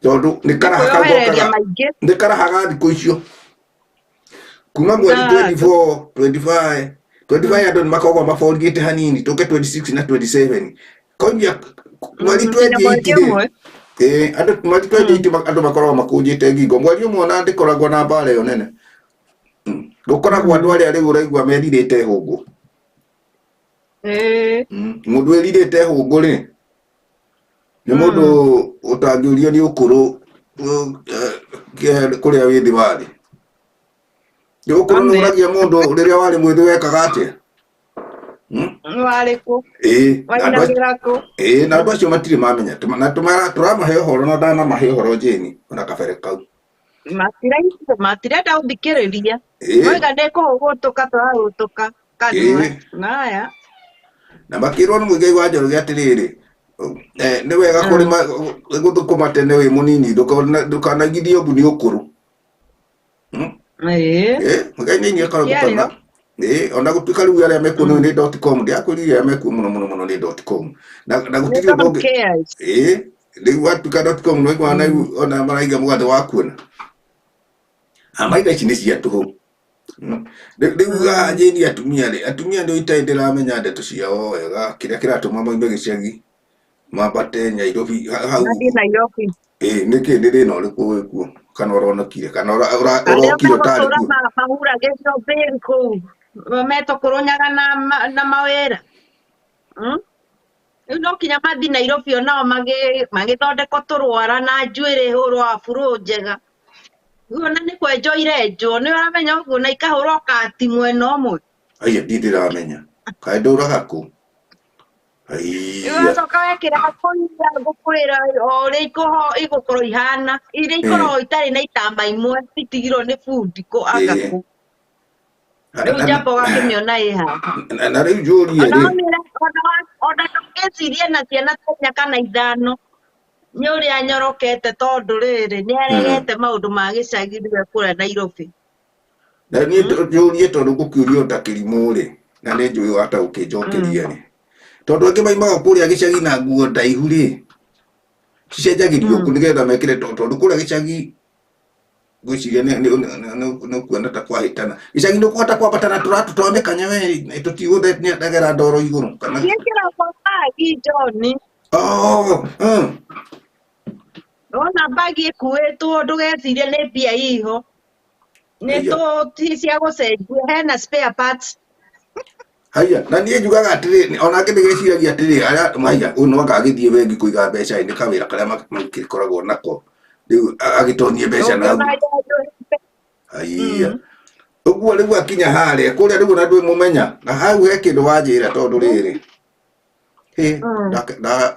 Tondũ nĩ karaha kau Kwĩyohereria gokaga, maingĩ. nĩ karaha ga thikũ icio. Kuma mweri 24, 25, 25 andũ nĩ makoragwo maborigĩte hanini, tũke 26 na 27. Koimia mweri Nginya mweri 28 rĩ, ũmwe. ĩĩ, andũ mweri 28 andũ makoragwo makũnjĩte ngingo. Mweri ũmwe ona ndĩkoragwo na mbara ĩyo nene. Gũkoragwo andũ arĩa rĩu ũraigua merirĩte hũngũ. Mũndũ wĩrirĩte hũngũ rĩ, nĩ mũndũ ũtangĩũrio nĩ ũkũrũ kũrĩa wĩthĩ warĩ. Nĩ ũkũrũ nĩ ũragia mũndũ rĩrĩa warĩ mwĩthĩ wekaga atĩa? Warĩ kũ? Ĩĩ, na andũ acio- Wainagĩra kũ? ĩĩ, na andũ acio matirĩ mamenya. Na tũramahe ũhoro na ndanamahe ũhoro Jane, ona kabere kau. Matirenda gũthikĩrĩria. Ĩĩ. Moiga nĩ kũhũgũtũka tũrahũgũtũka kanua. Ĩĩ. Naya. Na makĩrwo nĩ Mũigai wa Njoroge atĩrĩrĩ, nĩ wega kũrĩma gũthũkũma tene wĩ mũnini, ndũkanaigithio mbu nĩ ũkũrũ. Ĩĩ. Mũigai nĩ inyuĩ akoragwo Kĩarĩ kana. Ĩĩ, ona gũtuĩka rĩu arĩa mekuo nĩ dot com, ndiakwĩrire arĩa mekuo mũno mũno mũno nĩ dot com. Na gũtirĩ ũndũ ũngĩ. Cares. Ĩĩ, rĩu watuĩka dot com nĩ waigua na rĩu ona maraiga mũgathe wa kuona. Maiga ici nĩ cia tũhũ. Rĩu haha Jane atumia rĩ, atumia nĩ itarĩ ndĩramenya ndeto ciao wega, kĩrĩa kĩratũma moime gĩcagi mambate Nairobi hau. Mathiĩ Nairobi. Ĩĩ, nĩkĩ nĩ thĩna ũrĩkũ wĩkuo? Kana ũronokire, kana Arĩa ũrokire ũtarĩ megũtũra kuo? mahuragĩrio mbĩri kũu, metũkũrũnyaga na mawĩra. Rĩu no kinya mathiĩ Nairobi onao magĩthondekwo tũrwara na njuĩrĩ hũrwo afro njega. Rĩu ona nĩ kwenjwo irenjwo, nĩ ũramenya ũguo, na ikahũrwo kati mwena ũmwe. Aiya, ndirĩ ndĩramenya. Kaĩ ndũraga kũ? Rĩu Aiya. wacoka wekĩra ngũia ngũkwĩra o ũrĩa igũkorwo ihana, iria ikoragwo itarĩ na itama imwe, itigirwo nĩ bundi kũ anga kũ. Rĩu njamba ũgakĩmĩona ĩ haha. Na rĩu njũrie Ona rĩ. Ona ndũngĩciria na ciana ta inya kana ithano, nĩ ũrĩa anyorokete tondũ rĩrĩ, nĩ aregete maũndũ ma gĩcagi rĩu ekũrĩa Nairobi. Na niĩ njũrie tondũ ngũkĩũrio ta kĩrimũ rĩ, na nĩ njũĩ wahota gũkĩnjokeria rĩ. Tondũ angĩ maimaga kũrĩa gĩcagi na nguo ndaihu rĩ, cicenjagĩrio kũ nĩgetha mekĩre tondũ kũrĩa gĩcagi ngwĩciria nĩ ũkuona ta kwahĩtana. Gĩcagi nĩ ũkũhota kwambata na tũratũ twa mĩkanya we, tũtigũthegera ndoro igũrũ kana Ciĩkĩragwo bagi, John. Oh, Wona bagi ĩkuĩtwo ndũgecirie nĩ mbia iho. Nĩ Haiya. tũ cia gũcenjia, hena spare parts. Haiya, na niĩ njugaga atĩrĩ, ona angĩ nĩgeciragia atĩrĩ, arĩa haiya, ũyũ no anga agĩthiĩ bengi kũiga mbeca nĩ kawĩra karĩa magĩkoragwo nako. Rĩu agĩtonyie mbeca na hau. Haiya. Ũguo rĩu akinya harĩa, kũrĩa rĩu ona ndwĩ mũmenya, na hau he kĩndũ wanjĩra tondũ rĩrĩ. Hĩ,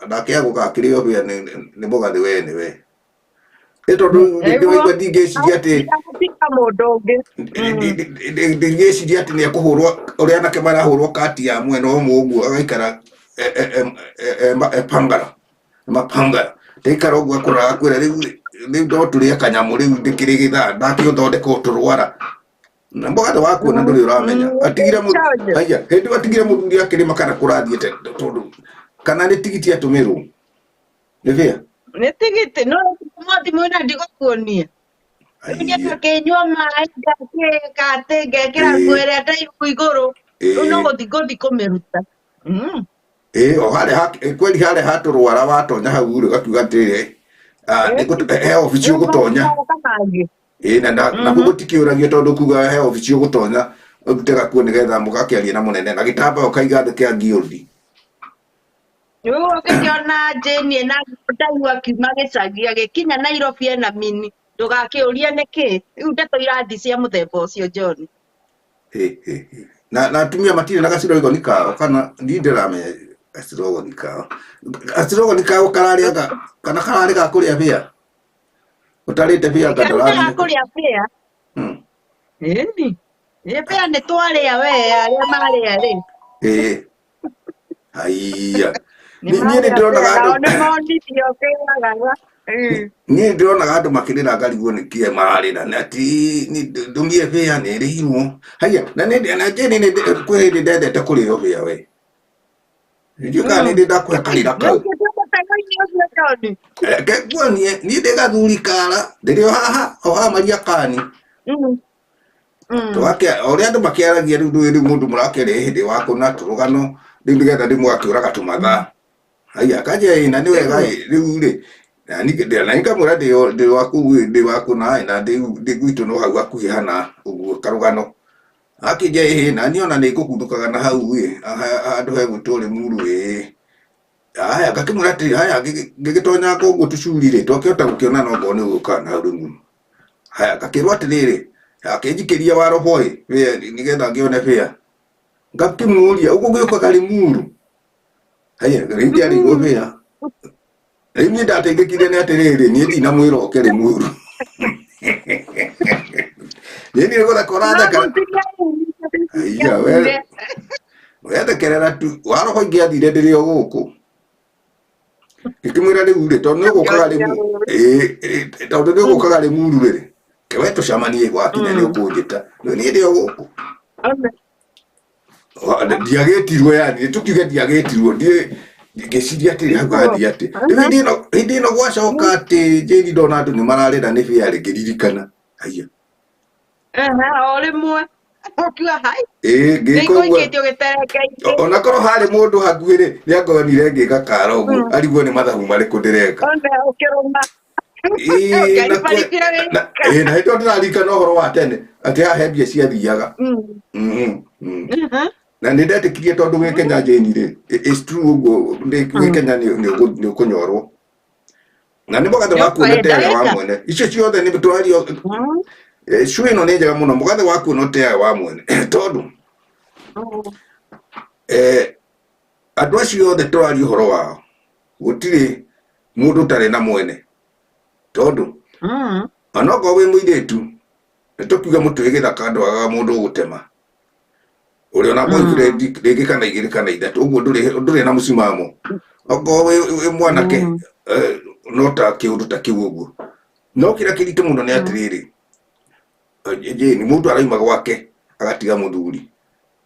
ndakĩaga gũgakĩrĩo mbĩa nĩ mũgathĩ we nĩ we. Nĩ tondũ rĩngĩ waigua ndingĩciria atĩ Tiga mũndũ ũngĩ. Ndingĩciria atĩ nĩ ekũhũrwo ũrĩa anake marahũrwo kati ya mwena ũmwe ũguo agaikara epangara mapangara ndaikara ũguo akũraga akwĩra rĩu rĩu no tũrĩe kanyamũ rĩu ndĩkĩrĩ gĩthaa ndakĩũthondeka tũrwara na mũgathe waku ona ndũrĩ ũramenya atigire haiya hĩndĩ ĩyo atigire mũthuri akĩrĩma kana kũrathiĩte tondũ kana nĩ tigiti atũmĩrwo nĩ bĩa Nĩ tigiti no mwathi mwĩna ndigũkuonia. Rĩu niĩ Aiya. ngakĩnyua maĩ ngakĩka atĩ ngekĩra nguo Ĩĩ. ĩrĩa ndaihu igũrũ rĩu no Ĩĩ. gũthiĩ ngũthiĩ kũmĩruta. Mm. Ĩĩ, o harĩa kweli harĩa hatũrwara watonya hau rĩ ũgakiuga atĩrĩrĩ, ah, he obici Rĩu ũgũtonya. maũndũ mangĩ. Ĩĩ, na nakuo gũtikĩũragio tondũ kuga he obici ũgũtonya ũrute gakuo nĩgetha mũgakĩarie na mũnene na gĩtambaya ũkaiga thĩ kĩa ngiũthi. Rĩu ũngĩkĩona Jane ena ndaihu akiuma gĩcagi agĩkinya Nairobi ena mini ndũgakĩũrie nĩkĩ. Rĩu ndeto irathi cia mũthemba ũcio John. Ĩ, ĩ, ĩ. Na atumia matirĩ na gacirogoni kao kana niĩ ndĩramenya gacirogoni kao. Gacirogoni kao kararĩ anga kana kararĩ ga kũrĩa bĩa. Ũtarĩte bĩa anga Kau nĩ ga ndũramenya. kũrĩa bĩa. Ĩni. Ĩ bĩa nĩ twarĩa we arĩa marĩa rĩ. Ĩ. Haiya. Nĩ Niĩ nĩ marĩa bĩa ndĩronaga nao andũ nĩ monithio kĩragaga. Niĩ ndĩronaga andũ makĩrĩra ngarigwo nĩ kĩĩ mararĩra nĩ ati ndũmie bĩa nĩ ĩrĩirwo. Haiya, na nĩ na Jane nĩ kwĩ hĩndĩ ndendete kũrĩo bĩa we. Ndiũĩ kana nĩ ndĩ ndakũhe karĩra Nĩ kau. ũkĩte mũtego-inĩ ũcio John. Reke nguonie, niĩ ndĩ gathuri kara, ndĩrĩ o haha, o haha Mariakani. Tũgakĩa, o ũrĩa andũ makĩaragia rĩu ndũĩ rĩu mũndũ mũrakĩaria hĩndĩ wa kũna tũrũgano, rĩu nĩgetha rĩu mũgakĩũraga tũmathaa. Haiya, akanjĩra ĩ na nĩ wega ĩ, rĩu rĩ, na niĩ ngamwĩra ndĩ wa kũu ĩ, ndĩ wa kũna ĩ, na ndĩ gwitũ no hau hakuhĩ hana ũguo karũgano. Akĩnjĩra ĩhĩ na niĩ ona nĩ ngũkundũkaga na hau ĩ, handũ hegwĩtwo Rĩmuru ĩ. Haya ngakĩmwĩra atĩrĩ, haya ngĩgĩtonyanga ũguo tũcuri rĩ, twakĩhota gũkĩona no ngorwo nĩ ũgũka na hau Rĩmuru. Haya ngakĩrwo atĩrĩrĩ, akĩnjikĩria wa robo ĩ, nĩgetha ngĩone bĩa. Ngakĩmũria ũguo gĩũkaga Rĩmuru? Haya rĩu ndiarĩirwo bĩa. Rĩu niĩ ndateithĩkire nĩ atĩrĩrĩ, niĩ ndinamwĩra oke Rĩmuru. Niĩ nĩ gũtheka ũratheka. Aiya, we wethekerera tu waroho ingĩathire ndĩrĩ o gũkũ. Ngĩkĩmwĩra rĩu rĩ, tondũ nĩ ũgũkaga Rĩmuru, ĩĩ, tondũ nĩ ũgũkaga Rĩmuru rĩ, ke we tũcemanie gwakinya nĩ ũkũnjĩta. Rĩu niĩ ndĩ o gũkũ. Ndiagĩtirwo yani, tũkiuge ndiagĩtirwo, ndiĩ ngĩciria atĩrĩ hau hathiĩ atĩ. Rĩu hĩndĩ ĩno gwacoka atĩ Jane ndona andũ nĩ mararĩra nĩ bĩa rĩ, ngĩririkana. Haiya. O rĩmwe ũkiuga hai Ĩĩ, nĩ ngĩka ũguo. ngũikĩtio gĩtereke-inĩ. Ona korwo harĩ mũndũ hakuhĩ rĩ, nĩ angonire ngĩka kara ũguo, arigwo nĩ mathabu marĩkũ ndĩreka. One ũkĩrũma. Ĩĩ, na Ũkĩribaribĩra wĩka. ĩĩ, na hĩndĩ ĩyo ndĩraririkana ũhoro wa tene, atĩ haha he mbia ciathiaga. Na nĩ ndetĩkirie tondũ wĩ Kenya Jane rĩ, it's true ũguo, wĩ Kenya nĩ ũkũnyorwo. Na nĩ mũgathe Nĩ waku nĩ ũkwenda teaga wa wĩka. mwene. Icio ciothe nĩ tũrario, cui ĩno nĩ njega mũno, mũgathe waku nĩ ũteaga wa mwene. Tondũ, andũ acio othe tũraria ũhoro wao, gũtirĩ mũndũ ũtarĩ na mwene. Tondũ, onokorwo wĩ mũirĩtu, nĩ tũkiuge mũtĩ wĩ gĩthaka ndwagaga mũndũ ũgũtema. Ũrĩ ona boyfriend rĩngĩ kana igĩrĩ kana ithatũ, ũguo ndũrĩ na mũcimamo. Okorwo wĩ mwanake, no ta kĩũndũ ta kĩu ũguo. No kĩrĩa kĩritũ mũno nĩ atĩrĩrĩ, Jane, mũndũ arauma gwake agatiga mũthuri.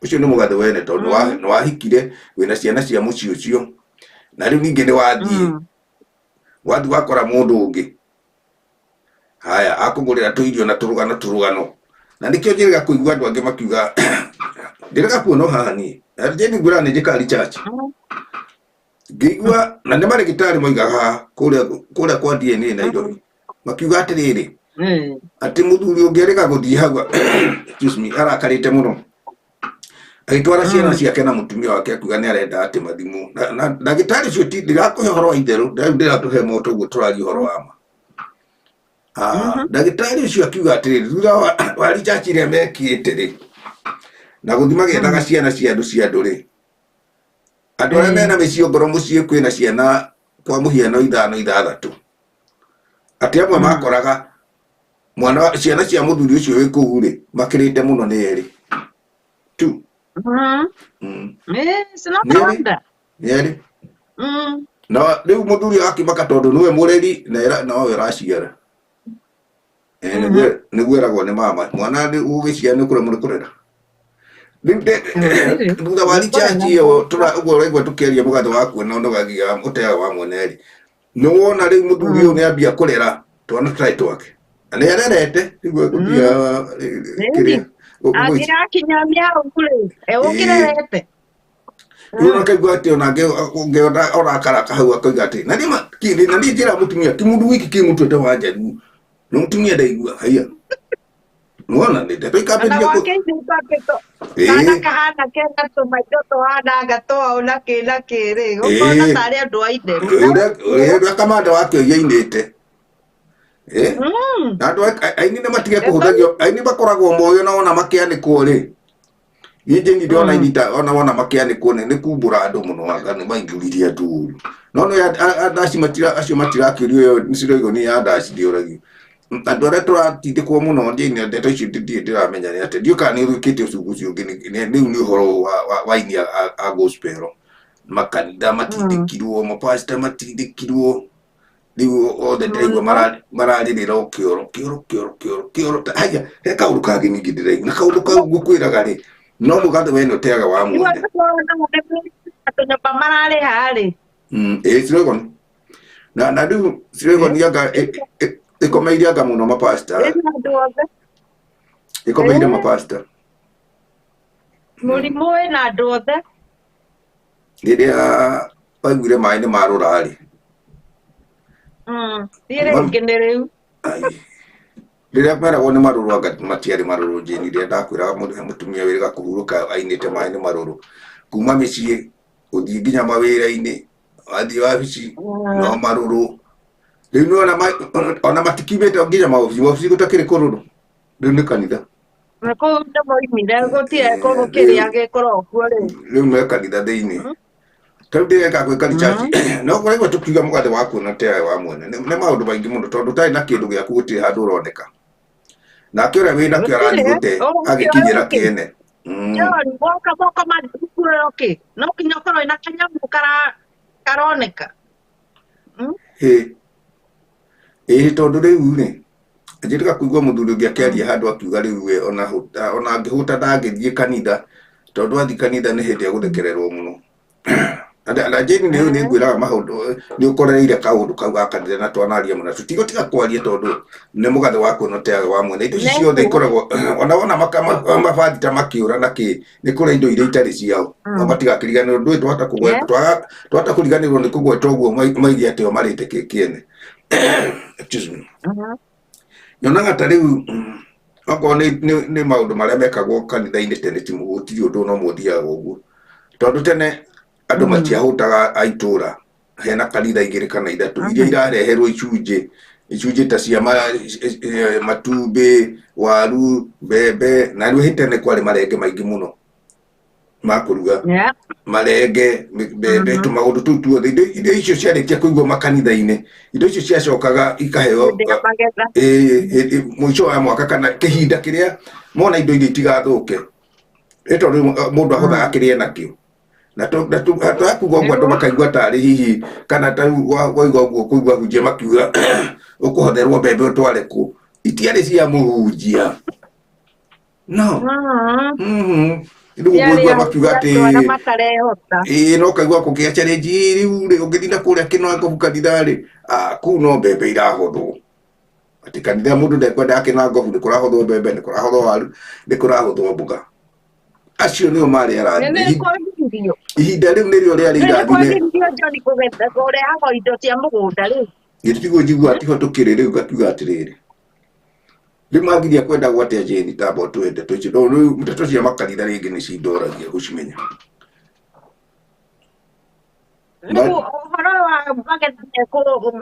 Ũcio nĩ mũgathe wene tondũ nĩ wahikire, wĩna ciana cia mũciĩ ũcio. Na rĩu ningĩ nĩ wathiĩ. Wathiĩ wakora mũndũ ũngĩ. Haya, akũgũrĩra tũirio na tũrũgano tũrũgano. Na nĩkĩo njĩrĩga kũigua andũ angĩ makiuga, ndĩrega kuona haha niĩ. Na Jane ngwĩraga nĩ njĩkaga research. Ngĩigua, na nĩ marĩgĩtarĩ moigaga haha, kũrĩa kwa DNA Nairobi. Makiuga atĩrĩrĩ, atĩ mũthuri ũngĩ erĩga gũthiĩ hau, excuse me, arakarĩte mũno. Agĩtwara ciana ciake na mũtumia wake akiuga nĩ arenda atĩ mathimwo. Na ndagĩtarĩ ũcio ti ndĩrakũhe ũhoro wa itherũ, rĩu ndĩratũhe moto ũguo tũraria ũhoro wa ma. Ndagĩtarĩ ũcio akiuga atĩrĩrĩ, thutha wa research ĩrĩa mekĩte rĩ, na gũthiĩ magĩethaga ciana cia andũ cia andũ rĩ, andũ arĩa mena mĩciĩ ongorwo mũciĩ kwĩna ciana kwa mũhiano ithano ithathatũ, atĩ amwe makoraga mwana ciana cia mũthuri ũcio wĩ kũu rĩ, makĩrĩte mũno nĩ erĩ tu. It's not Nĩ a erĩ. wonder. Nĩ erĩ. Na rĩu mũthuri akĩmaka tondũ nĩwe mũreri na nowe ũraciara. Nĩguo eragwo nĩ mama, mwana nĩ ũgĩciara nĩ ũkũremwo nĩ kũrera. Rĩu thutha wa research ĩyo ũguo ũraigua tũkĩaria mũgathe wa kuona ũnogagia ũteaga wa mwene rĩ, nĩ wona rĩu mũthuri ũyũ nĩ ambia kũrera twana tũtarĩ twake. Nĩ arerete rĩu egũthiĩ kĩrĩa angĩrakinya mĩau rĩ egũkĩrerete. Rĩu nakaigua atĩ onake ũngĩona orakaraka hau akoiga atĩ na niĩ na niĩ njĩra mũtumia ti mũndũ wiki kĩ mũtwĩte wa njaruo no mũtumia ndaigua haiya nĩwona nĩ ndeto Ona ikambĩrĩria gwake ithuĩ kana kahana kena tũmaitho tũhananga twao na kĩ na kĩ rĩ ũkona tarĩ andũ a itherũ. Ũrĩa kamanda wake ũiyainĩte. Na andũ aini nĩ matige kũhũthagio aini makoragwo moĩ ona wona makĩanĩkwo rĩ niĩ njĩni ndĩrona aini ta ona wona makĩanĩkwo nĩ kumbũra andũ mũno anga nĩ maingĩririe andũ ũru no nĩ andaci matira acio matirakĩũrio ĩyo nĩciroigwo nĩ andaci ndĩũragio andũ arĩa tũratindĩkwo mũno njĩni ndeto icio ndirĩ ndĩramenya nĩ atĩ ndiũĩ kana nĩ ũrĩkĩte ũcungu ũcio ũngĩ rĩu nĩ ũhoro wa aini a gospel makanitha matindĩkirwo mapasta matindĩkirwo rĩu othe ndĩraigua mararĩrĩra o kĩoro kĩoro kĩoro kĩoro kĩoro haya he kaũndũ kangĩ ningĩ ndĩraigua na kaũndũ kau ngũkwĩraga rĩ no mũgathe we nĩ ũteaga wa mwene tũnyũmba mararĩha rĩ ĩĩ Ciregon na rĩu Ciregon anga ĩkomeire anga mũno mapasta ĩkomeire mapasta mũrimũ wĩna andũ othe rĩrĩa waiguire maĩ nĩ marũra rĩ rĩngĩ nĩ rĩu rĩrĩa meragwo nĩ marũrũ anga matiarĩ marũrũ njĩni rĩrĩa ndakwĩraga mũtumia wĩrĩga kũhurũka ainĩte maĩ nĩ marũrũ kuma mĩciĩ gũthiĩ nginya mawĩra-inĩ wathiĩ wabici no marũrũ rĩu nĩwona ona matikiumĩte nginya maobici wabici gũtakĩrĩ kũrũrũ rĩu nĩ kanitha kũu nĩ moimire gũtirĩ kĩrĩa gĩkoragwo kuo rĩu rĩu me kanitha thĩinĩ tarĩu ndĩreka gwĩka research no kũraigua tũkiuga mũgathe wa kuona teaga wa mwene nĩ maũndũ maingĩ mũno tondũ ũtarĩ na kĩndũ gĩaku gũtirĩ handũ ũroneka nake ũrĩa wĩna kĩo arathiĩ gũte agĩkinyĩra kĩene. Woka moko makuoyo kĩ no nginya ũkorwo wĩna kanyamũ karoneka. Ĩĩ tondũ rĩu rĩ njĩrĩga kũigua mũthuri ũngĩ akĩaria handũ akiuga rĩu we ona angĩhũta ndangĩthiĩ kanitha tondũ athiĩ kanitha nĩ hĩndĩ egũthekererwo mũno. Na Jane nĩ nĩ ngwĩraga maũndũ nĩ ũkorereire kaũndũ kau ga kanitha na twanaria mũno tũtigũtiga kwaria tondũ nĩ mũgathe wa kuona teaga wa mwene indo ici ciothe ikoragwo ona wona mabathita makĩũra na kĩ nĩ kũrĩa indo iria itarĩ ciao no matigakĩriganĩrwo ndũĩ twahota kũriganĩrwo nĩ kũgweta ũguo maige atĩ o marĩte kĩ kĩene. Excuse me. Nyonaga ta rĩu okorwo nĩ maũndũ marĩa mekagwo kanitha-inĩ tene ti gũtirĩ ũndũ no mũthiaga ũguo tondũ tene andũ matiahũtaga a itũra hena kanitha igĩrĩ kana ithatũ iria irareherwo icunjĩ ta cia matumbĩ waru mbembe na rĩu tene kwarĩ marenge maingĩ mũno ma kũruga marenge mbembe tũmaũndũ tũu tuothe indo icio ciarĩkia kũigwo makanitha-inĩ indo icio ciacokaga ikaheo mũico wa mwaka kana kĩhinda kĩrĩa mona indo iria itigathũke ĩ tondũ mũndũ ahothaga kĩrĩa enakĩo na twakuga ũguo andũ makaigua tarĩ hihi kana ta rĩu waigua ũguo kũigua hunjia makiuga ũkũhotherwo mbembe ũtware kũ itiarĩ cia mũhunjia no rĩu ũguo makiuga atĩ ĩĩ no kaigua kũgĩa challenge rĩu rĩ ũngĩthiĩ na kũrĩa Kĩnangobu kanitha rĩ kũu no mbembe irahothwo atĩ kanitha mũndũ ndekwendaga Kĩnangobu nĩ kũrahothwo mbembe nĩ kũrahothwo waru nĩ kũrahothwo mboga acio nĩo marĩ arathime ihinda rĩu nĩrĩo rĩarĩ irathime kũrehagwo indo cia mũgũnda rĩu gĩtiguo njigua tiho tũkĩrĩ rĩu ngatuga atĩrĩrĩ rĩu mangiria kwendagwo atĩa Jane tamba ũtũhe ndeto icio no rĩu ndeto cia makanitha rĩngĩ nĩ cindoragia gũcimenya rĩu ũhoro wa magetha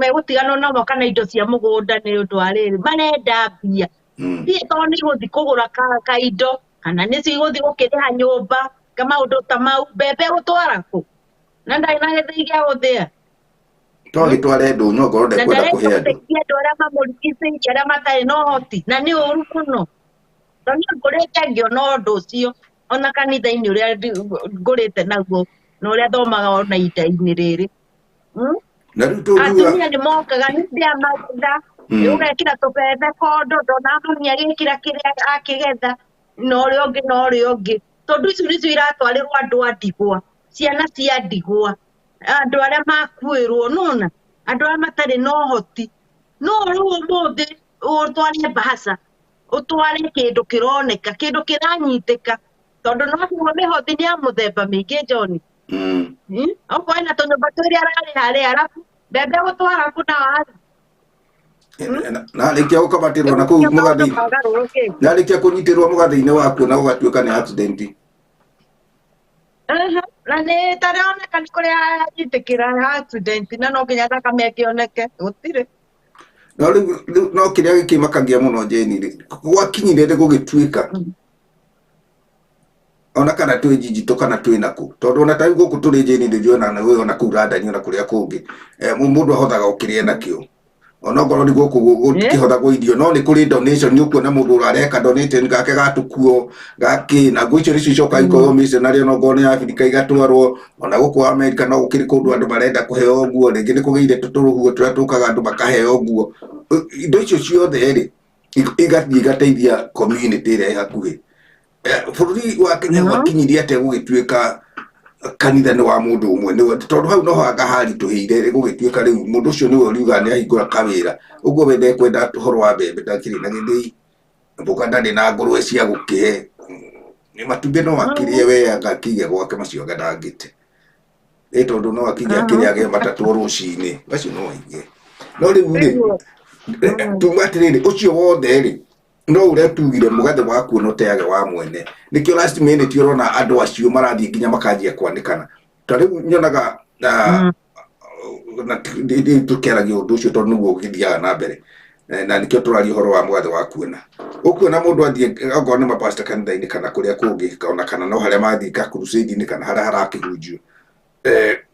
megũtiganwo namo kana indo cia mũgũnda nĩ ũndũ wa rĩrĩ marenda mbia mbia tondũ nĩ igũthiĩ kũgũra kaindo kana nĩ cigũthiĩ gũkĩrĩha nyũmba ka maũndũ ta mau mbembe gũtwara kũ na ndarĩ na gĩthĩi gĩa gũthĩa to agĩtware ndũnyũ ongorwo ndekwenda kũhe andũ andũ arĩa mamũrigicĩirie arĩa matarĩ na ũhoti na nĩ ũru mũno tondũ niĩ ngũrĩte ngĩona ũndũ ũcio ona kanitha-inĩ ũrĩa ngũrĩte naguo na ũrĩa thomaga ona ihinda-inĩ rĩrĩ na rĩu tũngiuga atumia nĩ mokaga nĩ ndĩa magetha ũgekĩra tũbembe kondo ndona mami agĩkĩra kĩrĩa akĩgetha na ũrĩa ũngĩ na ũrĩa ũngĩ tondũ icio nĩcio iratwarĩrwo andũ a ndigwa ciana cia ndigwa andũ arĩa makuĩrwo nona andũ arĩa matarĩ na ũhoti no rĩu ũmũthĩ Ũtware mbahaca, ũtware kĩndũ kĩroneka, kĩndũ kĩranyitĩka, tondũ no guo mĩhothi nĩ ya mũthemba mĩingĩ, John. Okorwo ena tũnyũmba twĩrĩ ararĩha rĩ, arabu mbembe gũtwara kũ na waru? Na rĩkia gũkamatĩrwo na kũu Nĩkĩo maũndũ mũgathĩ, magarũrũkĩte. na rĩkia kũnyitĩrwo mũgathĩ-inĩ wakuo na gũgatuĩka nĩ accident. Aha, na nĩ tarĩoneka nĩ kũrĩa anyitĩkĩra accident na no nginya thakame ĩkĩoneke, gũtirĩ. No rĩu no kĩrĩa gĩkĩmakagia mũno, Jane, rĩ gwakinyire rĩ gũgĩtuĩka ona kana twĩ njinjitũ kana twĩ nakũ, tondũ ona ta rĩu gũkũ tũrĩ, Jane, ndĩnjũĩ ona we ona kũu London ona kũrĩa kũngĩ, mũndũ ahothaga o kĩrĩa enakĩo, onokorwo nĩ gũkũ gũtikĩhothagwo irio, no nĩ kũrĩ donation. Nĩ ũkuona mũndũ ũrareka donation gake gatũkuo gakĩ, na nguo icio nĩcio icokaga ikoywo missionary, onokorwo nĩ Africa igatwarwo. Ona gũkũ America no gũkĩrĩ kũndũ andũ marenda kũheo nguo, rĩngĩ nĩ kũgĩire tũtũrũhuo tũrĩa tũkaga andũ makaheo nguo. Indo icio ciothe rĩ igathiĩ igateithia community ĩrĩa ĩ hakuhĩ. Bũrũri wa Kenya gwakinyirie atĩa gũgĩtuĩka kanitha nĩ wa mũndũ ũmwe? Nĩwe, tondũ hau noho anga haritũhĩire gũgĩtuĩka rĩu mũndũ ũcio nĩwe ũriugaga nĩ ahingũra kawĩra ũguo, we ndekwenda ũhoro wa mbembe, ndakĩrĩ na gĩthĩi, mboga ndarĩ, na ngũrwe cia gũkĩhe nĩ matumbĩ no akĩrĩe we, anga akĩige gwake macio, anga ndangĩte ĩ, tondũ no akĩige akĩrĩa agĩe matatũ o rũcinĩ, macio no aige. No rĩu rĩ Nĩguo. Tuga atĩrĩrĩ, ũcio wothe rĩ no ũrĩa tugire mũgathe wakuo no teage wa mwene. Nĩkĩo last minute ũrona andũ acio marathiĩ nginya makanjia kwanĩkana. Ta rĩu nyonaga na na tũkĩaragia ũndũ ũcio tondũ nĩguo ũgĩthiaga na mbere. Na nĩkĩo tũraria ũhoro wa mũgathe wa kuona ũkuona mũndũ athiĩ okorwo nĩ mapasta kanitha-inĩ kana kũrĩa kũngĩ, ona kana no harĩa mathiĩ ka crusade-inĩ kana harĩa harakĩhunjio,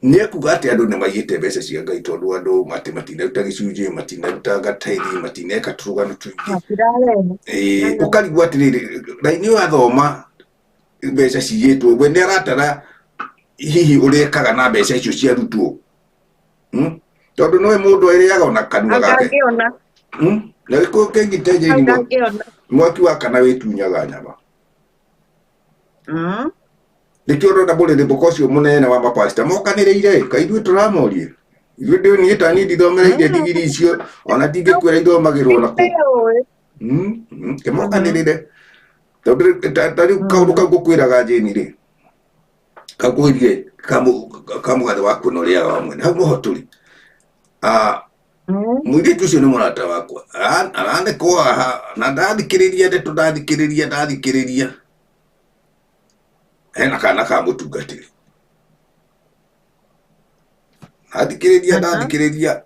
nĩ ekuga atĩ andũ nĩ maiyĩte mbeca cia Ngai, tondũ andũ matinaruta gĩcunjĩ, matinaruta gataithi, matineka tũrũgano tũingĩ. Matirarehe. Ũkarigwo atĩrĩrĩ, raini ũyũ athoma mbeca ciyĩtwo, we nĩ aratara hihi ũrĩa ekaga na mbeca icio ciarutwo? Tondũ nĩwe mũndũ ĩrĩaga ona kanua gake. Angangĩona. Na gĩkũyũ kĩngĩ Jane, Angangĩona. Mwaki wa kana wĩtunyaga nyama. Nĩkĩo ũrona mũrĩrĩmbũka ũcio mũnene wa mapasta mokanĩrĩire, kaĩ ithuĩ tũramoria ithuĩ? Ndĩ niĩ ta niĩ ndithomereire ndigiri icio, ona ndingĩkwĩra ithomagĩrwo na kũ. Nĩũĩ. Kĩmokanĩrĩre tondũ ta rĩu kaũndũ kau ngũkwĩraga, Jane, rĩ kakwĩrie kamũgathe waku na ũrĩaga wa mwene, hau noho tũrĩ. Mũirĩtu ũcio nĩ mũrata wakwa. Aranĩkwo haha na ndathikĩrĩria ndeto, ndathikĩrĩria, ndathikĩrĩria, hena kana ka mũtungatĩri, ndathikĩrĩria, ndathikĩrĩria,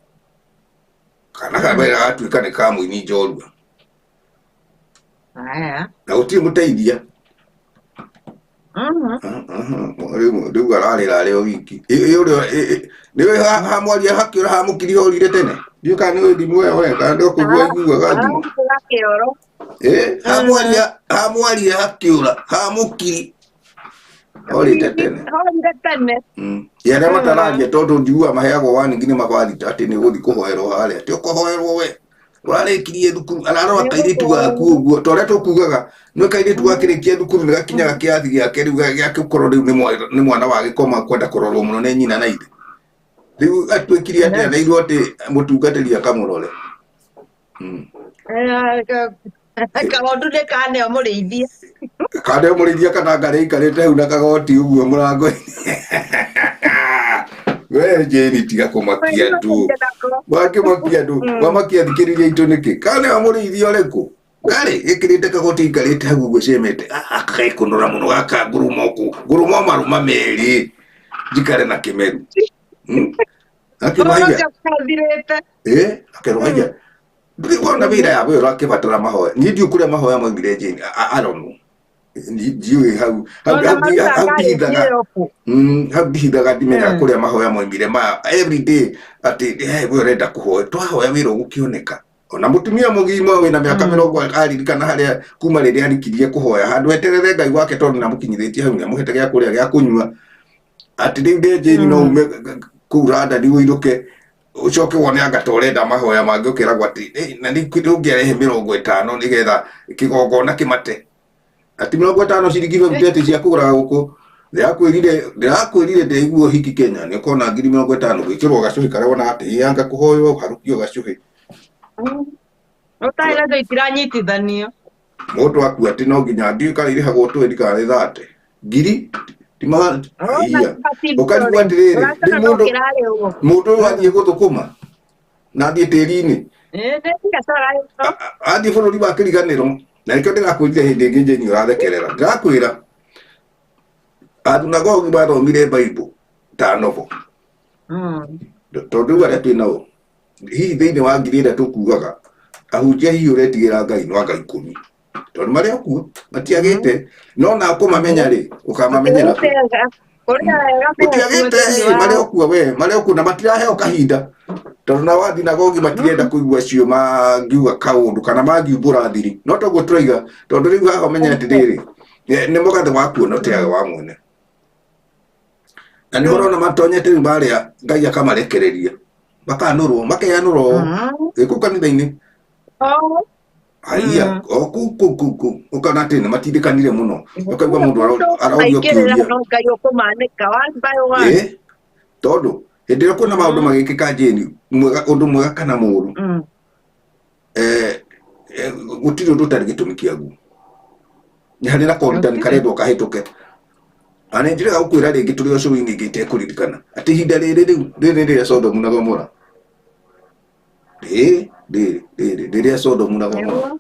kana ka mbere gatuĩka nĩ ka mũini njorua. Aya. Na gũtirĩ mũteithia. Rĩu ararĩra arĩ o wiki. Nĩwe hamwaria hakĩũra hamũkiri horire tene, ndiũ kana nĩ thimũ ĩyo we kana nĩ ũkũigua iguaga thimũ. Arakũra kĩoro. Hamwaria, hamwaria hakĩũra hamũkiri horĩte tene. Horire tene. Ĩ arĩa matararia, tondũ njiguaga maheagwo warning nĩ mabathi atĩ nĩ ũgũthiĩ kũhoerwo harĩa, atĩ ũkũhoerwo we ũrarĩkirie thukuru, ararora kairĩtu gaku ũguo ta ũrĩa tũkugaga nĩ kairĩtu gakĩrĩkia thukuru nĩ gakinyaga kĩrathi gĩake rĩu gĩa gũkorwo rĩu nĩ mwana wa gĩkoma kwenda kũrorwo mũno nĩ nyina na ithe. Rĩu atuĩkire atĩ aneirwo atĩ mũtungatĩri akamũrore. Kagondu nĩ kaneo mũrĩithia. Kana mũrĩithia kana ngarĩ ikarĩte hau na kagoti ũguo mũrango-inĩ. We Jane, tiga kũmakia andũ, wakĩmakia andũ, wamakia thikĩrĩria itũ nĩkĩ? Kana mũrĩithia ũrĩkũ ngarĩ ĩkĩrĩte kagoti ikarĩte hau ũguo cemete gakekũnũra mũno gaka ngũrũma ũkũ ngũrũma marũma merĩ njikare na kĩmeru. Akĩrwo haiya. Ũcio kathirĩte. Akĩrwo haiya, ndũrĩ wona wĩra ya we ũrakĩbatara mahoya. Niĩ ndiũ kũrĩa mahoya maumire, Jane. I don't know. Ndiũĩ hau hau Ona hau maruta hau ngarĩtie ndihithaga ĩyo. Hau ndihithaga, ndimenyaga kũrĩa mahoya maumire ma everyday atĩ hey, we ũrenda kũhoya, twahoya wĩra ũgũkĩoneka. Ona mũtumia mũgima wĩna mĩaka 40 aririkana harĩa kuma rĩrĩa arikirie kũhoya handũ eterere Ngai wake, tondũ nĩamũkinyithĩtie hau, nĩamũhete gĩa kũrĩa, gĩa kũnyua, atĩ rĩu ndĩ Jane no ume kũu London ũinũke ũcoke wone anga ta ũrenda mahoya mangĩ, ũkeragwo atĩ "Eh, na nĩ ũngĩarehe 50 nĩgetha kĩgongona kĩmate," ati 50 ciringi 50 atĩ cia kũgũra gũkũ. Ndĩrakwĩrire ndĩraigua hiki Kenya nĩ ũkona 50,000 gwĩkĩrwo gacũhĩ karĩa wona atĩ ĩ anga kũhoywo harũkio gacũhĩ. Ũtarĩ nacio itiranyitithanio. Mũndũ akua atĩ no nginya ndiũĩ kana irĩhagwo twendi kana nĩ thate ngiri ti magana iya ũkarigwo atĩrĩrĩ rĩu mũndũ mũndũ ũyũ athiĩ gũthũkũma na athiĩ tĩri-inĩ athiĩ bũrũri wa kĩriganĩro na nĩkĩo ndĩrakwĩrire hĩndĩ ĩngĩ Jane ũrathekerera ndĩrakwĩra athunagogi mathomire Bible ta novel tondũ rĩu arĩa twĩ nao hihi thĩinĩ wa ngiri ĩrĩa tũkuaga ahunjia hihi ũretigĩra Ngai no anga 10 tondũ marĩ o kuo matiagĩte no na kũmamenya rĩ ũkamamenyera kũ? Gũtiagĩte marĩ o kuo we marĩ o kuo na matiraheo kahinda tondũ na wa thinagogi matirenda kũigua acio mangiuga kaũndũ kana mangiumbũra thiri no toguo tũraiga tondũ rĩu haha ũmenye atĩrĩrĩ nĩ mũgathe wakuo no tiaga wa mwene na nĩ ũrona matonyete rĩu marĩa Ngai akamarekereria makanũrwo makeanũrwo ĩkũ kanitha-inĩ haiya o kũu kũu kũu kũu ũkona atĩ nĩ matindĩkanire mũno ũkaigua mũndũ arorio kĩũria no Ngai ũkũmanĩka one by one tondũ hĩndĩ ĩrĩa kwĩna maũndũ magĩkĩka Jane mwega ũndũ mwega kana mũũru gũtirĩ ũndũ ũtarĩ gĩtũmi kĩaguo nĩ harĩ na korutani karendwo kahĩtũke na nĩ njĩrĩga gũkwĩra rĩngĩ tũrĩ o cũĩ-inĩ ingĩ itekũririkana atĩ ihinda rĩrĩ rĩu rĩrĩ rĩrĩa Sodomu na Gomora rĩrĩ rĩrĩ rĩrĩa Sodomu na Gomora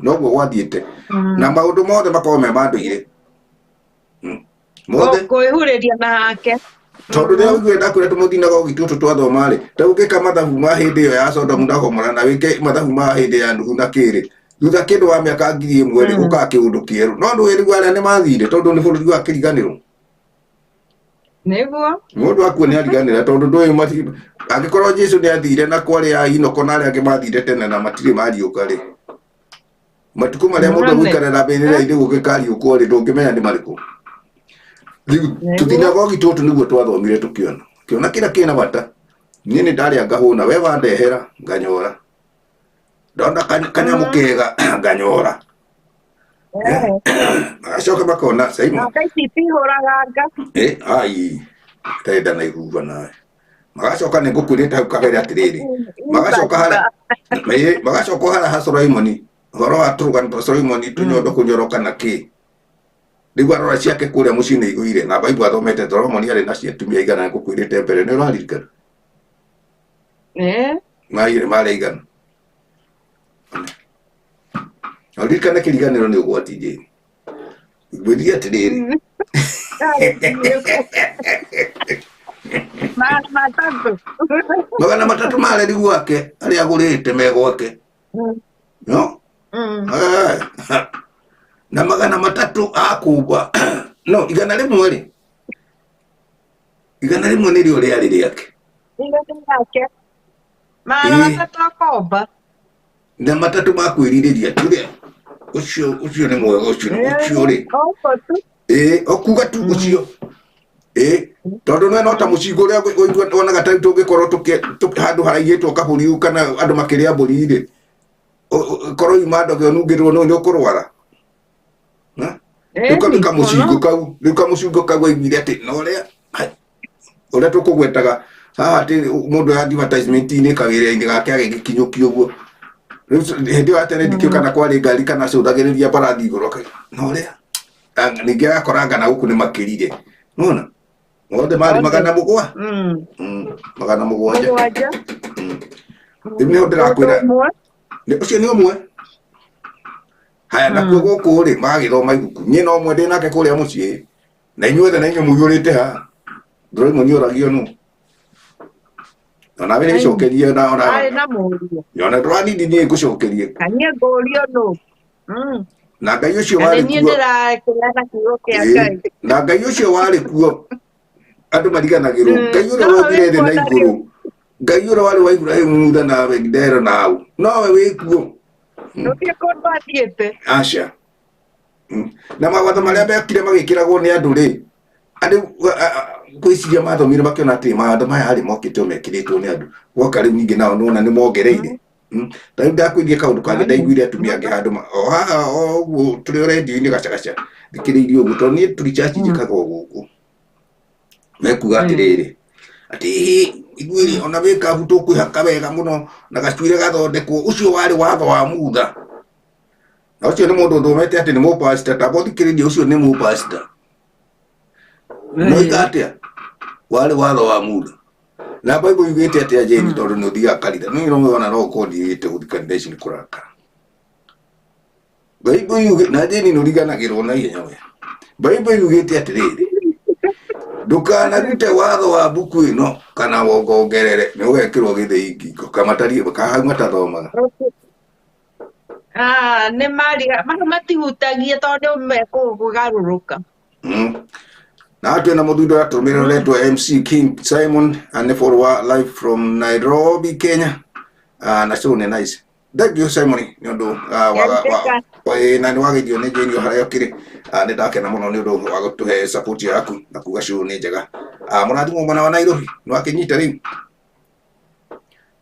noguo gwathiĩte na maũndũ mothe makorwo me ma ndũire mothe kwĩhurĩria na hake tondũ rĩrĩa ũiguire ndakwĩra tũmũthinagogi tũtũ twathoma rĩ ta ũngĩka mathabu ma hĩndĩ ĩyo ya Sodomu na Gomora na wĩke mathabu ma hĩndĩ ya Nuhu na kĩrĩ thutha kĩndũ wa mĩaka 1000 rĩ gũkaga kĩũndũ kĩerũ no ndũĩ rĩu arĩa nĩ mathire tondũ nĩ bũrũri wa kĩriganĩro nĩguo mũndũ akua nĩ ariganĩra tondũ ndũĩ angĩkorwo Jesu nĩ athire na kwarĩ a Inoko na arĩa angĩ mathire tene na matirĩ mariũka rĩ matukũ marĩa mũndũ agũikarĩra mbĩrĩra-inĩ gũgĩkariũkwo rĩ ndũngĩmenya nĩ marĩkũ rĩu tũthinagogi tũtũ nĩguo twathomire tũkĩona kĩona kĩrĩa kĩna bata niĩ nĩ ndarĩa ngahũna we wandehera nganyora ndona kanyamũ kega nganyora magacoka makona Simon ai tenda na ihuba nawe magacoka nĩ ngũkwĩrĩte hau kabere atĩrĩrĩ magacoka harĩa magacoka harĩa ha Solomoni ũhoro wa tũrũgano twa Solomoni tũnyondo kũnyoroka na kĩ rĩu arora ciake kũrĩa mũciĩ nĩ igũire na Bible athomete Solomoni arĩ na atumia igana ngũkwĩrĩte mbere nĩ ũraririkana marĩ igana ũririkane kĩriganĩro nĩ ũgwati Jane ngwĩrire atĩrĩrĩ 300 mareri gwake arĩa agũrĩte me gwake no na 300 akũmba no 100 rĩ 100 nĩrĩo rĩarĩ rĩake 300 akomba na 3 makwĩrirĩria tuge ũcio ũcio nĩ mwega ũcio ũcio rĩ okuga tu ũcio tondũ nĩ no ta mũcingo ũrĩa wonaga ta tũngĩkorwo handũ haraiyĩtwo kabũri kana andũ makĩrĩa mbũri rĩ korwo yuma ndoge ũnungĩrwo nũ nĩ ũkũrwara rĩu kau kamũcingo kau rĩu kamũcingo kau aiguire atĩ na ũrĩa ũrĩa tũkũgwetaga haha atĩ mũndũ advertisement-inĩ kawĩra-inĩ gake agĩgĩkinyũkia ũguo rĩu hĩndĩ ĩyo ya tene ndikĩũĩ kana kwarĩ ngari kana acũthagĩrĩria mbarathi igũrũ na ũrĩa ningĩ agakoranga na gũkũ nĩ makĩrire nona mothe marĩ 700 700 rĩu nĩho ndĩrakwĩra ũcio nĩ ũmwe haya nakuo gũkũ rĩ magagĩthoma ibuku niĩ no ũmwe ndĩ nake kũrĩa mũciĩ na inyuothe na inyuĩ mũiyũrĩte haha Doraemon oragio nũ onawe nĩ gĩcokerie na ona arĩ na mũriũ ona ndũranindi niĩ ngũcokerie na niĩ ngũrio nũ na Ngai ũcio warĩ kuo na Ngai ũcio warĩ kuo andũ mariganagĩrwo Ngai ũrĩa wombire thĩ na igũrũ Ngai ũrĩa warĩ wa Ibrahimu Musa na Abednego nau nowe wĩ kuo gũtirĩ kũndũ athiĩte aca na mawatho marĩa mekire magĩkĩragwo nĩ andũ rĩ andũ ngwĩciria mathomire makĩona atĩ mawatho maya rĩ mokĩte o mekĩrĩtwo nĩ andũ gwoka rĩu ningĩ nao nĩwona nĩ mongereire ta rĩu ndakwĩrie kaũndũ kangĩ ndaiguire atumia angĩ handũ o haha o ũguo tũrĩ o rendio-inĩ gacagaca thikĩrĩirie ũguo tondũ niĩ tũricaci njĩkaga o gũkũ mekuga atĩrĩrĩ Atĩ hĩ ithuĩ rĩ ona wĩkabu tũkwĩhaka wega mũno na gacuire gathondekwo. Ũcio warĩ watho wa Mutha. Na ũcio nĩ mũndũ ũthomete atĩ nĩ mũpasta, tamba ũthikĩrĩrie, ũcio nĩ mũpasta. Moiga atĩa? Warĩ watho wa Mutha. Na Bible yugĩte atĩa, Jane? Tondũ nĩ ũthiaga kanitha. Niĩ no ona no ũkorwo ndiĩte gũthiĩ kanitha ici nĩ kũrakara. Bible yuge na Jane nĩ ũriganagĩrwo na ihenya we. Bible yugĩte atĩrĩrĩ, ndũkanarute watho wa mbuku ĩno kana wongongerere, nĩ ũgekĩrwo gĩthĩi ngingo kamatariĩ kahau matathomaga. Ah, nĩ mariga mau matihutagia tondũ mekũgarũrũka. Na twĩna mũthuri ũratũrũmĩrĩra ũretwo MC King Simon nĩ follower live from Nairobi, Kenya. Na show nĩ nice. Thank you, Simon, nĩ ũndũ na nĩ wageithio nĩ Jane o harĩa ũkĩrĩ. Nĩ ndakena mũno nĩ ũndũ wa gũtũhe support yaku na kuga show nĩ njega. Mũrathimwo mwena wa Nairobi, nĩ wakĩnyita rĩu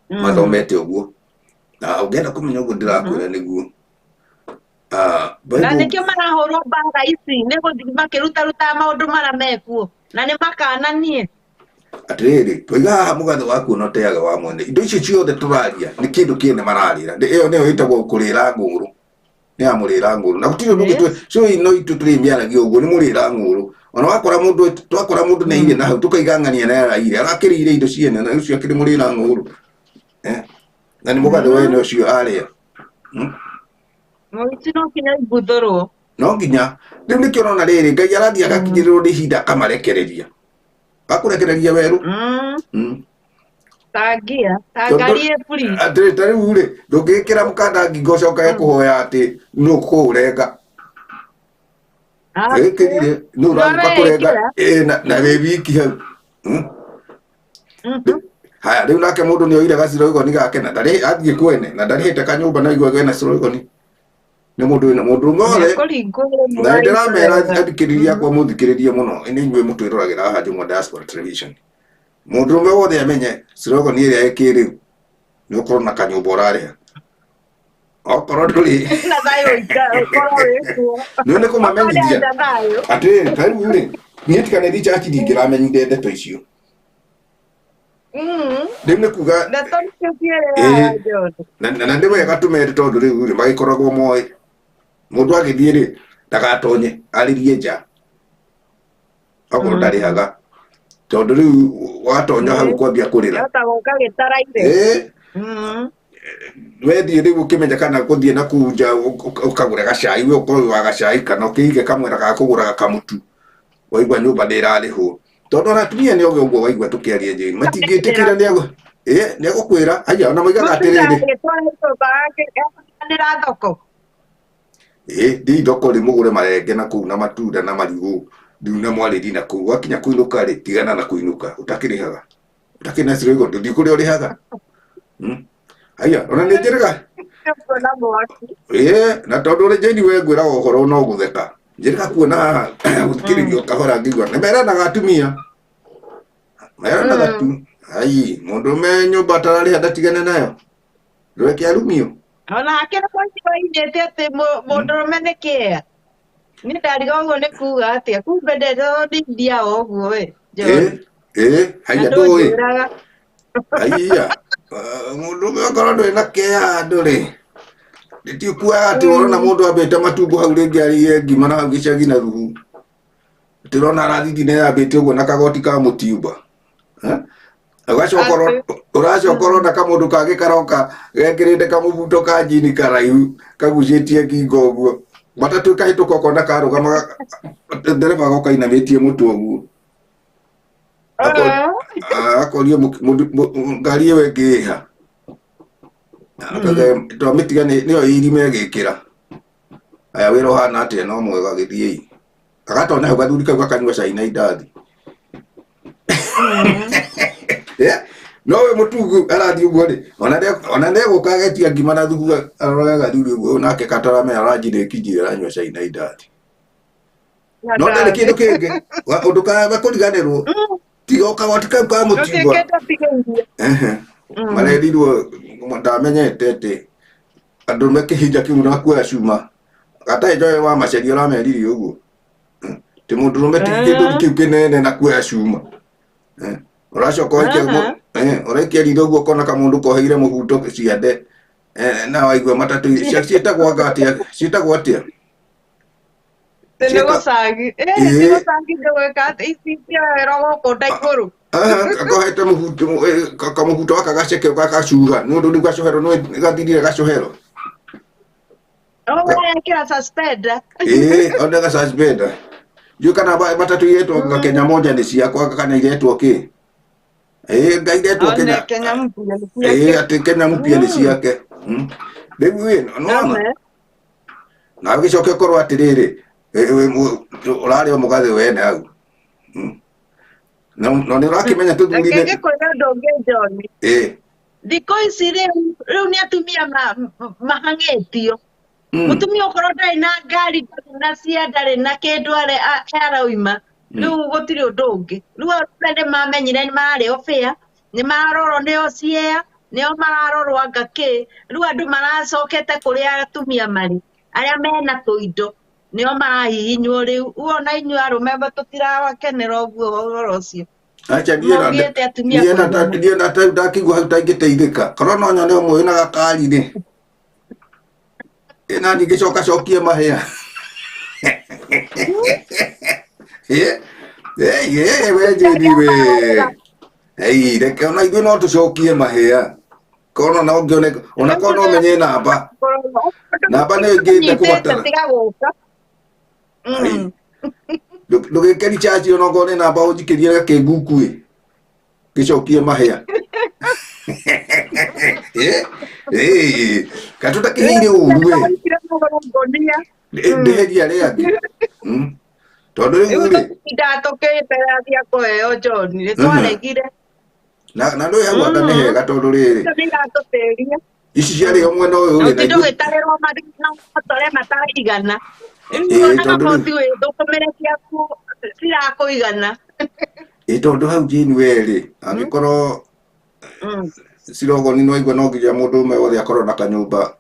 mathomete ũguo, na ũngĩenda kũmenya ũguo ndĩrakwĩra nĩguo. Na nĩkĩo marahũrwo mbara ici, nĩ gũthiĩ makĩrutarutaga maũndũ marĩa mekuo na nĩ makananie. Atĩrĩrĩ, twaiga haha mũgathe waku ona ũteaga wa mwene. Indo icio ciothe tũraria nĩ kĩndũ kĩene mararĩra. Ĩyo nĩyo ĩtagwo kũrĩra ngũrũ, nĩ ya mũrĩra ngũrũ, na gũtirĩ ũndũ ũngĩ. Cũi no itũ tũrĩmĩaragia ũguo nĩ mũrĩra ngũrũ. Ona wakora mũndũ, twakora mũndũ nĩ aire na hau, tũkaiga ng'ania na araire arakĩrĩire indo ciene, na ũcio akĩrĩ mũrĩra ngũrũ. Na nĩ mũgathe wene ũcio arĩa. Mũici no nginya iguthũrwo. No nginya rĩu nĩkĩo ũrona rĩrĩ Ngai arathiĩ agakinyĩrĩrwo nĩ ihinda akamarekereria, akũrekereria werũ. Tangia tangarie please. Atĩrĩ, ta rĩu rĩ, ndũngĩkĩra mũkanda ngingo ũcokage kũhoya atĩ nũ kũũrenga. Ĩkĩrire nũ ũragũka kũrenga? Ĩ, na wĩ wiki hau. Haya, rĩu nake mũndũ nĩ oire gacirogoni gake na ndarĩ athiĩ kwene na ndarĩhĩte kanyũmba na igua kena cirogoni nĩ mũndũ wĩna mũndũ ũmwe othe. Kũringwo. Na ndĩramera athikĩrĩria akwa, mũthikĩrĩrie mũno, nĩ inyuĩ mũtwĩroragĩra haha Njũng'wa Diaspora Television. Mũndũrũme wothe amenye cirogoni ĩrĩa ĩkĩrĩu nĩ ũkorwo na kanyũmba ũrarĩha, okorwo ndũrĩ Na thayũ ũkorwo wĩkuo. Nĩ kũmamenyithia. Ũrenda thayũ. Atĩrĩrĩ, ta rĩu rĩ, niĩ tiga nĩ chachi ndingĩramenyire ndeto icio. Rĩu nĩ kuga Ndeto nĩcio ciĩrĩaga, John. Na nĩ wega tũmere, tondũ rĩu rĩ magĩkoragwo moĩ mũndũ agĩthiĩ rĩ ndagatonye arĩrie nja okorwo ndarĩhaga, tondũ rĩu watonya hau kwambia kũrĩra. Yahota gũka gĩtaraire. Ĩ, wethiĩ rĩu ũkĩmenya kana gũthiĩ na kũu nja ũkagũre gacai, we ũkorwo wĩ wa gacai kana ũkĩige kamwera ga kũgũraga kamũtu, waigua nyũmba nĩ ĩrarĩhwo, tondũ ona atumia nĩ oge ũguo waigua tũkĩaria, Jane, matingĩtĩkĩra nĩ egũkwĩra aya ona moigaga atĩrĩrĩ. Agĩtwara nyũmba yake nĩra thoko. Ĩ, thiĩ thoko rĩ mũgũre marenge na kũu na matunda na marigũ rĩu na mwarĩri na kũu wakinya kũinũka rĩ, tigana na kũinũka ũtakĩrĩhaga, ũtakĩrĩ na ciroigo, ndũthiĩ kũrĩa ũrĩhaga. Aya, ona nĩ njĩrĩga. Na mwaki. Ĩ, na tondũ rĩ, Jane, we ngwĩraga ũhoro no gũtheka, njĩrĩga kuona haha gũthikĩrĩrio kahora ngĩigua nĩ meranaga, atumia meranaga tu, ai mũndũ me nyũmba atararĩha ndatigane nayo, ndũreke arumio. Ona hakĩrĩ mũici wainĩte atĩ mũndũrũme nĩ kĩea. Niĩ ndariga ũguo nĩ kuga atĩa, kumbe ndetondindia o ũguo we John. Ĩ ĩ, haiya. Na ndũĩ ndũnjĩraga. Aiya, mũndũ ũmwe okorwo ndũrĩ na kea ndũrĩ ndikuaga atĩ ũrona mũndũ ambĩte matumbo hau rĩngĩ arĩie ngima na hau gĩcagi na thubu, ndĩrona arathithi nĩ yambĩte ũguo na kagoti ka mũtiumba. Eh? Ũgacoka ũracoka ũrona kamũndũ kangĩ karoka gekĩrĩte kamũbuto ka njini karaihu kagucĩtie ngingo ũguo, matatũ ĩkahĩtũka ũkona karũgama, ndereba agoka inamĩtie mũtwe ũguo. Akorio ngari ĩyo ĩngĩĩha twamĩtiga nĩyo irima ĩgĩkĩra. Aya, wĩra ũhana atĩa? No mwega, gĩthiĩi. Agatonya hau gathuri kau gakanyua cai na indathi. Yeah. No we mũtungu arathiĩ ũguo rĩ, ona nĩegũka agetia ngima na thubu, arorage gathuri ũguo nake kataramenya aranjirĩki aranyua cai na indathi. No ndarĩ kĩndũ kĩngĩ. Ũndũ kaga kũriganĩrwo tiga o kagoti kau ka mũtigwa. Ndũtuĩkĩte tigĩirie. Ehe. Marerirwo ndamenyete atĩ andũ mekĩhinja kĩu na kuoya cuma gatarĩ njoe wa maceria ũramerire ũguo ti mũndũrũme ti kĩndũ kĩu kĩnene na kuoya cuma. Eh. Ũracoka ũgaikia Aha. Ũraikia ritho ũguo ũkona kamũndũ koheire mũbuto ciande, na waigua matatũ ciĩtagwo anga atĩa, ciĩtagwo atĩa? Nĩ Ciĩta- gũcangi. Ĩĩ. Ti gũcangi ndĩgwĩka atĩ ici cioerwo gũkũ nda igũrũ. Aha, kohete mũbuto, kamũbuto gaka gaceke gakacuha nĩ ũndũ rĩu gacohero nĩ gathirire gacohero. O wekĩra suspender. Ĩĩ, ona gasuspender. Ndiũĩ kana matatũ iretwo anga Kenya moja nĩ ciakwa kana iretwo kĩ. Ĩĩ, nga iretwo One Kenya. Kenya mpya nĩ Ĩĩ, ciake. atĩ Kenya mpya nĩ ciake. Rĩu ĩ, nĩwona? One. Na ũgĩcoke ũkorwo atĩrĩrĩ, ũrarĩa mũgathĩ wene hau. No nĩ ũrakĩmenya Reke tũthuri-inĩ. ngĩkwĩra ũndũ ũngĩ John. Ĩĩ. Thikũ ici rĩu nĩ atumia mahang'ĩtio. Mũtumia okorwo ndarĩ na ngari, ndarĩ na cia, ndarĩ na kĩndũ aroima. Rĩu gũtirĩ ũndũ ũngĩ. Rĩu arũme nĩ mamenyire nĩ mararĩo bĩa, nĩ mararorwo nĩo ciea, nĩo mararorwo anga kĩ. Rĩu andũ maracokete kũrĩa atumia marĩ, arĩa mena tũindo, nĩo marahihinywo rĩu. Wona inyuĩ arũme tũtirakenera ũguo ũhoro ũcio. Acha niĩ na Maugĩte atumia niĩ na kũigana. niĩ na ta ndakĩigua hau tangĩteithĩka. Korwo no nyone ũmwe wĩna gakari rĩ. Ĩ na niĩ ngĩcoka cokie mahĩa. Ĩ, ĩ, ĩ, we Jane we. Ei, reke ona ithuĩ no tũcokie mahĩa. Korwo no ngĩone, ona korwo no menye namba. Namba nĩyo ingĩenda kũbatara. Tiga gũka. Ai. Ndũgĩke recharge ona okorwo nĩ namba ũnjikĩrie gakĩnguku ĩ. Gĩcokie mahĩa. Ĩ, ĩ, kaĩ tũtakĩheire ũru ĩ. Ndĩheria arĩa angĩ. Tondũ rĩu Rĩu rĩ, tũtindaga tũkĩĩteragia kũheo John, nĩ twaregire. Na ndũĩ hau anga nĩ hega tondũ rĩrĩ, Icio nĩ iratũtĩria. ici ciarĩo mwena ũyũ rĩ, na Ũtinde ithuĩ ũgĩtarĩrwo mathĩna matore mataraigana. Rĩu Ĩĩ, ona tondũ rĩu gaboti wĩthũkũmĩre ciaku cirakũigana. Ĩĩ, tondũ hau Jane we rĩ, angĩkorwo cirogoni no aigua no nginya mũndũ ũmwe wothe akorwo na kanyũmba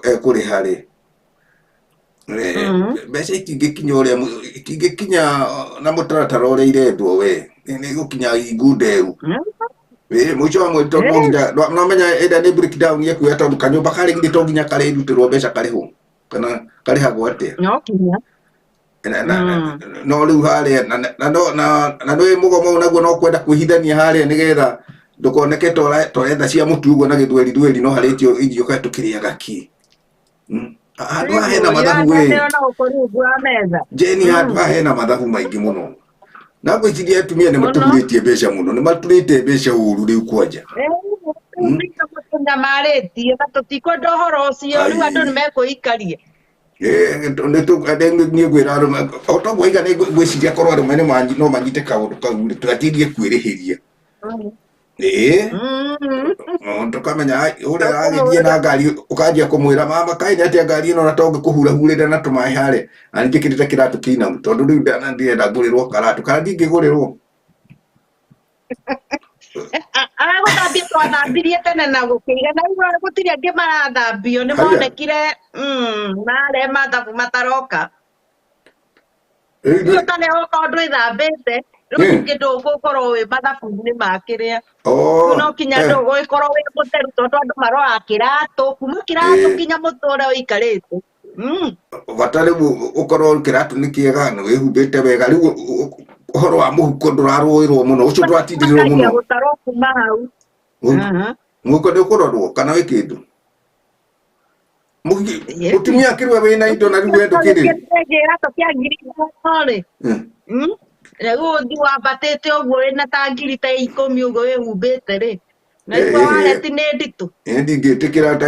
ekũrĩha rĩ. Mbeca itingĩkinya ũrĩa itingĩkinya na mũtaratara ũrĩa irendwo we. Nĩ igũkinya ingunderu. Ĩĩ, mũico wa mweri tondũ no nginya, no menya ĩrĩa nĩ breakdown ekuoya tondũ kanyũmba karĩ githĩ to nginya karĩrutĩrwo mbeca karĩhwo. Kana karĩhagwo atĩa? No nginya. No rĩu harĩa, na nĩ mũgomo ũyũ naguo no kwenda kwĩhithania harĩa nĩgetha ndũkoneke ta ũretha cia mũtu ũguo na gĩthweri thweri no harĩtio irio kaĩ tũkĩrĩaga kĩ. Handũ haha hena mathabu ĩ. Ndĩrona gũkũ rungu wa metha. Jane, handũ haha hena mathabu maingĩ mũno. Na ngwĩciria atumia nĩ Mũno. matũhurĩtie mbeca mũno, nĩ maturĩte mbeca ũru rĩu kwanja. Nyamarĩtie na tũtikwenda ũhoro ũcio, rĩu andũ nĩ mekwĩikaria. Niĩ ngwĩra arũme, o toguo iga nĩ ngwĩciria korwo arũme nĩ no manyite kaũndũ kau rĩ, tũgatirie kwĩrĩhĩria. Ĩĩ. No, tũkamenya, ai, ũrĩa aragĩthiĩ na ngari ũkanjia kũmwĩra mama kaĩ nĩ atĩa ngari ĩno na to ngĩkũhurahurĩre na tũmaĩ harĩa na njĩkĩrĩte kĩratũ kĩinamu tondũ rĩu ndĩrenda ngũrĩrwo karatũ kana ndingĩgũrĩrwo. Agũthambia twathambirie tene na gũkĩigana, rĩu gũtirĩ angĩ marathambio, nĩ Haiya. monekire marĩa mathabu mataroka. Rĩu Rĩu ũtarĩ woka ũndũ ĩthambĩte, rĩu ningĩ ndũgũkorwo wĩ mathabu-inĩ ma kĩrĩa. Rĩu no nginya ndũgũgĩkorwo wĩ mũtheru tondũ andũ maroraga kĩratũ, kuma kĩratũ nginya mũtwe ũrĩa ũikarĩte. Bata rĩu ũkorwo kĩratũ nĩ kĩega, nĩ wĩhumbĩte wega, rĩu ũhoro wa mũhuko ndũrarũĩrwo mũno, ũcio ndũratindĩrĩrwo Makagia mũno. gũtarwo kuma hau. Mũhuko nĩ ũkũrorwo kana wĩ kĩndũ? Mũtumia akĩrwe wĩna indo na rĩu we ndũkĩrĩ. Kĩratũ kĩa ngiri ithano rĩ. Rĩu ũthiĩ wambatĩte ũguo wĩna ta ngiri ta ikũmi ũguo wĩhumbĩte rĩ. Na rĩu wallet nĩ nditũ. Ĩ, ndingĩtĩkĩra ta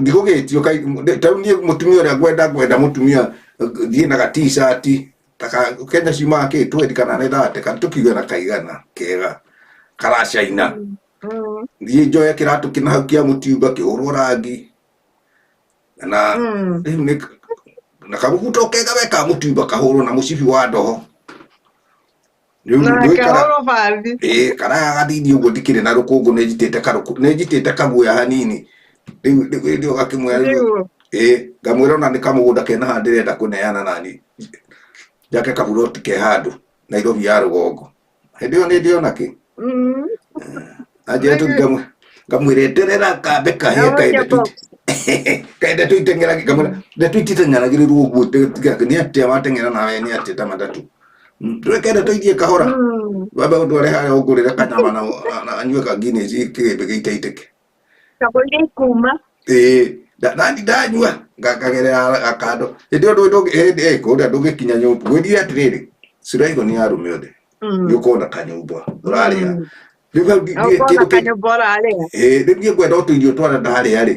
ndigũgĩtio kai, ta rĩu niĩ mũtumia ũrĩa ngwenda mũtumia thiĩ na ga t-shirt, ta ka Kenya ciumaga kĩ 20 kana nĩ 30, kana tũkiuge na kaigana kega karacaina. Thiĩ njoe kĩratũ kĩna hau kĩa mũtiumba kĩhũrwo rangi. Na rĩu nĩ na kamũbuto kega we ka mũtiumba kahũrwo na mũcibi wa ndoho. Rĩu Na ndwĩkara kahũrwo bathi. Ĩĩ, karaya gathini ũguo ndikĩrĩ na rũkũngũ, nĩ njitĩte karũkũ, nĩ njitĩte kaguoya hanini. Rĩu rĩu rĩu gakĩmwĩra rĩu Nĩguo. Ĩĩ, ngamwĩra ona nĩ kamũgũnda kena haha ndĩrenda kũneana nani. Njake kaburoti ke handũ Nairobi ya rũgongo. Hĩndĩ ĩyo nĩ ndĩona kĩ. Mm. Anjĩra tũthi ngamwĩra enderera kambe kahĩe Ũcio kaende box. kaende tũiteng'eragi ngamwĩra nde tũititeng'eragĩrĩrwo ũguo nĩ atĩa wateng'era nawe nĩ atĩa ta matatũ twekende tũithiĩ kahora wambe ũndware harĩa ũngũrĩre kanyama na anyue ka Guinness kĩgĩmbĩ gĩitaitĩke. Kamũira ikuma. Ĩĩ nani ndanyua ngagerera gakando hĩndĩ ĩyo hĩndĩ ĩyo kũrĩa ndũngĩkinya nyũmba ngwĩrire atĩrĩrĩ ciraigo nĩ arũme othe nĩ ũkona kanyũmba ũrarĩa rĩu hau Ũkona kĩndũ kanyũmba ũrarĩa. Ĩĩ rĩu niĩ ngwenda o tũirio twana ndarĩa rĩ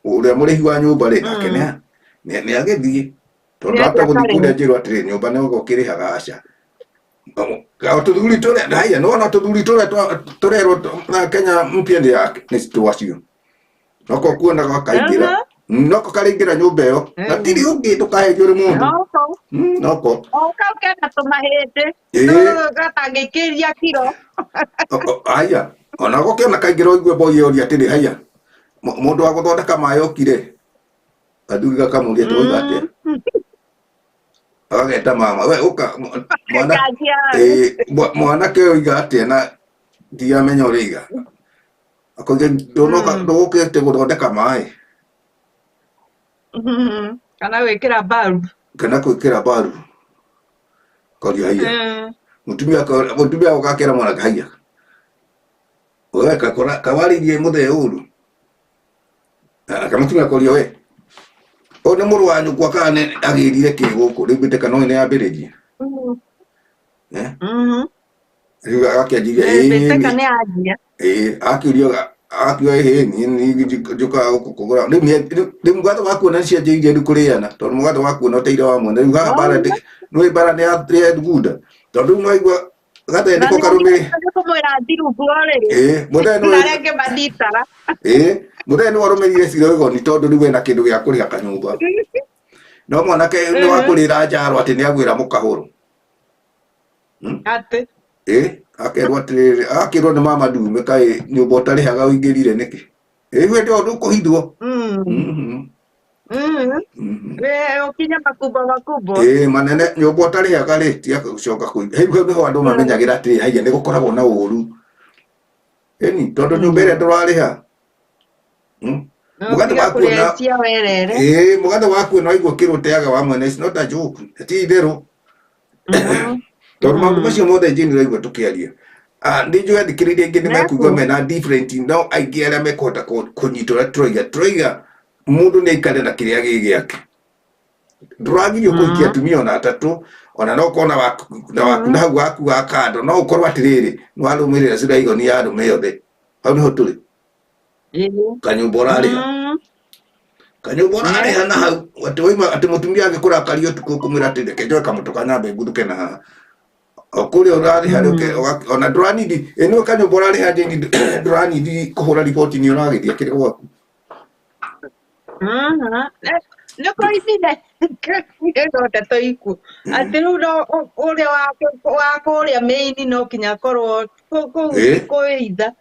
ũrĩa mũrĩhi wa nyũmba rĩ nake nĩ agĩthiĩ tondũ Nĩ ndahota athiĩ gũthiĩ akarĩhe. kũrĩa njĩrwo atĩrĩ nyũmba nĩ ũkĩrĩhaga aca o tũthuri tũrĩa haya nĩ wona tũthuri tũrĩa tũrerwo na Kenya mpya nĩ yake nĩ twacio noko kuonaga gakaingĩra noko karaingĩra nyũmba ĩyo na tiri ũngĩ ndũkaherio nĩ mũndũ Noko. Noko O kau kena tũmahĩndĩ. Ĩĩ. Gatangĩkĩria kiro. Haya ona gũkĩona kaingĩra ũigue boy yoria atĩrĩ haya mũndũ wa gũthondeka maĩ okire athuri gakamũria atĩ oiga atĩa agageta mama we ũka mwana Kanjia. ĩĩ, mwanake oiga atĩa na ndiramenya ũrĩa oiga akoiga ndũnoka ndũgũkĩte gũthondeka maĩ Kana gwĩkĩra bulb. Kana gwĩkĩra baru koria haiya mũtumia ũgakĩra mwanake haiya we kakora kawarĩirie mũthee ũru kamũtumia koria we ũyũ nĩ mũrũ wa nyũkwa kana nĩ agĩrire kĩ gũkũ rĩu mbĩtĩka no nĩ yambĩrĩrie. Eh? Rĩu agakĩanjiria Mbĩtĩka nĩ yanjia. Ĩĩ akiurio akiuga ĩhĩ niĩ njũkaga gũkũ kũgũra rĩu rĩu mũgathe wa kuona nĩcianjĩrĩirie rĩu kũrĩana tondũ mũgathe wa kuona ũteire wa mwene rĩu haha mbara nĩ mbara nĩ ya thugunda tondũ rĩu nĩwaigua gathe Na nĩko nĩ karũmĩrĩ kũmwĩra thirungu rĩrĩ. Ĩĩ mũthee Na nĩwe arĩa angĩ mathitara. Ĩĩ mũthee nĩwe ũrũmĩrĩire cira igoni tondũ rĩu ena kĩndũ gĩa kũrĩha kanyũmba no mwanake nĩ wa kũrĩra njaro atĩ nĩ agwĩra mũkahũrũ. Atĩ. Ĩĩ akerwo atĩrĩrĩ akĩrwo nĩ mama ndume kaĩ nyũmba ũtarĩhaga ũingĩrire nĩkĩ ĩĩ hĩndĩ ĩyo ndũkũhithwo. We ũkinye makumbo makumbo. Ĩĩ manene nyũmba ũtarĩhaga rĩ tiga gũcoka kũingĩ hau hau nĩho andũ mamenyagĩra atĩrĩ haiya nĩ gũkoragwo na ũru ĩni tondũ nyũmba ĩrĩa ndũrarĩha. Mũgathe Ũtiga wa kũrĩa kuona cia werere. Ĩĩ mũgathe wa kuona waigua kĩrũteaga wa mwene it's not a joke ti itherũ tondũ maũndũ macio mothe Jane ũraigua tũkĩaria nĩ njũĩ athikĩrĩria aingĩ nĩ mekũigua mena different no aingĩ arĩa mekũhota kũnyita ũrĩa tũroiga tũroiga mũndũ nĩ aikare na kĩrĩa gĩ gĩake ndũragirio kũhikia atumia ona atatũ ona no ũkorwo na waku na waku na hau waku wa kando no ũkorwo atĩrĩrĩ nĩ warũmĩrĩra ciraigoni ya arũme othe hau nĩho tũrĩ kanyũmba ũrarĩha kanyũmba ũrarĩha na hau atĩ waima atĩ mũtumia angĩkũrakaria ũtukũ ũkũmwĩra atĩ reke njoe kamũtũ kanyambe nguthuke na haha o kũrĩa ũrarĩha rĩ ona ndũranindi ĩ nĩwe kanyũmba ũrarĩha Jane ndũranindi kũhũra riboti nĩ ũragĩthiĩ akĩrĩ gwaku. Nĩ koimire ĩno ndeto ikuo atĩ rĩu no ũrĩa wa kũrĩa mĩini no kinya akorwo kũu kwĩitha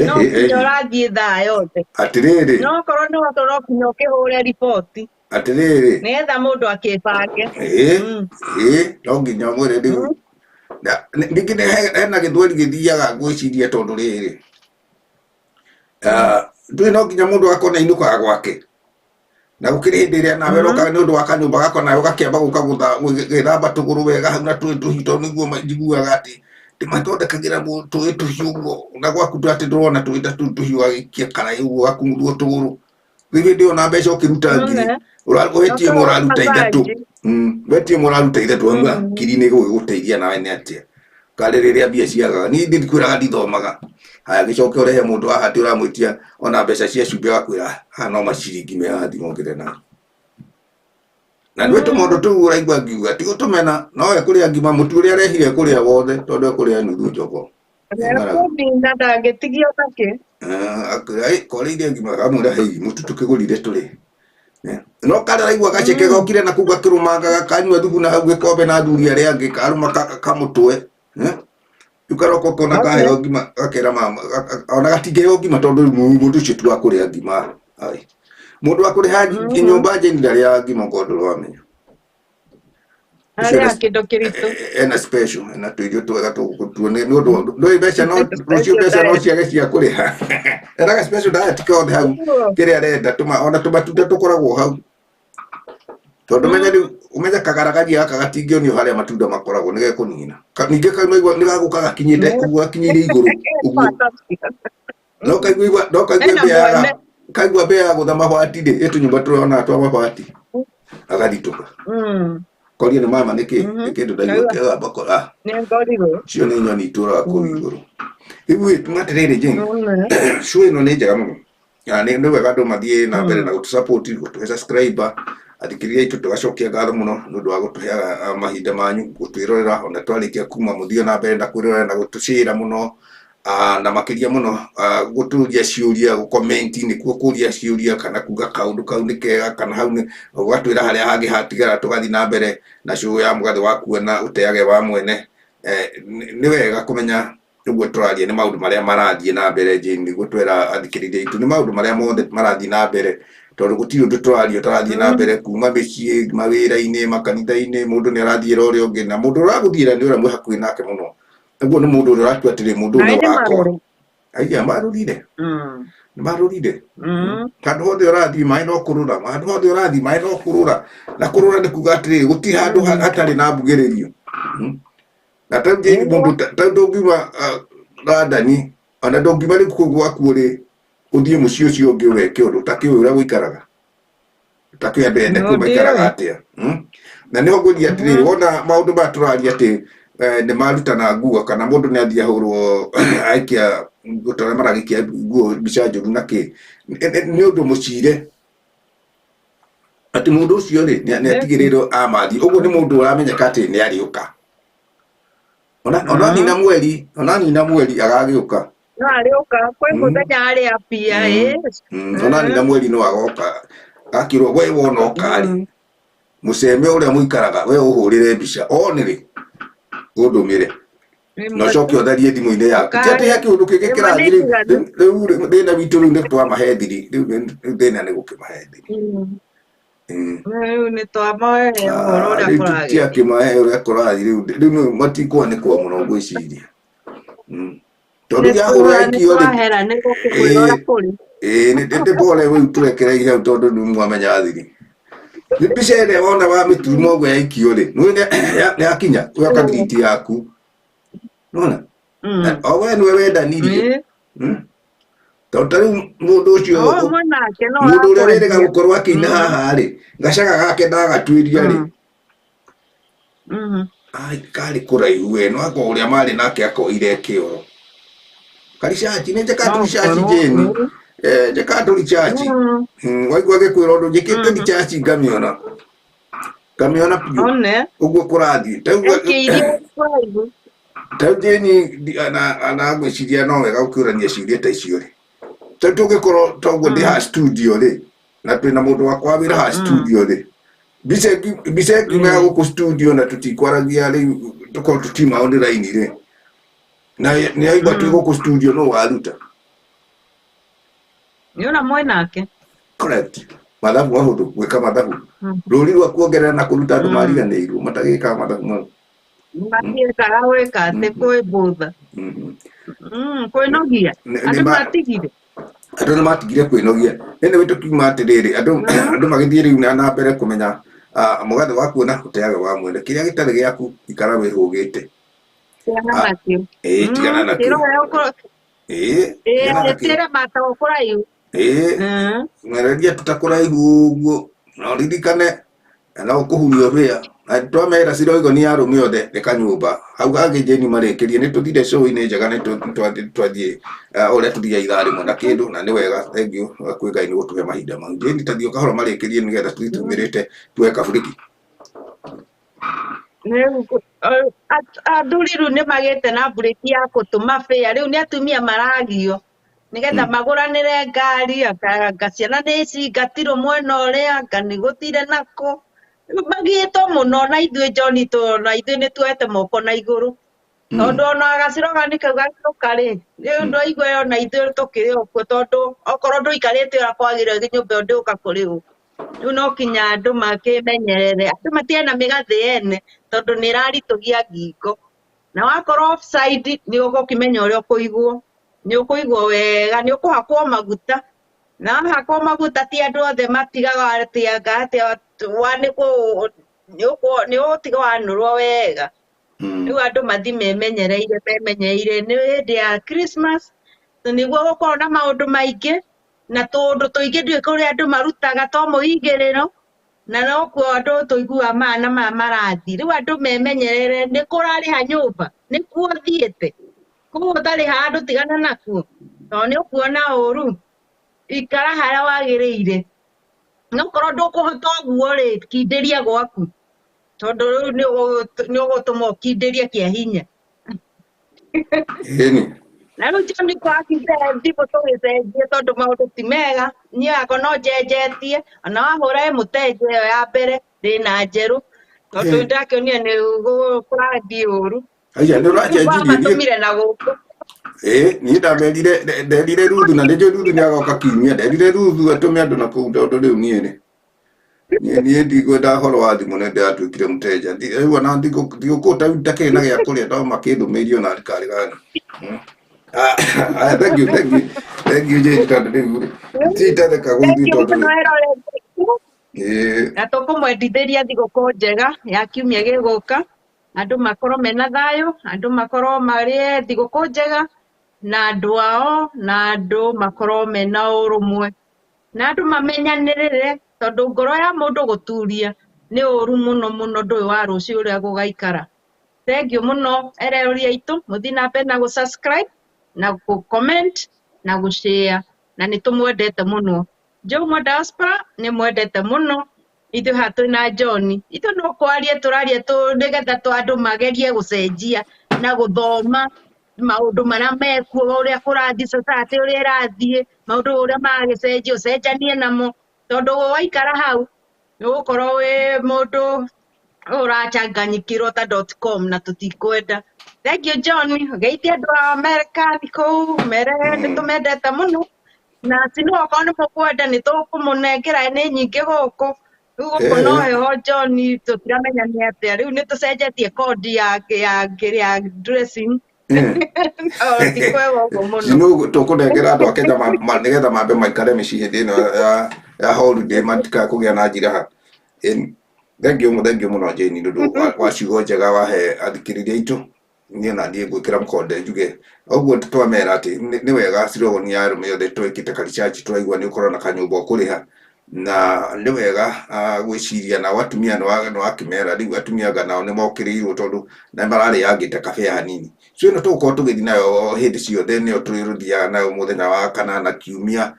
no kinya ũrathiĩ thaa yothe atĩrĩrĩ no okorwo nĩ wakorwo no kinya ũkĩhũre riboti atĩrĩrĩ nĩgetha mũndũ akĩbange. Ĩĩ ĩĩ no nginya mwĩre rĩu ningĩ hena gĩthweri gĩthiaga ngwĩciria tondũ rĩrĩ ndũĩ no nginya mũndũ akorwo nĩ ainũkaga gwake na gũkĩrĩ hĩndĩ ĩrĩa nawe ũroka nĩ ũndũ wa kanyũmba gakwa nawe ũgakĩamba gũka gwĩthamba tũgũrũ wega hau na tũĩ tũhiũ tondũ nĩguo njiguaga atĩ ndĩmathondekagĩra tũĩ tũhiũ ũguo na gwaku atĩ ndũrona tũĩ ta tũu tũhiũ ũgagĩikia karaĩ ũguo ũgakumuthwo tũgũrũ rĩu hĩndĩ ĩyo na mbeca ũkĩruta ngiri wetie ĩmwe ũraruta ithatũ wetie ĩmwe ũraruta ithatũ auga ngiri nĩ gũgĩgũteithia nawe nĩ atĩa karĩ rĩrĩa mbia ciagaga niĩ ndikwĩraga ndithomaga haya gĩcoke ũrehe mũndũ haha atĩ ũramwĩtia ona mbeca cia cumbĩ agakwĩra haha no maciringi me haha thimũ na na nĩ tũmaũndũ tũu ũraigua ngiuga ti gũtũmena no ekũrĩa ngima mũtu ũrĩa arehire ekũrĩa wothe tondũ ekũrĩa nuthu jogoo. Ekũnina ndangĩtigio nakĩ. Koreire ngima amwĩra hei mũtu tũkĩgũrire tũrĩ no karĩa araigua gaceke gokire na kũu gakĩrũmangaga kanyua thubu na hau gĩkombe na athuri arĩa angĩ karũma kamũtwe rĩu karoka ũkona kaheo ngima gakera mama ona gatingĩheo ngima tondũ rĩu mũndũ ũcio ti wa kũrĩa ngima ai mũndũ wa kũrĩha nyũmba njeni ndarĩaga ngima okorwo ndũramenya. Ũcio Harĩa ena kĩndũ kĩritũ. Ena special, ena tũirio twega tũgũtuo nĩ ũndũ ndũĩ mbeca no rũciũ Special mbeca no diet. ciage cia kũrĩha. Eraga special diet kothe hau kĩrĩa arenda tũma ona tũmatunda tũkoragwo hau tondũ menya rĩu ũmenye kagaragaria gaka gatingĩonio harĩa matunda makoragwo nĩ gekũnina. Ningĩ kaigua nĩ gagũka gakinyĩte ũguo gakinyĩire igũrũ ũguo no kaigua no kaigua Ena mbĩa mwene. Kaigua mbĩa ya gũtha mabati rĩ ĩ tũnyũmba tũrona twa mabati agathitũka. Koria nĩ mama nĩkĩ nĩ kĩndũ ndaigua Kaigua kĩagamba ah nĩ ngorirwo. Icio nĩ nyoni itũraga kũu igũrũ. Rĩu ĩ tuma atĩrĩrĩ Jane, show ĩno nĩ njega mũno. Na nĩ wega andũ mathiĩ na mbere na gũtũ support, gũtũhe subscriber, athikĩrĩria aitũ tũgacokia ngatho mũno nĩ ũndũ wa gũtũheaga mahinda manyu gũtwĩrorera ona twarĩkia kuma mũthiĩ na mbere na kwĩrorera na gũtũcĩra mũno na makĩria mũno gũtũria ciũria gũcomment nĩkuo kũria ciũria kana kuga kaũndũ kau nĩ kega kana hau nĩ ũgatwĩra harĩa hangĩ hatigara tũgathiĩ na mbere na show ya mũgathĩ wa kuona ũteage wa mwene. Nĩ wega kũmenya ũguo tũraria nĩ maũndũ marĩa marathiĩ na mbere Jane, nĩguo twera athikĩrĩria aitũ nĩ maũndũ marĩa mothe marathiĩ na mbere tondũ gũtirĩ ũndũ tũraria ũtarathiĩ na mbere kuma mĩciĩ mawĩra-inĩ makanitha-inĩ mũndũ nĩ arathiĩra ũrĩa ũngĩ na mũndũ ũragũthiĩra nĩ ũrĩa mwĩ hakuhĩ nake mũno ũguo nĩ mũndũ ũrĩa ũratua atĩrĩ mũndũ ũyũ Maĩ nĩ nĩ wakwa. marũrũ. Aiya marũrire nĩ marũrire. Handũ hothe ũrathiĩ maĩ no kũrũra, handũ hothe ũrathiĩ maĩ no kũrũra, na kũrũra nĩ kuga atĩrĩrĩ gũtirĩ handũ hatarĩ na mbugĩrĩrio. Na ta rĩu mũndũ ta rĩu ndũngiuma London ona ndũngiuma rĩu kũu gwaku rĩ ũthiĩ mũciĩ ũcio ũngĩ ũgeke ũndũ ũtakĩũĩ ũrĩa gũikaraga ũtakĩũĩ andũ ene kũu maikaraga atĩa. Na nĩho ngwĩria atĩrĩrĩ wona maũndũ maya tũraria atĩ nĩ marutana nguo kana mũndũ nĩ athiĩ ahũrwo aikia ta ũrĩa maragĩikia nguo mbica njũru na kĩ nĩ ũndũ mũcire atĩ mũndũ ũcio rĩ nĩ atigĩrĩrwo amathiĩ ũguo nĩ mũndũ ũramenyeka atĩ nĩ arĩũka ona nina mweri ona nina mweri agagĩũka. No arĩũka kwĩ mũthenya arĩ apia ĩ. Ona nina mweri no agoka akĩrwo we wona oka rĩ mũceme ũrĩa mũikaraga we ũhũrĩre mbica one rĩ ũndũmĩre na ũcoke ũtharie thimũ-inĩ yaku ti atĩ he kĩũndũ kĩngĩ kĩrathiĩ rĩu rĩu thĩna witũ rĩu nĩ twamahe thiri rĩu thĩna nĩ gũkĩmahe thiri. Rĩu nĩ twamahe ũhoro ũrĩa Rĩu kũragĩra. tutiakĩmahe ũrĩa kũrathiĩ rĩu rĩu matikwanĩkwo mũno ngwĩciria. Tondũ yahũrwo yaikio rĩ Nĩ twahera nĩ gũkĩkwĩra ũrĩa kũrĩ. Ĩĩ nĩ pole rĩu tũrekereirie hau tondũ rĩu mwamenya thiri. Mbica ĩrĩa wona wa mĩturuma ũguo yaikio rĩ nĩ nĩ yakinya ũgoka thiriti yaku nona o we nĩwe wendanirie. Tondũ ta rĩu mũndũ ũcio mũndũ ũrĩa wĩrĩga gũkorwo akĩina haha rĩ gacaga gake ndagatuĩria rĩ karĩ kũraihu we no akorwo ũrĩa marĩ nake akoire kĩoro karicaci nĩ njĩka tũricaci Jane njĩka tũricaci waigua gĩkwĩra ũndũ njĩkĩte ricaci ngamiona ngamiona biũ ũguo kũrathiĩ ta rĩu Jane ana ngwĩciria no wega gũkĩũrania ciũria ta icio rĩ ta rĩu tũngĩkorwo toguo ndĩ haha studio rĩ na twĩna mũndũ wakwa wĩra haha studio rĩ mbica ĩngiuma ya gũkũ studio na tũtikwaragia rĩu tũkorwo tũtiuma online rĩ na nĩ aigua twĩ gũkũ studio no waruta Nĩ ũrĩa mwĩ nake. Correct, mathabu mahũthũ gwĩka mathabu rũri rwa kuongerera na kũruta andũ mariganĩirwo matagĩkaga mathabu mau. Matiĩkaga gwĩka atĩ kwĩ mbũtha kwĩnogia andũ matigire. Andũ nĩ matigire kwĩnogia ĩnĩ tũkiuma atĩrĩrĩ andũ magĩthiĩ rĩu na mbere kũmenya mũgathe wa kuona ũteage wa mwene kĩrĩa gĩtarĩ gĩaku ikara wĩhũgĩte. Tigana nakĩo. Ĩĩ tigana nakĩo. Ĩĩ tigana nakĩo. Ĩĩ matagwo kũraihu. Ĩĩ mwereria tutakũraihu ũguo na ũririkane no ũkũhurio mbĩa na twamera ciroigo nĩ arũme othe reka nyũmba hau hangĩ Jane marĩkĩrie nĩ tũthire show-inĩ njega nĩ twathiĩ ũrĩa tũthiaga ithaa rĩmwe na kĩndũ na nĩ wega thengiũ kwĩ Ngai nĩ gũtũhe mahinda mau Jane tathiĩ ũkahora marĩkĩrie nĩgetha tũthiĩ tumĩrĩte tuoe kaburiki. Athuri rĩu nĩ magĩte na mburĩki ya gũtũma bĩa rĩu nĩ atumia maragio nĩgetha magũranĩre ngari anga ciana nĩ cingatirwo mwena ũrĩa anga nĩ gũthire nakũ rĩu magiĩtwo mũno na ithuĩ John na ithuĩ nĩ tuoete moko na igũrũ tondũ ona gacirogani kau gagĩũka rĩ rĩu ndwaigua ona ithuĩ tũkĩrĩ o kuo tondũ okorwo ndũikarĩte ũrĩa kwagĩrĩire nyũmba ĩyo ndĩũka kũrĩ ũ rĩu no kinya andũ makĩmenyerere andũ matirĩ na mĩgathĩ ene tondũ nĩ ĩraritũhia ngingo. Na wakorwo offside nĩ ũgũkĩmenya ũrĩa ũkũigwo, nĩ ũkũigwo wega, nĩ ũkũhakwo maguta. Na wahakwo maguta ti andũ othe matigaga atĩ anga atĩ nĩ ũgũtiga wanũrwo wega. Rĩu andũ mathi memenyereire memenyereire nĩ hĩndĩ ya Christmas nĩguo gũkorwo na maũndũ maingĩ na tũũndũ tũingĩ ndiũĩ kũrĩa andũ marutaga to mũigĩrĩro na nokuo andũ tũiguaga maya na maya marathiĩ. Rĩu andũ memenyerere nĩ kũrarĩha nyũmba nĩkuo ũthiĩte kũu ũtarĩha andũ tigana nakuo tondũ nĩ ũkuona ũru. Ikara harĩa wagĩrĩire, nokorwo ndũkũhota ũguo rĩ, kindĩria gwaku tondũ rĩu nĩ ũgũtũma ũkindĩrie kĩa hinya. Ĩni. Na rĩu John twakinde thimũ tũgĩcenjie tondũ maũndũ ti mega, niĩ yakwa no njenjetie ona wahũra ĩ mũtenje ĩyo ya mbere ndĩna njerũ tondũ ndakĩonire nĩ kũrathiĩ ũru. Aya nĩ ũracenjirie niĩ. Matũmire na gũkũ. Niĩ ndamerire nderire Ruthu na nĩnjũĩ Ruthu nĩ agoka kiumia, nderire Ruthu atũme andũ na kũu tondũ rĩu niĩ rĩ niĩ ndikwenda ũhoro wa thimũ nĩ ndĩratuĩkire mũteja. Rĩu ona thigũkũ ta ndakĩrĩ na gĩa kũrĩa no makĩndũmĩirie ona karĩ gani. Aya, thank you, thank you, thank you Jane tondũ rĩu rĩ titathekagwo ithuĩ Thank you tondũ mũno eroreri. Ĩĩ Na tũkũmwendithĩria thigũkũ njega ya kiumia gĩgũka, andũ makorwo mena thayũ, andũ makorwo marĩe thigũkũ njega na andũ ao, na andũ makorwo mena ũrũmwe, na andũ mamenyanĩrĩre tondũ ngoro ya mũndũ gũturia nĩ ũru mũno mũno ndũĩ wa rũciũ ũrĩa gũgaikara. Thank you mũno eroreri aitũ, mũthiĩ na mbere na gũ subscribe na gũ comment na gũ share na nĩ tũmwendete mũno. Njũng'wa Diaspora nĩ mwendete mũno, ithuĩ haha twĩna John, ithuĩ no kwaria tũraria nĩgetha andũ magerie gũcenjia na gũthoma maũndũ marĩa mekuo, ũrĩa kũrathiĩ society ũrĩa ĩrathiĩ, maũndũ ũrĩa maragĩcenjia ũcenjanie namo, tondũ waikara hau nĩ ũgũkorwo wĩ mũndũ ũrachanganyikĩrwo ta dot com na tũtikwenda. Thank you John, geithia andũ a America kũu, mere nĩ tũmendete mũno na sino okorwo nĩ mũkwenda nĩ tũkũmũnengera nĩ nyingĩ gũkũ. Rĩu gũkũ no heho John, tũtiramenya nĩ atĩa, rĩu nĩ tũcenjetie kodi ya dressing. Ti kwega ũguo mũno. Sino tũkũnengera andũ a Kenya nĩgetha mambe maikare mĩciĩ hĩndĩ ĩno ya holiday matikae kũgĩa na njiraha. Thank you, thank you mũno Jane nĩ ũndũ wa ciugo njega wahe athikĩrĩria aitũ. Niĩ ona niĩ ngwĩkĩra mũkonde njuge ũguo twamera atĩ nĩ wega cirogoni ya arũme othe twĩkĩte ka research tũraigua nĩ ũkorwo na kanyũmba ũkũrĩha na nĩ wega gwĩciria nao atumia nĩ wakĩmera rĩu atumia anga nao nĩ mokĩrĩirwo tondũ nĩ mararĩangĩte kabea hanini. So ĩno tũgũkorwo tũgĩthiĩ nayo hĩndĩ ciothe nĩyo tũrĩthiaga nayo mũthenya wa kana na kiumia,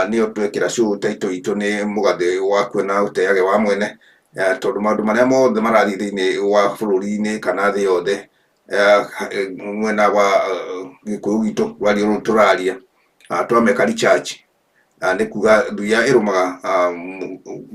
nĩyo twekĩra show title itũ nĩ mũgathĩ waku na ũteage wa mwene, tondũ maũndũ marĩa mothe marathiĩ thĩinĩ wa bũrũri-inĩ kana thĩ yothe, mwena wa gĩkũyũ gitũ rwario rũrũ tũraria, twameka research, nĩ kuga thuya ĩrũmaga,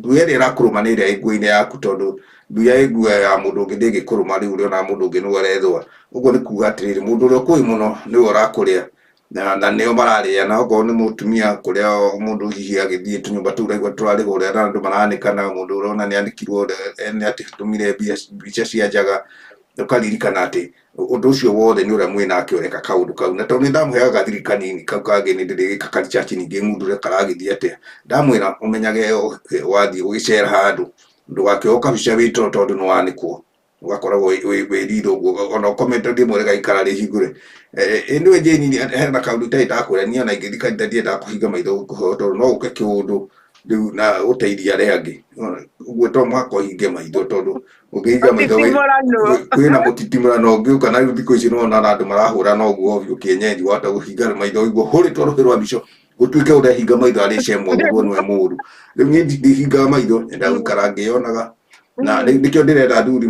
thuya ĩrĩa ĩrakũrũma nĩ ĩrĩa ĩ nguo-inĩ yaku tondũ thuya ĩ nguo ya mũndũ ũngĩ ndĩngĩkũrũma rĩu ũrĩona mũndũ ũngĩ nĩwe ũrethũa. Ũguo nĩ kuga atĩrĩrĩ, mũndũ ũrĩa ũkũĩ mũno nĩwe ũrakũrĩa na nĩo mararĩa, na okorwo nĩ mũtumia kũrĩa mũndũ hihi agĩthiĩ tũnyũmba tũu ũraigua tũrarĩhwo ũrĩa na andũ maranĩkana, mũndũ ũrona nĩ anĩkirwo nĩ atũmire mbica cia njaga, ũkaririkana atĩ ũndũ ũcio wothe nĩ ũrĩa mwĩnake ũreka kaũndũ kau. Na tondũ nĩ ndamũheaga gathiri kanini kau kangĩ nĩ ndĩrĩgĩka ka research ningĩ ng'undũre karagĩthiĩ atĩa, ndamwĩra ũmenyage wathiĩ gũgĩcera handũ ndũgakĩoe kabica wĩ toro tondũ nĩ wanĩkwo, ũgakoragwo wĩ ritho ũguo ona ũkomete rĩmwe rĩgaikara rĩhingũre. Anyway Jane, hena kaũndũ itarĩ ndakwĩra, niĩ ona ingĩthiĩ kanitha ndiendaga kũhinga maitho gũkũhoya tondũ no ũke kĩũndũ rĩu na ũteithie arĩa angĩ. Ũguo to mũhaka ũhinge maitho tondũ ũngĩhinga maitho kwĩna mũtitimũrano ũngĩũka na rĩu thikũ ici nĩwona ona andũ marahũrana ũguo ovyo kĩenyenji, wahota kũhinga maitho ũigue hũrĩtwo rũhĩ rwa mbico gũtuĩke ũrehinga maitho arĩ cemwa ũguo nĩwe mũũru. Rĩu niĩ ndihingaga maitho, nyendaga gũikara ngĩyonaga na nĩkĩo ndĩrenda athuri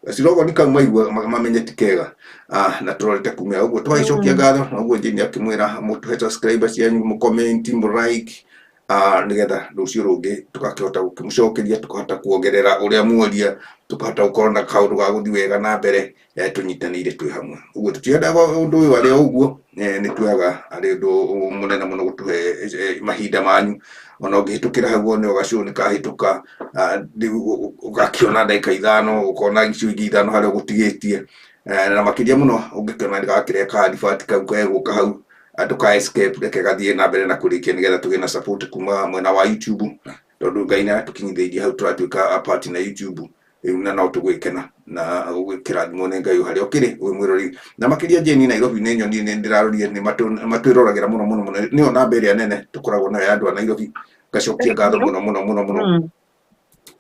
gacirogoni kau maigua mamenye ti kega, na tũrorete kumĩra ũguo tũgagĩcokia ngatho na ũguo Jane akĩmwĩra mũtũhe subscriber cianyu, mũ comment, mũ like, Nĩgetha rũciũ rũngĩ tũgakĩhota gũkĩmũcokeria, tũkahota kuongerera ũrĩa muoria, tũkahota gũkorwo na kaũndũ ga gũthiĩ wega na mbere, tũnyitanĩire twĩ hamwe. Ũguo tũtiendaga ũndũ ũyũ arĩ o ũguo, nĩ tuoyaga arĩ ũndũ mũnene mũno gũtũhe mahinda manyu. Ona ũngĩhĩtũkĩra hau wone o gacũũ nĩ kahĩtũka, rĩu ũgakĩona ndagĩka 5, ũkona icio ingĩ 5 harĩa ũgũtigĩtie. Na makĩria mũno ũngĩkĩona nĩ gakĩreka advert kau gegũka hau, ndũka escape, reke gathiĩ na mbere na kũrĩkia nĩgetha tũgĩe na support kuma mwena wa YouTube, tondũ Ngai nĩ aratũkinyithĩirie hau tũratuĩka a part na YouTube rĩu, na no tũgwĩkena na gũgĩkĩrathimwo nĩ Ngai o harĩa ũkĩrĩ wĩ mwĩroreri. Na makĩria Jane Nairobi nĩ nyoni nĩ ndĩrarorire nĩ matwĩroragĩra mũno mũno mũno, nĩyo namba ĩrĩa nene tũkoragwo nayo ya andũ a Nairobi. Ngacokia ngatho mũno mũno mũno mũno.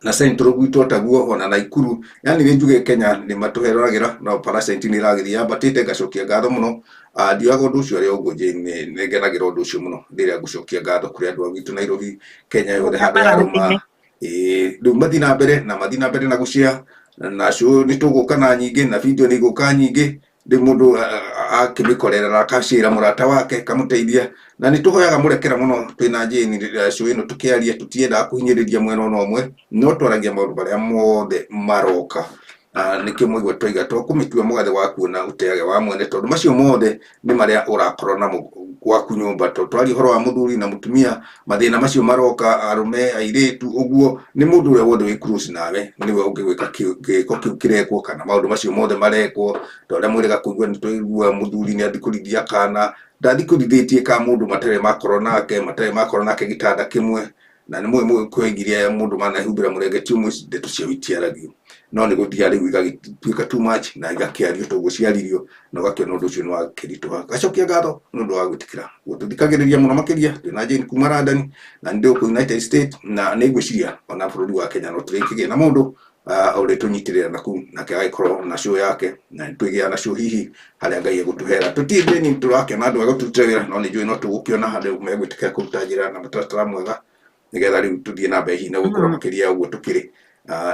Na Central gwitũ taguo, ona Naikuru, yani nĩ njuge Kenya nĩ matũheroragĩra, no percent nĩ ĩragĩthiĩ yambatĩte. Ngacokia ngatho mũno. Ndioyaga ũndũ ũcio arĩ ũguo Jane, nĩ ngenagĩra ũndũ ũcio mũno rĩrĩa ngũcokia ngatho kũrĩ andũ a gwitũ Nairobi, Kenya yothe handũ yarũma. Rĩu mathiĩ na mbere na mathiĩ na mbere na gũshare na show, nĩ tũgũka na nyingĩ na video nĩ igũka nyingĩ. Rĩu mũndũ akĩmĩkorera na akacĩra mũrata wake kamũteithia, na nĩ tũhoyaga mũrekera mũno twĩna Jane rĩrĩa show ĩno tũkĩaria, tũtiendaga kũhinyĩrĩria mwena ona ũmwe, no twaragia maũndũ marĩa mothe maroka. Nĩkĩo mwaigua twaiga to kũmĩtua mũgathe wa kuona ũteage wa mwene, tondũ macio mothe nĩ marĩa ũrakorwo namo gwaku nyũmba. Tondũ twaria ũhoro wa mũthuri na mũtumia, mathĩna macio maroka, arũme, airĩtu, ũguo nĩ mũndũ ũrĩa wothe wĩ close nawe nĩwe ũngĩgwĩka gĩko kĩu kĩrekwo kana maũndũ macio mothe marekwo. Ta ũrĩa mwĩrĩga kũigua, nĩ twaigua mũthuri nĩ athikũrithia kana ndathikũrithĩtie ka mũndũ matarĩ makorwo nake, matarĩ makorwo nake gĩtanda kĩmwe, na nĩ mũĩ mũgĩkũĩgiria mũndũ manahumbĩra mũrengeti ũmwe, ndeto ciao itiaragio, no nĩ gũthiaga rĩu igagĩtuĩka too much na igakĩario toguo ciaririo, na ũgakĩona ũndũ ũcio nĩ wakĩritũha. Gacokia ngatho nĩ ũndũ wa gwĩtĩkĩra gũtũthikagĩrĩria mũno makĩria. Twĩna Jane kuma London na nĩ ndĩ United States, na nĩ ngwĩciria ona bũrũri wa Kenya no tũrĩkĩgĩa na mũndũ ũrĩtũnyitĩrĩra na kũu, nake agagĩkorwo na show yake, na nĩtwĩgĩa na show hihi harĩa Ngai egũtũhera. Tũtirĩ Jane tũrakĩona andũ a gũtũrutĩra wĩra, no nĩ njũĩ no tũgũkĩona handũ megwĩtĩkĩra kũruta njĩra na mũtaratara mwega nĩgetha rĩu tũthiĩ na mbere hihi na gũkũra makĩria ya ũguo tũkĩrĩ,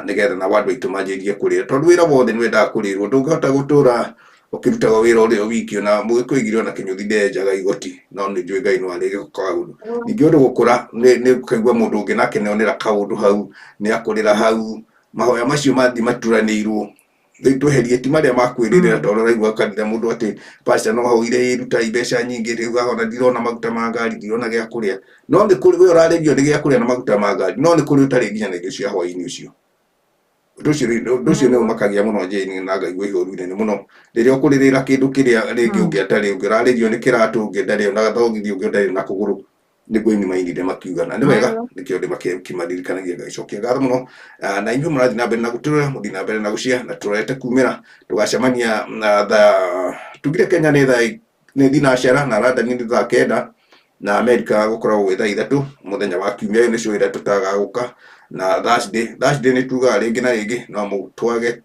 nĩgetha nao andũ aitũ manjĩrĩrie kũrĩra, tondũ wĩra wothe nĩ wendaga kũrĩrwo. Ndũngĩhota gũtũra ũkĩrutaga wĩra ũrĩa wiki, ona mũgĩkũigire ona kĩnyũthi ndenjaga igoti, no nĩ njũĩ Ngai no arĩge kaũndũ. Ningĩ ũndũ gũkũra nĩ ũkaigua mũndũ ũngĩ nake nĩonera kaũndũ hau, nĩ akũrĩra hau, mahoya macio mathiĩ maturanĩirwo. Rĩu tweherie ti marĩa makwĩrĩrĩra, tondũ ũraigua kanitha mũndũ atĩ pastor no ahoire ĩruta mbeca nyingĩ, rĩu ahona ndirona maguta ma ngari, ndirona gĩa kũrĩa. No nĩ kũrĩ we ũrarĩrio nĩ gĩa kũrĩa na maguta ma ngari, no nĩ kũrĩ ũtarĩ nginya na irio cia hwaĩ-inĩ ũcio. Ũndũ ũcio nĩ ũmakagia mũno Jane, na ngaigua ihoru inene mũno rĩrĩa ũkũrĩrĩra kĩndũ kĩrĩa rĩngĩ ũngĩ atarĩ, ũngĩ ũrarĩrio nĩ kĩratũ, ũngĩ ndarĩ ona thogithi, ũngĩ ndarĩ na kũgũrũ. Nĩguo ini mainire makiuga na nĩ wega, nĩkĩo ndĩmakĩmaririkanagia. Ngagĩcokia ngatho mũno, na inyuĩ mũrathiĩ na mbere na gũtũrora, mũthiĩ na mbere na gũcia na tũrorete kumĩra. Tũgacemania na thaa tugire Kenya nĩ thaa nĩ thinacara, na London nĩ thaa 9, na America gũkoragwo gwĩ thaa 3 mũthenya wa kiumia. Ĩyo nĩ show ĩrĩa tũtagagũka na Thursday nĩ tugaga rĩngĩ na rĩngĩ no mũtwage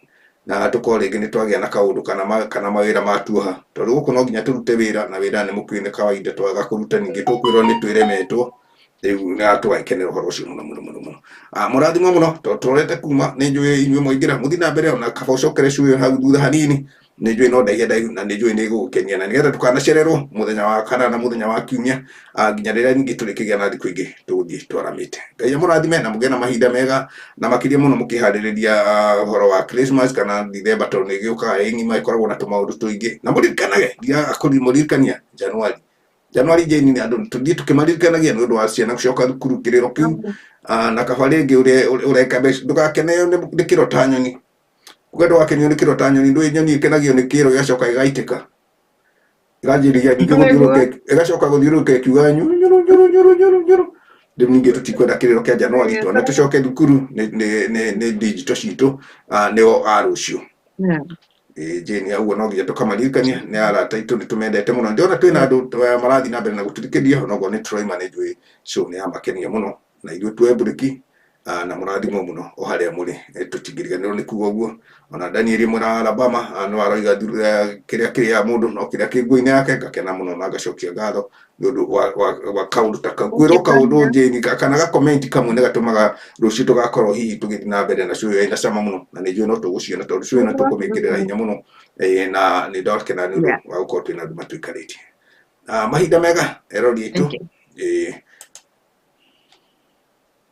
na tũkorwo rĩngĩ nĩ twagĩa na kaũndũ kana mawĩra matuoha, tondũ gũkũ no nginya tũrute wĩra, na wĩra nĩ mũkĩũĩ nĩ kawaida, twaga kũruta ningĩ tũkwĩrwo nĩ twĩremetwo. Rĩu na tũgagĩkenera ũhoro ũcio mũno mũno mũno mũno. Mũrathimwo mũno tondũ tũrorete kuma nĩ njũĩ inyuĩ mwaingĩra, mũthiĩ na mbere ona kaba ũcokere cuĩ hau thutha hanini, nĩ njũĩ no ndaihe ndaihu na nĩ njũĩ nĩ ĩgũgũkenia, na nĩgetha ndũkanacererwo mũthenya wa kana na mũthenya wa kiumia, nginya rĩrĩa ningĩ tũrĩkĩgĩa na thikũ ingĩ tũgũthiĩ twaramĩte. Ngai amũrathime na mũgĩe na mahinda mega, na makĩria mũno mũkĩharĩrĩria ũhoro wa Christmas kana December, tondũ nĩ ĩgĩũkaga ĩ ng'ima ĩkoragwo na tũmaũndũ tũingĩ. Na mũririkanage, ndiaga kũmũririkania January Jane, nĩ andũ tũthiĩ tũkĩmaririkanagia nĩ ũndũ wa ciana gũcoka thukuru, kĩrĩro kĩu, na kaba rĩngĩ ũrĩa ũreka mbeca, ndũgakeneo nĩ kĩro ta nyoni. Uga ndũgakenio nĩ kĩro ta nyoni, ndũĩ nyoni ĩkenagio nĩ kĩro ĩgacoka ĩgaitĩka, ĩganjĩrĩria ningĩ gũthiũrũrũka, ĩgacoka gũthiũrũrũka ĩkiugaga nyuru nyuru nyuru nyuru nyuru nyuru. Rĩu ningĩ tũtikwenda kĩrĩro kĩa January, twana tũcoke thukuru nĩ digital citũ, nĩo a rũciũ. Jane, ũguo no nginya tũkamaririkania nĩ arata aitũ, nĩ tũmendete mũno. Ndĩrona twĩna andũ marathiĩ na mbere na gũtũthikĩrĩria, ona okorwo nĩ tũraima, nĩ njũĩ show nĩ yamakenia mũno, na ithuĩ tuoe mburĩki, na mũrathimwo mũno o harĩa mũrĩ. Tũtingĩriganĩrwo nĩ kuga ũguo. Ona Daniel mwena wa Alabama no aroiga kĩrĩa kĩrĩa mũndũ no kĩrĩa kĩ nguo-inĩ yake. Ngakena mũno na ngacokia ngatho nĩ ũndũ wa kaũndũ ta kau, kwĩrwo kaũndũ Jane kana gakomenti kamwe nĩ gatũmaga rũciũ tũgakorwo hihi tũgĩthiĩ na mbere na show ĩyo ĩna cama mũno, na nĩ njũĩ no tũgũciona tondũ show ĩno tũkũmĩkĩrĩra hinya mũno, na nĩ ndakena nĩ ũndũ wa gũkorwo twĩna andũ matũikarĩtie. Mahinda mega erori aitũ.